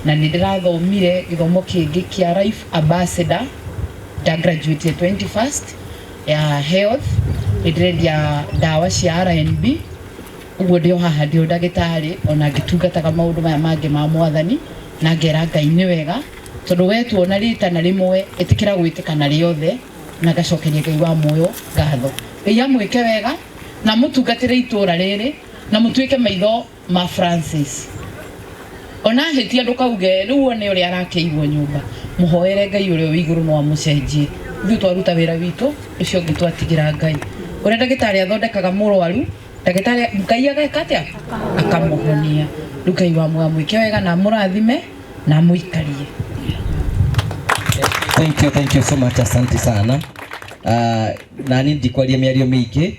Na nĩ ndĩrathomire gĩthomo kĩngĩ kĩa Life Ambassador, nda graduate 21st ya health, nĩ ndĩrendia ndawa cia R&B, ũguo ndĩ o haha ndĩ o ndagĩtarĩ ona ngĩtungataga maũndũ maya mangĩ ma mwathani, na ngera Ngai nĩ wega tondũ we tuona rĩtana rĩmwe ĩtĩkĩra gwĩtĩkana rĩothe, na ngacokeria Ngai wa muoyo ngatho. Ngai amwĩke wega na mũtungatĩre itũra rĩrĩ na mũtuĩke maitho ma Francis. Ona hĩtia ndũkauge rĩu wone ũrĩa arakĩirwo nyũmba, mũhoere Ngai ũrĩa wĩ igũrũ no amũcenjie. Ithuĩ twaruta wĩra witũ, ũcio ũngĩ twatigĩra Ngai. Ũrĩa ndagĩtarĩ athondekaga mũrwaru, ndagĩtarĩ Ngai ageka atĩa? Akamũhonia. Rĩu Ngai wa muoyo amwĩke wega na amũrathime na amũikarie. Thank you, thank you so much, asante sana. Na niĩ ndikwaria mĩario mĩingĩ,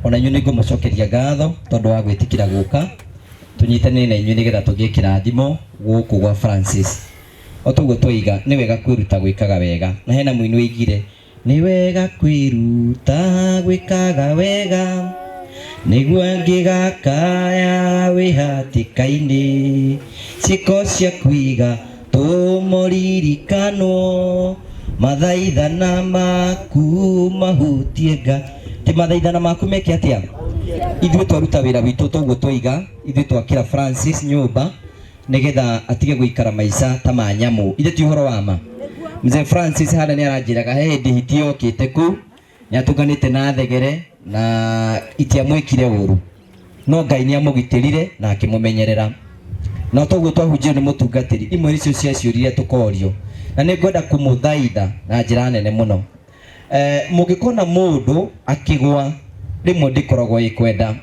ona inyuĩ nĩngũmũcokeria ngatho tondũ wa gwĩtĩkĩra gũka tũnyitanĩre na inyuĩ nĩgetha tũgĩe kĩrathimo gũkũ gwa Francis. O toguo twoiga nĩ wega kwĩruta gwĩkaga wega, na hena mũini woigire nĩ wega kwĩruta gwĩkaga wega Nĩguo ngĩgakaya wĩ hatĩka-inĩ, ciĩko ciaku igatũmũririkanwo, mathaithana maku mahutie nga. Ti mathaithana maku meke atĩa? Ithuĩ twaruta wĩra witũ toguo twaiga, ithuĩ twakĩra Francis nyũmba nĩgetha atige gũikara maica ta ma nyamũ. Ithe ti ũhoro wa ma? Mzee Francis harĩa nĩ aranjĩraga he hĩndĩ hiti yokĩte kũu nĩatũnganĩte na thegere na itiamwĩkire ũru no Ngai nĩamũgitĩrire na akĩmũmenyerera. Na toguo twahunjio nĩ mũtungatĩri, imwe nĩcio cia ciũria iria tũkorio, na nĩ ngwenda kũmũthaitha na njĩra nene mũno. Mũngĩkona mũndũ akĩgwa, rĩmwe ndĩkoragwo ĩ kwenda.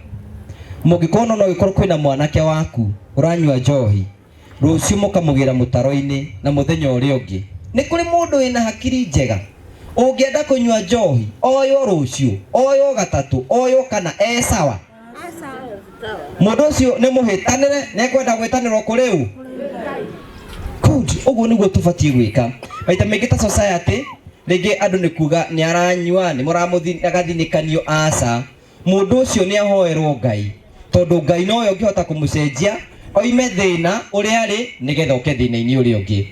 Mũngĩkona no gĩkorwo kwĩna mwanake waku ũranyua njohi, rũciũ mũkamũgĩra mũtaro-inĩ na mũthenya ũrĩa ũngĩ. Nĩ kũrĩ mũndũ wĩna hakiri njega ũngĩenda kũnyua njohi oywo rũciũ, oywo gatatũ, oywo kana e sawa? Mũndũ ũcio nĩ mũhĩtanĩre, nĩ ekwenda gwĩtanĩrwo kũrĩ ũ? Good. Ũguo nĩguo tũbatiĩ gwĩka. Maita maingĩ ta society, rĩngĩ andũ nĩ kuga nĩ aranyua, nĩ mũramũthi agathinĩkanio, aca. Mũndũ ũcio nĩ ahoerwo Ngai, tondũ Ngai nowe ũngĩhota kũmũcenjia oime thĩna ũrĩa arĩ nĩgetha oke thĩna-inĩ ũrĩa ũngĩ.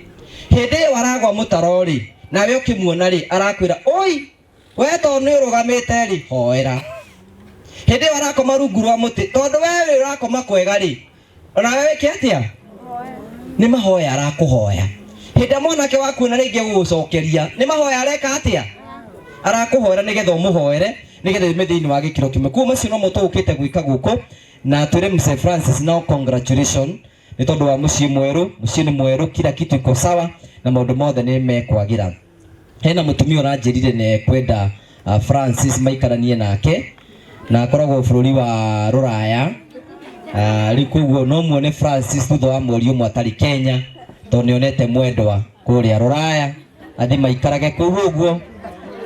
Hĩndĩ ĩyo aragwa mũtaro-rĩ, nawe ũkĩmuona-rĩ, arakwĩra, Ũi! We tondũ nĩ ũrũgamĩte-rĩ, hoera. Hĩndĩ ĩyo arakoma rungu rwa mũtĩ, tondũ we wĩ ũrakoma kwega-rĩ, onawe wĩke atĩa? Nĩ mahoya arakũhoya. Hĩndĩ ĩrĩa mwanake waku ona rĩngĩ egũgũcokeria, nĩ mahoya areka atĩa? Arakũhoera nĩgetha ũmũhoere, nĩgetha yume thĩinĩ wa gĩkĩro kĩmwe. Koguo macio nomo tũgũkĩte gwĩka gũkũ, na twĩre Mzee Francis no congratulation nĩ tondũ wa mũciĩ mwerũ. Mũciĩ nĩ mwerũ, kila kitu iko sawa, na maũndũ mothe nĩ mekwagĩra. Hena mũtumia ũranjĩrire nĩ ekwenda Francis maikaranie nake, na akoragwo bũrũri wa Rũraya. Rĩu koguo no muone Francis thutha wa mweri ũmwe atarĩ Kenya, tondũ nĩ onete mwendwa kũrĩa Rũraya, athiĩ maikarage kũu ũguo.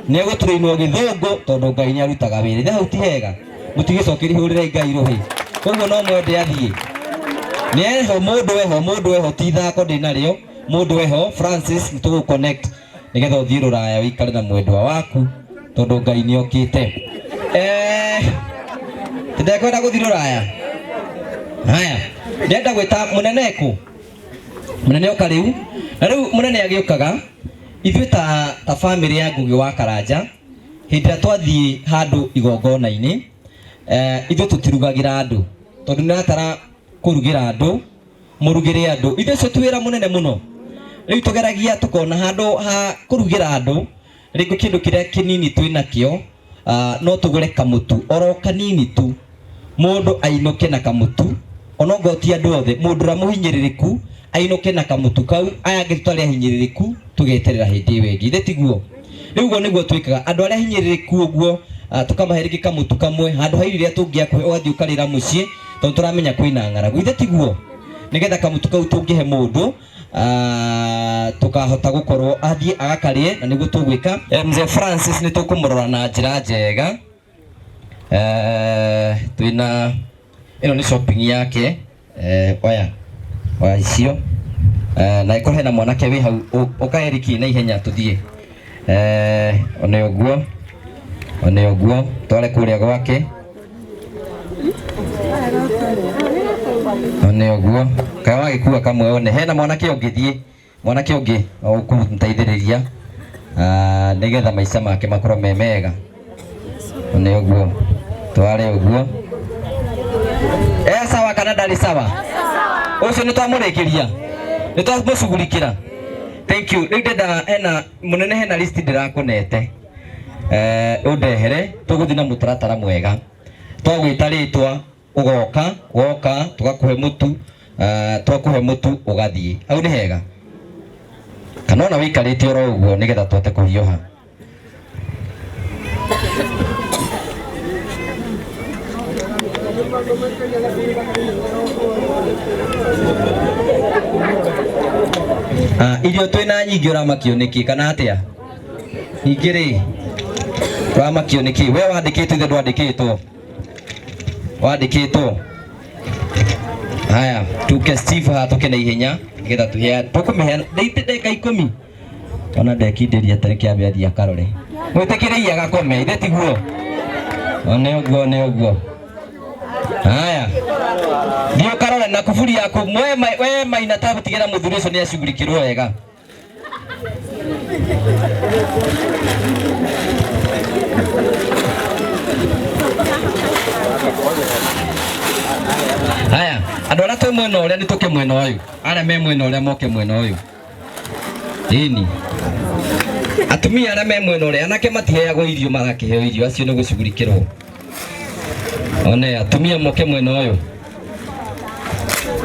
Nĩ egũtũrĩinwo gĩthũngũ tondũ Ngai nĩ arutaga wĩra. Ithe hau ti hega? Mũtigĩcokerie hũrĩrai Ngai rũhĩ. Koguo no mwende athiĩ. Nĩ eho mũndũ eho, mũndũ eho, ti ithako ndĩnarĩo. Mũndũ eho, Francis, nĩ tũgũ connect nĩgetha ũthiĩ Rũraya ũikare na mwendwa waku tondũ Ngai nĩ okĩte. Ndekwenda gũthiĩ Rũraya. Haya, ndĩrenda gwĩta mũnene kũ? Mũnene oka rĩu. Na rĩu mũnene agĩũkaga, ithuĩ ta ta famĩlĩ ya Ngũgĩ wa Karanja, hĩndĩ ĩrĩa twathiĩ handũ igongona-inĩ, ithuĩ tũtirugagĩra andũ tondũ nĩ ũratara kũrugĩra andũ, mũrugĩre andũ. Ithuĩ ũcio ti wĩra mũnene mũno. Rĩu tũgeragia tũkona handũ ha kũrugĩra andũ, rĩngĩ kĩndũ kĩrĩa kĩnini twĩ nakĩo, no tũgũre kamũtu oro kanini tu, mũndũ ainũke na kamũtu, onokorwo ti andũ othe, mũndũ ũrĩa mũhinyĩrĩrĩku ainũke na kamũtu kau, aya angĩ tũtarĩ ahinyĩrĩrĩku tũgeterera hĩndĩ ĩyo ĩngĩ. Ithe tiguo? Rĩu ũguo nĩguo twĩkaga. Andũ arĩa ahinyĩrĩrĩku ũguo, tũkamahe rĩngĩ kamũtu kamwe, handũ ha irio iria tũngĩakũhe ũgathiĩ ũkarĩra mũciĩ, tondũ tũramenya kwĩna ng'aragu. Ithe tiguo? Nĩgetha kamũtu kau tũngĩhe mũndũ, tũkahota gũkorwo athiĩ agakarĩe, na nĩguo tũgwĩka. Mzee Francis nĩ tũkũmũrora na njĩra njega. Twĩna ĩno nĩ shopping yake. Oya oya icio. Na ĩkorwo hena mwanake wĩ hau, ũka Eric na ihenya tũthiĩ. One ũguo, one ũguo, tware kũrĩa gwake. One ũguo, kaĩ wagĩkua kamwe one. Hena mwanake ũngĩ, thiĩ mwanake ũngĩ ũkũmũteithĩrĩria, nĩgetha maica make makorwo me mega. One ũguo, tware ũguo. Sawa kana ndarĩ sawa? Ũcio nĩ twamũrĩkĩria, nĩ twamũcugurikĩra. Thank you. Rĩu ndenda hena mũnene, hena list ndĩrakũnete. Ũndehere, tũgũthiĩ na mũtaratara mwega. Twagwĩta rĩtwa ũgoka, woka tũgakũhe mũtu, twakũhe mũtu ũgathiĩ. Hau nĩ hega? Kana ona wĩikarĩte oro ũguo nĩgetha tũhote kũhiũha. Irio twĩna nyingĩ ũramakio nĩkĩ kana atĩa? Ningĩ rĩ, ũramakio nĩkĩ? We wandĩkĩtwo ithe ndwandĩkĩtwo? Wandĩkĩtwo? Haya, tuke Steve haha tũke na ihenya nĩgetha tũheane. Tũkũmĩheana ndagĩka 10. Ona ndekindĩria tarĩ kĩambe athiĩ akarore. Mwĩtĩkĩrei agakome, ithe tiguo? One ũguo, one ũguo. Haya, thiĩ ũkarore na kuburi yaku we we maina tagũtigĩra mũthuri ũcio nĩ acugurikĩrwo wega. Haya, andũ arĩa twĩ mwena ũrĩa nĩ tũke mwena ũyũ, arĩa me mwena ũrĩa moke mwena ũyũ. Ĩni atumia arĩa me mwena ũrĩa, anake matiheagwo irio, marakĩheo irio acio nĩ gũcugurikĩrwo. One atumia moke mwena ũyũ,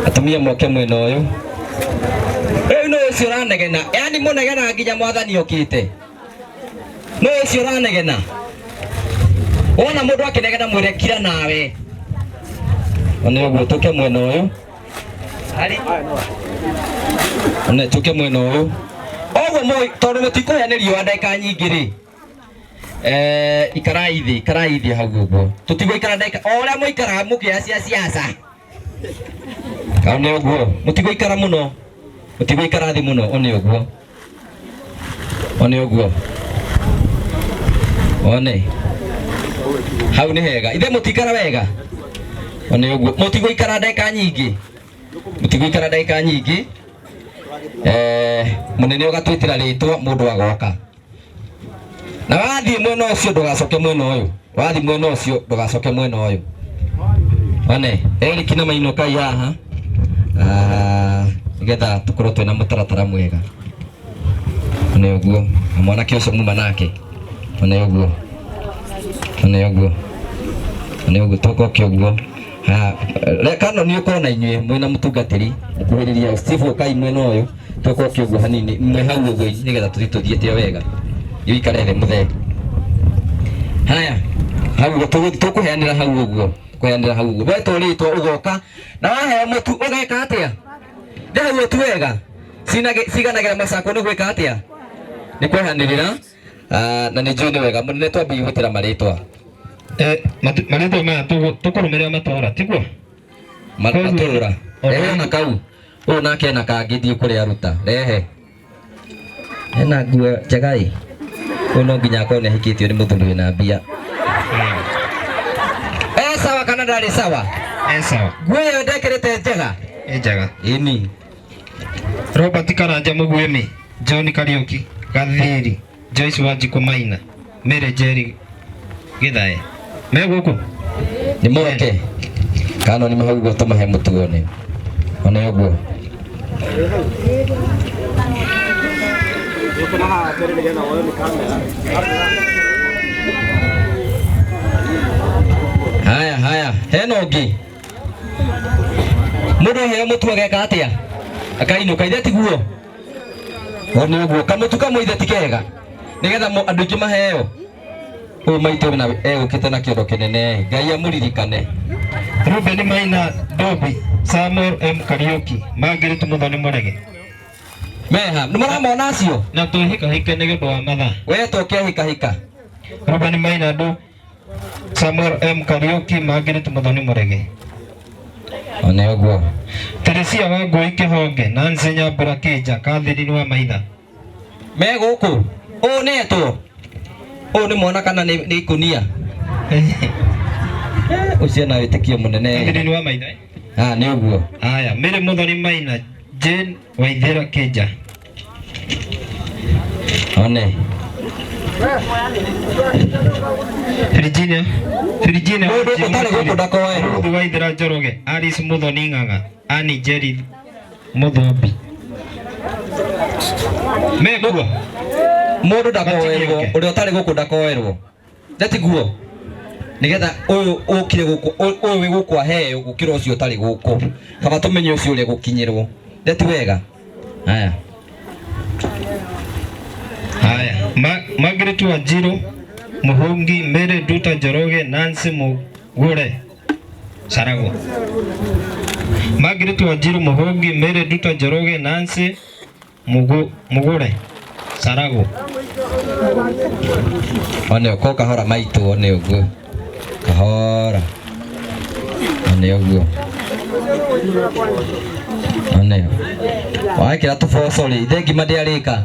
atumia moke mwena ũyũ. Rĩu nĩ ũcio ũranegena, yani mũnegena nginya mwathani okĩte. Nĩ ũcio ũranegena. Wona mũndũ akĩnegena mwĩre kira nawe. One ũguo tũke mwena ũyũ. One tũke mwena ũyũ. Ũguo mũĩ tondũ mũtikũhĩa nĩ riũa ndagĩka nyingĩ rĩ. Eh, ikarai thĩ, ikarai thĩ hau ũguo. Tũtigũikara ndagĩka o ũrĩa mũikaraga mũkĩoya cia siasa. One ũguo, mũtigũikara mũno. Mũtigũikara thĩ mũno, one ũguo. One ũguo. One. Hau nĩ hega. Ithe mũtikara wega. One ũguo. Mũtigũikara ndagĩka nyingĩ. Mũtigũikara ndagĩka nyingĩ. Eh, mũnene ũgatwĩtĩra rĩtwa mũndũ agoka. Na wathiĩ mwena ũcio ndũgacoke mwena ũyũ. Wathiĩ mwena ũcio ndũgacoke mwena ũyũ. One, Eric na Maino kai haha. Ah, nĩgetha tũkorwo twĩna mũtaratara mwega. One ũguo, na mwanake ũcio muma nake. One ũguo. One ũguo. One ũguo tũgoke ũguo. Ha, reka no nĩ ũkorwo na inyuĩ mwĩna mũtungatĩri mũkuhĩrĩria Steve ũkai mwena ũyũ tũgoke ũguo hanini mwĩ hau ũguo nĩgetha tũthiĩ tũthiĩte o wega. Ũikare thĩ mũthee. Haya, hau ũguo tũkũheanĩra hau ũguo, kũheanĩra hau ũguo. Wetwo rĩtwa ũgoka na waheo mũtu ũgeka atĩa? Nĩ hau ũtu wega. Ciganagĩra macakũ nĩ gwĩka atĩa? Nĩ kwehanĩrĩra. Ah, na nĩ njũĩ nĩ wega mũnene twambie gwĩtĩra marĩtwa. Eh, marĩtwa maya tũkũrũmĩrĩra matũũra tiguo? Matũũra. Rehe na kau. Ũyũ nake ena kangĩ ndiũ kũrĩa aruta. Rehe. Ena nguo njega ĩ. Ũyũ no nginya akorwo nĩ ahikĩtio nĩ mũthuri wĩna mbia. E sawa kana ndarĩ sawa? E sawa. Nguo ĩyo ndekĩrĩte njega? Ĩ njega. Ĩni. Robert Karanja Mũguĩmi, John Kariũki Gathiri, Joyce Wanjikũ Maina, Mary Njeri Gĩthae. Me gũkũ? Nĩ moke. Kana nĩ hau ũguo tũmahe mũtu one. One ũguo. Haya haya, hena ũngĩ. Mũndũ aheo mũtu ageka atĩa? Akainũka ithe tiguo? One ũguo kamũtu kamwe ithe ti kega nĩgetha andũ aingĩ maheo. Ũyũ maitũ na egũkĩte na kĩondo kĩnene, Ngai amũririkane. Ruben Maina Ndobi, Samuel M Kariuki, Margaret Muthoni Mũrege. Meha, nĩ mũramona acio? Na twĩhikahike nĩ ũndũ wa mathaa. We tũkĩhikahika. Ruben Maina Ndobi, Samuel M Kariuki, Margaret Muthoni Mũrege. One ũguo. Teresia Wangũi Kĩhonge, Nancy Nyambura Kĩnja, Catherine wa Maitha. Me gũkũ? Ũũ nĩ etwo? Ũyũ nĩ mwana kana nĩ ikũnia? Ũcio ena wĩtĩkio mũnene. Catherine wa Maitha. Ah, nĩ ũguo. Haya, Mary Muthoni Maina, Jane Waithera Kĩnja. One. Virginia, Virginia Mũndũ ũtarĩ gũkũ ndakoerwo. Ruth Waithera Njoroge, Alice Muthoni Ng'ang'a, Annie Njeri Mũthombi. Mekuo. Mũndũ ndakoerwo, ũrĩa ũtarĩ gũkũ ndakoerwo. Ndatiguo. Nĩgetha ũyũ ũkire gũkũ, ũyũ wĩ gũkũ aheo gũkĩra ũcio ũtarĩ gũkũ. Kaba tũmenye ũcio ũrĩa gũkinyĩrwo. Ndati wega. Haya. Haya. Margaret Wanjiru, Muhungi, Mary Nduta Njoroge, Nancy Mugure, Saragwo. Margaret Wanjiru Muhungi, Mary Nduta Njoroge, Nancy Mugure, Saragwo. One ũko kahora maitũ, one ũguo. Kahora. One ũguo. One. Wekĩra tũboco rĩ, ithe ngima ndĩarĩka.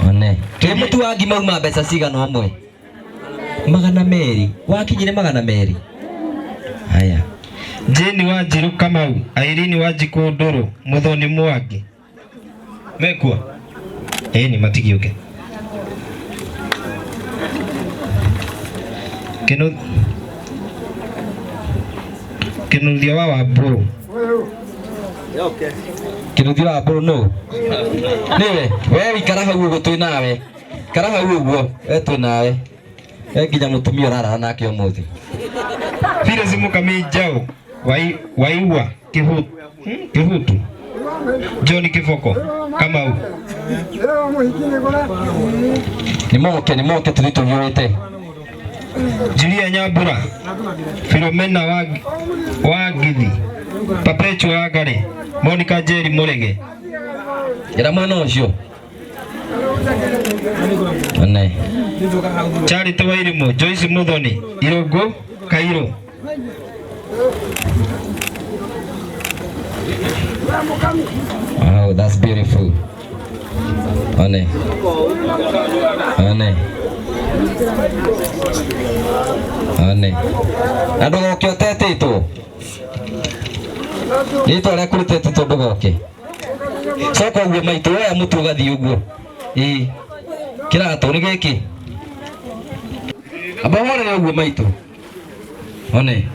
One. Kĩ mũtu wa ngima uma mbeca cigana ũmwe? 200. Wakinyire 200. Haya. Jane Wanjiru Kamau, Irene Wanjikũ Ndũrũ, Muthoni Mwangi. Mekuo? Ĩni matigĩũke. Kĩnu Kĩnuthia wa Wambũrũ. Kĩnuthia wa Wambũrũ nũ? Nĩwe, we ikara hau ũguo twĩ nawe. Ikara hau ũguo, we twĩ nawe. We nginya mũtumia ũrarara nake ũmũthĩ. Phyllis Mukami Njaũ, Waiwa Kĩhutu. John Kĩboko Kamau. Nĩ moke, nĩ moke tũthiĩ tũhiũrĩte. Julia Nyambura, Philomena Wangithi, Perpetua Wangari, Monica Njeri Mũrege. Ĩra mwena ũcio. One. Charity Wairimu, Joyce Muthoni, Irũngũ Kairũ. Wow, that's beautiful. One. One. One. Na ndũgoke ũtetĩtwo. Rĩtwa rĩaku rĩtetĩtwo ndũgoke. Coka ũguo maitũ, woya mũtu ũgathiĩ ũguo. Ĩĩ. Kĩratũ nĩ gĩkĩ. Amba ũhorere ũguo maitũ. One.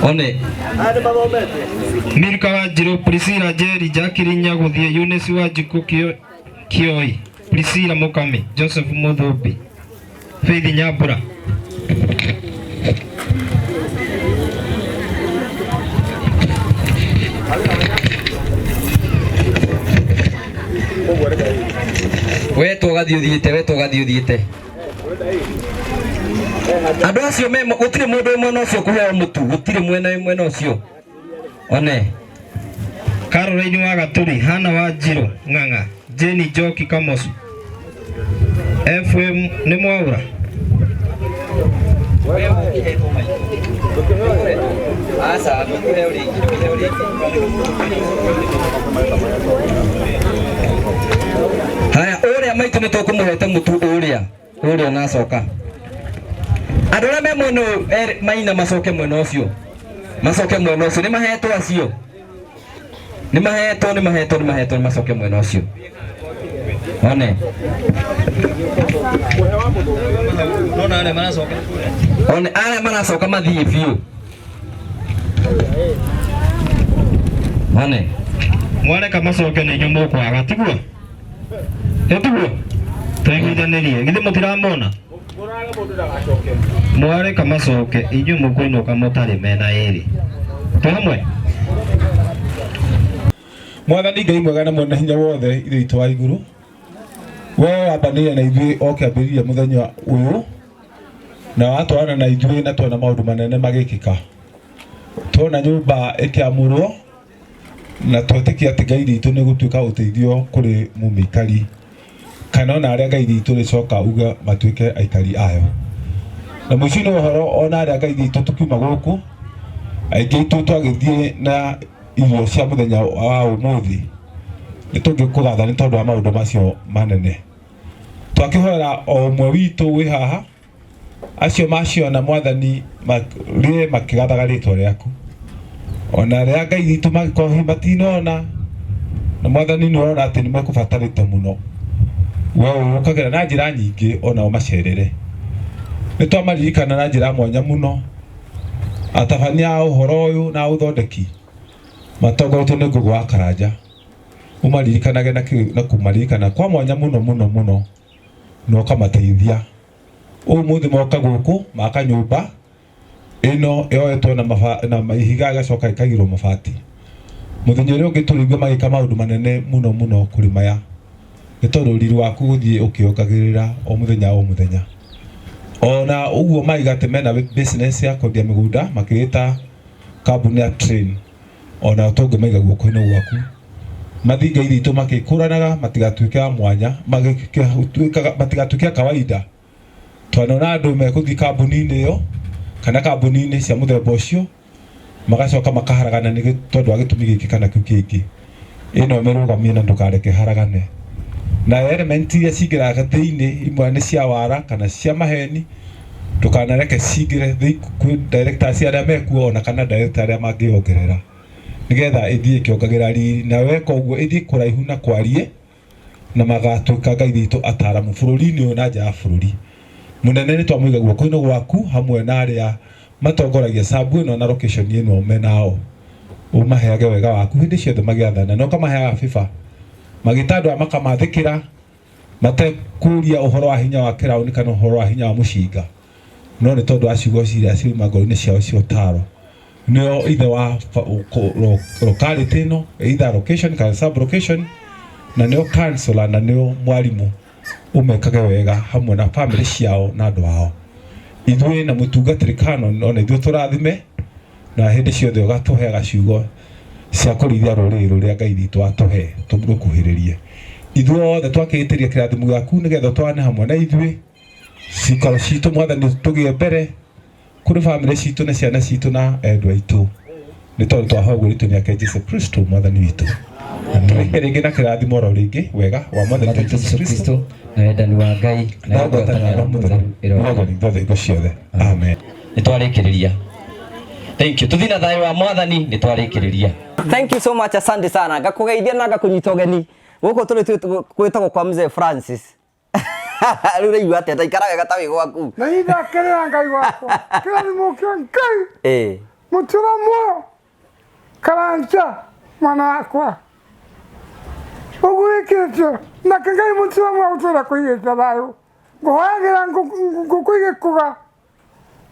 One. Milka Wanjiru, Priscilla Njeri, Jacqueline Nyaguthie, Eunice Wanjikũ Kĩoi, Priscilla Mukami, Joseph Muthumbi, Faith Nyambura. Wetwo ũgathiĩ ũthiĩte, wetwo ũgathiĩ ũthiĩte. Andũ acio me gũtirĩ mũndũ wĩ mwena ũcio kũheo mũtu, gũtirĩ mwena wĩ mwena ũcio. One. Caroline wa Gaturi, Hannah Wanjiru Ng'ang'a, Jane Njoki Kamosu. FM nĩ mwaura. Haya, ũrĩa maitũ nĩ tũkũmũhete mũtu ũrĩa, ũrĩa ũnacoka. Andũ arĩa me mwena ũyũ erĩ maina macoke mwena ũcio. Macoke mwena ũcio, nĩ mahetwo acio. Nĩ mahetwo, nĩ mahetwo, nĩ mahetwo, nĩ macoke mwena ũcio. One. One, arĩa maracoka mathiĩ biũ. One. Mwareka macoke nĩ inyuĩ mũkwaga, tiguo? Ĩ tiguo? Tũiguithanĩrie, githĩ mũtiramona? Mwareka macoke inyuĩ mũkũinũka mũtarĩ mena ĩrĩ. Twĩ hamwe? Mwathani Ngai mwega na mwene hinya wothe ithe witũ wa igũrũ, we wambanĩire na ithuĩ o kĩambĩrĩria mũthenya ũyũ na watwarana na ithuĩ na tuona maũndũ manene magĩkĩka. Tuona nyũmba ĩkĩamũrwo na twetĩkia atĩ Ngai witũ nĩ gũtuĩka ũteithio kũrĩ mũmĩikari kana ona arĩa Ngai witũ rĩcoka uga matuĩke aikari ayo. Na mũico-inĩ wa ũhoro ona arĩa Ngai witũ tũkiuma gũkũ aingĩ aitũ twagĩthiĩ na irio cia mũthenya wa ũmũthĩ nĩ tũngĩkũgatha nĩ tondũ wa maũndũ macio manene. Twakĩhoera o ũmwe witũ wĩ haha acio maciona mwathani rĩe makĩgathaga rĩtwa rĩaku ona arĩa Ngai witũ mangĩkorwo hihi matinona na mwathani nĩ ũrona atĩ nĩ mekũbatarĩte mũno we ũkagĩra na njĩra nyingĩ ona ũmacerere. Nĩ twamaririkana na njĩra mwanya mũno atabania a ũhoro ũyũ na ũthondeki matongoretio nĩ Ngũgũ wa Karanja ũmaririkanage na kũmaririkana kwa mwanya mũno mũno mũno na ũkamateithia. Ũmũthĩ moka gũkũ maka nyũmba ĩno yoetwo na ihiga ĩgacoka ĩkaigĩrwo mabati. Mũthenya ũrĩa ũngĩ tũrĩigua magĩka maũndũ manene mũno mũno kũrĩ maya nĩ tondũ riri waku gũthiĩ ũkĩongagĩrĩra o mũthenya o mũthenya. Ona ũguo maiga atĩ mena business ya kwendia mĩgũnda makĩĩta kambuni ya Train ona tũngĩmaiga guoko-inĩ gwaku mathiĩ Ngai witũ makĩkũranaga matigatuĩke a mwanya matigatuĩke a kawaida. Twanona andũ mekũthiĩ kambuni-inĩ ĩyo kana kambuni-inĩ cia mũthemba ũcio magacoka makaharagana nĩ tondũ wa gĩtũmi gĩkĩ kana kĩu kĩngĩ. Ĩno mĩrũgamie na ndũkareke haragane. Na element iria cingĩraga thĩinĩ imwe nĩ cia wara kana cia maheni Ndũkanareke cingĩre kwĩ directors arĩa mekuo ona kana director arĩa mangĩongerera, nĩgetha ĩthiĩ ĩkĩongagĩra riri, na weka ũguo ĩthiĩ kũraihu na kwarie na magatuĩka Ngai witũ ataramu bũrũri-inĩ ũyũ na nja ya bũrũri. Mũnene nĩ twamũiga guoko-inĩ gwaku hamwe na arĩa matongoragia sabu ĩno na location ĩno menao, ũmaheage wega waku hĩndĩ ciothe magĩathana, na ũkamaheaga favor magĩta andũ aya makamathĩkĩra matekũria ũhoro wa hinya wa kĩraũni kana ũhoro wa hinya wa mũcinga, no nĩ tondũ wa ciugo iria ciuma ngoro-inĩ ciao cia ũtaro. Nĩo ithe wa locality ĩno, either location kana sub location, na nĩo councillor na nĩo mwarimũ, ũmekage wega hamwe na family ciao na andũ ao. Ithuĩ na mũtungatĩri Canon, ona ithuĩ tũrathime na hĩndĩ ciothe ũgatũheaga ciugo cia kũrĩithia rũrĩrĩ rũrĩa Ngai witũ atũhe tũrũkuhĩrĩrie. Ithuothe twakĩĩtĩria kĩrathimo gĩaku nĩgetha ũtwarane hamwe na ithuĩ cikaro citũ, Mwathani, tũgĩe mbere kũrĩ bamĩrĩ citũ na ciana citũ na endwa aitũ, nĩ tondũ twahoya ũguo rĩtwa rĩake Jesu Kristo Mwathani witũ. Tũrĩke rĩngĩ na kĩrathimo oro rĩngĩ, wega wa Mwathani witũ Jesu Kristo na wendani wa Ngai na ngwatanĩro ya Roho Mũtheru ĩrogwo ithuothe hingo ciothe. Amen. Nĩ twarĩkĩrĩria. Thank you. Tũthiĩ na thayũ wa Mwathani, nĩ twarĩkĩrĩria. Thank you so much, asante sana. Ngakũgeithia na ngakũnyita ũgeni gũkũ tũrĩ gwĩtagwo kwa Mzee Francis. Rĩu ũraigua atĩa? Ta ikara wega ta wĩ gwaku. Na niĩ ndakenera Ngai wakwa, kĩrathimo kĩa Ngai mũtũra muoyo Karanja mwana wakwa ũguo wĩkĩtio nake Ngai mũtũra muoyo gũtũra kũigĩte thayũ, ngũhoyagĩra ngũkũ igĩkũga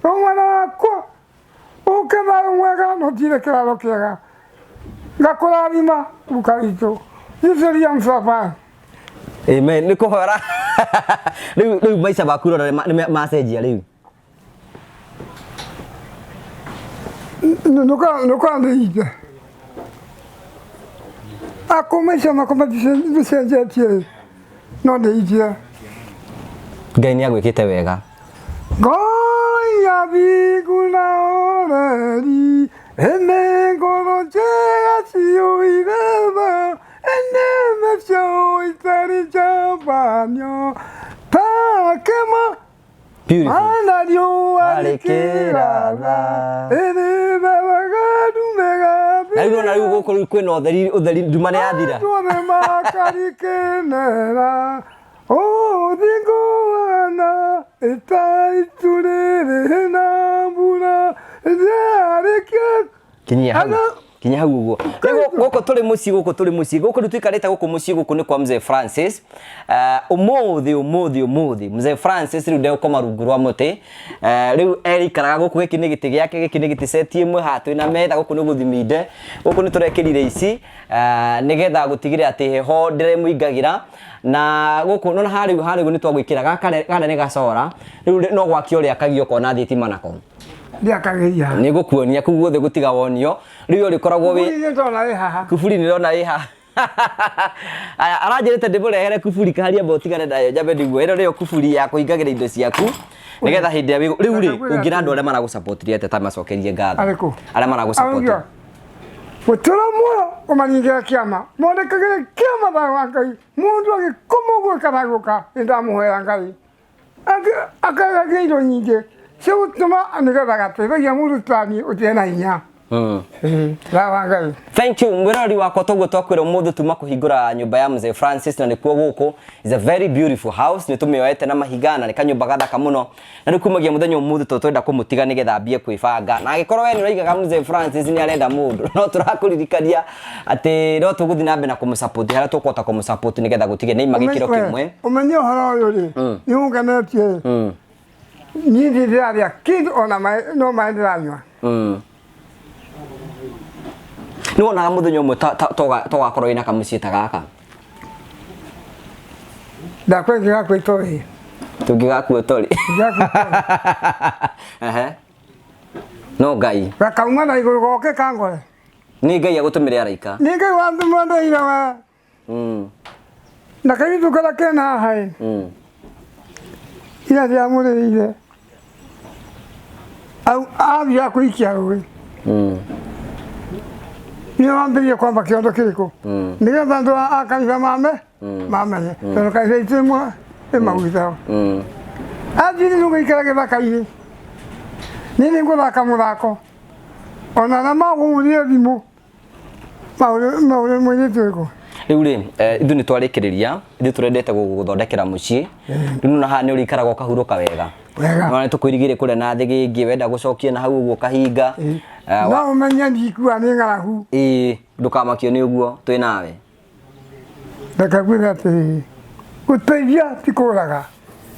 no mwana wakwa ũke thayũ mwega na ũtire kĩraro kĩega, ngakũrathima guka witũ Jesu msalabani. Amen. Nĩ kũhora. Rĩu maica maku ũrona nĩ macenjia rĩu. Nũkandĩite ako maica makwa maticenjetie no ndĩitie. Ngai nĩ agwĩkĩte wega. Ngoro ya thingu na ũreri, ĩnĩ ngoro njega ciyũire tha, ĩnĩ mĩcio itarĩ njambanio ta kĩma Beautiful. Ana riũa rĩkĩratha, ĩrĩthathaga ndume. Na rĩu ona rĩu gũkũ rĩu kwĩna ũtheri, ũtheri, nduma nĩ yathira. Andũ othe makarikenera ũthingu wana ĩta itu rĩrĩ na mbura rĩarĩkia. Kinyia hau. Kinyia hau ũguo. Rĩu gũkũ tũrĩ mũciĩ, gũkũ tũrĩ mũciĩ, gũkũ rĩu tũikarĩte gũkũ mũciĩ, gũkũ nĩ kwa Mzee Francis. Ũmũthĩ ũmũthĩ ũmũthĩ Mzee Francis rĩu ndegũkoma rungu rwa mũtĩ. Rĩu erĩikaraga gũkũ, gĩkĩ nĩ gĩtĩ gĩake, gĩkĩ nĩ gĩtĩ seti ĩmwe, haha twĩna metha, gũkũ nĩ gũthiminde, gũkũ nĩ tũrekĩrire ici nĩgetha gũtigĩrĩra atĩ heho ndĩremũingagĩra, na gũkũ nona harĩa rĩu, harĩa ũguo nĩ twagwĩkĩra gaka karĩa nĩ gacora, rĩu no gwakio rĩakagio ũkona thitima nako. Ndĩakagĩria. Nĩ ngũkuonia kũu guothe gũtiga wonio, rĩu ũrĩkoragwo wĩ Kuburi nĩ ndona ĩ haha. Kuburi nĩ ndona ĩ haha. Aya, aranjĩrĩte ndĩmũrehere kuburi kaharia mba ũtigane nayo njambe nĩguo ĩno nĩyo kuburi ya kũhingagĩra indo ciaku nĩgetha hĩndĩ ĩrĩa rĩu rĩ ũngĩra andũ arĩa maragũsapotire atĩa ta macokerie ngatho? Arĩkũ? Arĩa maragũsapotire. Auga gũtũra muoyo ũmaringĩre kĩama, monekagĩre kĩama thayũ wa Ngai, mũndũ agĩkoma ũguo ĩkaragũka, nĩndamũhoera Ngai akagagia indo nyingĩ cia gũtũma nĩgetha gateithagia mũndũ tani ũtirĩ na hinya. Thayũ wa Ngai. Thank you mwĩroreri wakwa, toguo twakwĩra ũmũthĩ tuma kũhingũra nyũmba ya Mzee Francis, na nĩkuo gũkũ. Is a very beautiful house, nĩ tũmĩoete na mahiga na nĩ kanyũmba gathaka mũno, na rĩu kumagia mũthenya ũmũthĩ tondũ twenda kũmũtiga nĩgetha ambie kwĩbanga, na angĩkorwo we nĩ ũraigaga Mzee Francis nĩ arenda mũndũ, no tũrakũririkania atĩ no tũgũthiĩ na mbere na kũmũsupport harĩa tũkũhota kũmũsupport nĩgetha gũtige nĩ ima gĩkĩro kĩmwe. Ũmenye ũhoro ũyũ rĩ, nĩ ũngenetie. Niĩ ndirĩ ndĩrarĩa kĩndũ ona maĩ, no maĩ ndĩranyua. Nĩ wonaga mũthenya ũmwe togakorwo wĩna kamũciĩ ta gaka? Ndakwa ingĩgakua itoĩ. Tũngĩgakua tũrĩ. Ehe. No Ngai. Gakauma na igũrũ goke kangore. Nĩ Ngai agũtũmĩre araika. Nĩ Ngai wandũmĩire we. Na kairĩtu karĩa kena haha ĩ, ira ndĩramũrĩrĩire athiaga kũikia rũĩ, nĩ wambĩrĩrie kwamba kĩondo kĩrĩkũ nĩgetha andũ a kanitha mame mamenye, tondũ kanitha itũ ĩmwe ĩ maguta athiĩ rĩu gũikara gĩthaka-inĩ. Niĩ nĩ ngũthaka mũthako ona arĩa mahũrire thimũ mahũrire mũirĩtu ũrĩkũ. Rĩu rĩ, ithuĩ nĩ twarĩkĩrĩria, ithuĩ tũrendete gũgũthondekera mũciĩ. Rĩu nĩwona haha nĩ ũrĩikaraga ũkahurũka wega. Wega. Nĩwona nĩ tũkũirigĩire kũrĩa na thĩgĩngĩ, wenda gũcokia na hau ũguo ũkahinga. No ũmenye ndikua nĩ ng'aragu. Ĩĩ, ndũkamakio nĩ ũguo, twĩ nawe. Reke ngwĩre atĩrĩrĩ, gũteithia ti kũraga.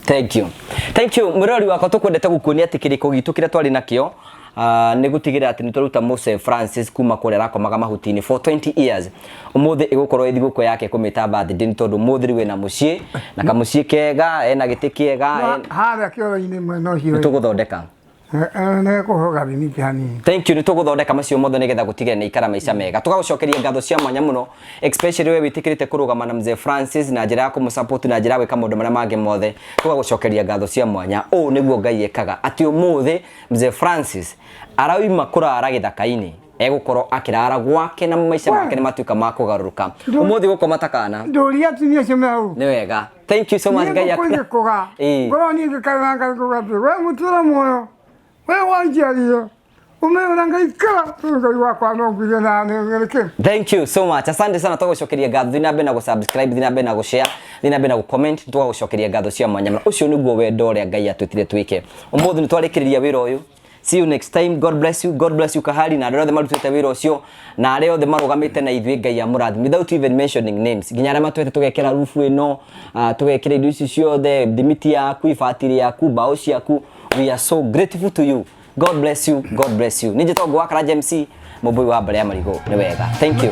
Thank you. Thank you. Mwĩroreri wakwa tũkwendete gũkuonia atĩ kĩrĩko gitũ kĩrĩa twarĩ nakĩo nĩ gũtigĩrĩra atĩ nĩ twaruta Mose Francis kuma kũrĩa arakomaga mahuti-inĩ for 20 years. Ũmũthĩ ĩgũkorwo ĩ thigũkũ yake kũmĩta birthday nĩ tondũ ũmũthĩ rĩu ena mũciĩ na kamũciĩ kega, ena gĩtĩ kĩega, Harĩa kĩoro-inĩ mwena ũcio nĩ tũgũthondeka. Nĩ kũhũra thimiti hanini. Thank you, nĩ tũgũthondeka macio mothe nĩgetha gũtigĩrĩra nĩ ikara maica mega. Tũgagũcokeria ngatho cia mwanya mũno especially we wĩtĩkĩrĩte kũrũgama na Mzee Francis na njĩra ya kũmũsupport na njĩra ya gwĩka maũndũ marĩa mangĩ mothe. Tũgagũcokeria ngatho cia mwanya. Ũũ nĩguo Ngai ekaga atĩ ũmũthĩ Mzee Francis arauma kũrara gĩthaka-inĩ egũkorwo akĩrara gwake na maica make nĩ matuĩka ma kũgarũrũka. Ũmũthĩ gũkoma ta kana. Ndũria atumia acio me hau. Nĩ wega. Thank you so much Ngai. Niĩ ngũkũigĩkũga. Ngorwo niĩ ngĩkarĩra Ngai ngauga atĩ we mũtũra muoyo we wanjiarire ũmeyũra ngaikara tondũ Ngai wakwa no nguire na nĩkĩ. Thank you so much. Asante sana tũgũcokeria ngatho. Thiĩ na mbere na gũ-subscribe, thiĩ na mbere na gũ-share, thiĩ na mbere na gũ-comment, tũgagũcokeria ngatho cia mwanya mũno. Ũcio nĩguo wendo ũrĩa Ngai atwĩtire twĩke. Ũmũthĩ nĩ twarĩkĩrĩria wĩra ũyũ. See you next time. God bless you. God bless you Kahari na andũ arĩa othe marutĩte wĩra ũcio na arĩa othe marũgamĩte na ithuĩ Ngai amũrathime without even mentioning names. Nginya arĩa matwete tũgekĩra rufu ĩno, tũgekĩra indo ici ciothe, thimiti yaku, ibati rĩaku, mbaũ ciaku. We are so grateful to you. God bless you. God bless you. Nĩ njĩtagwo Ngũgũ wa Karanja MC, mũmbũi wa mbarĩ ya marigũ. Nĩ wega. Thank you.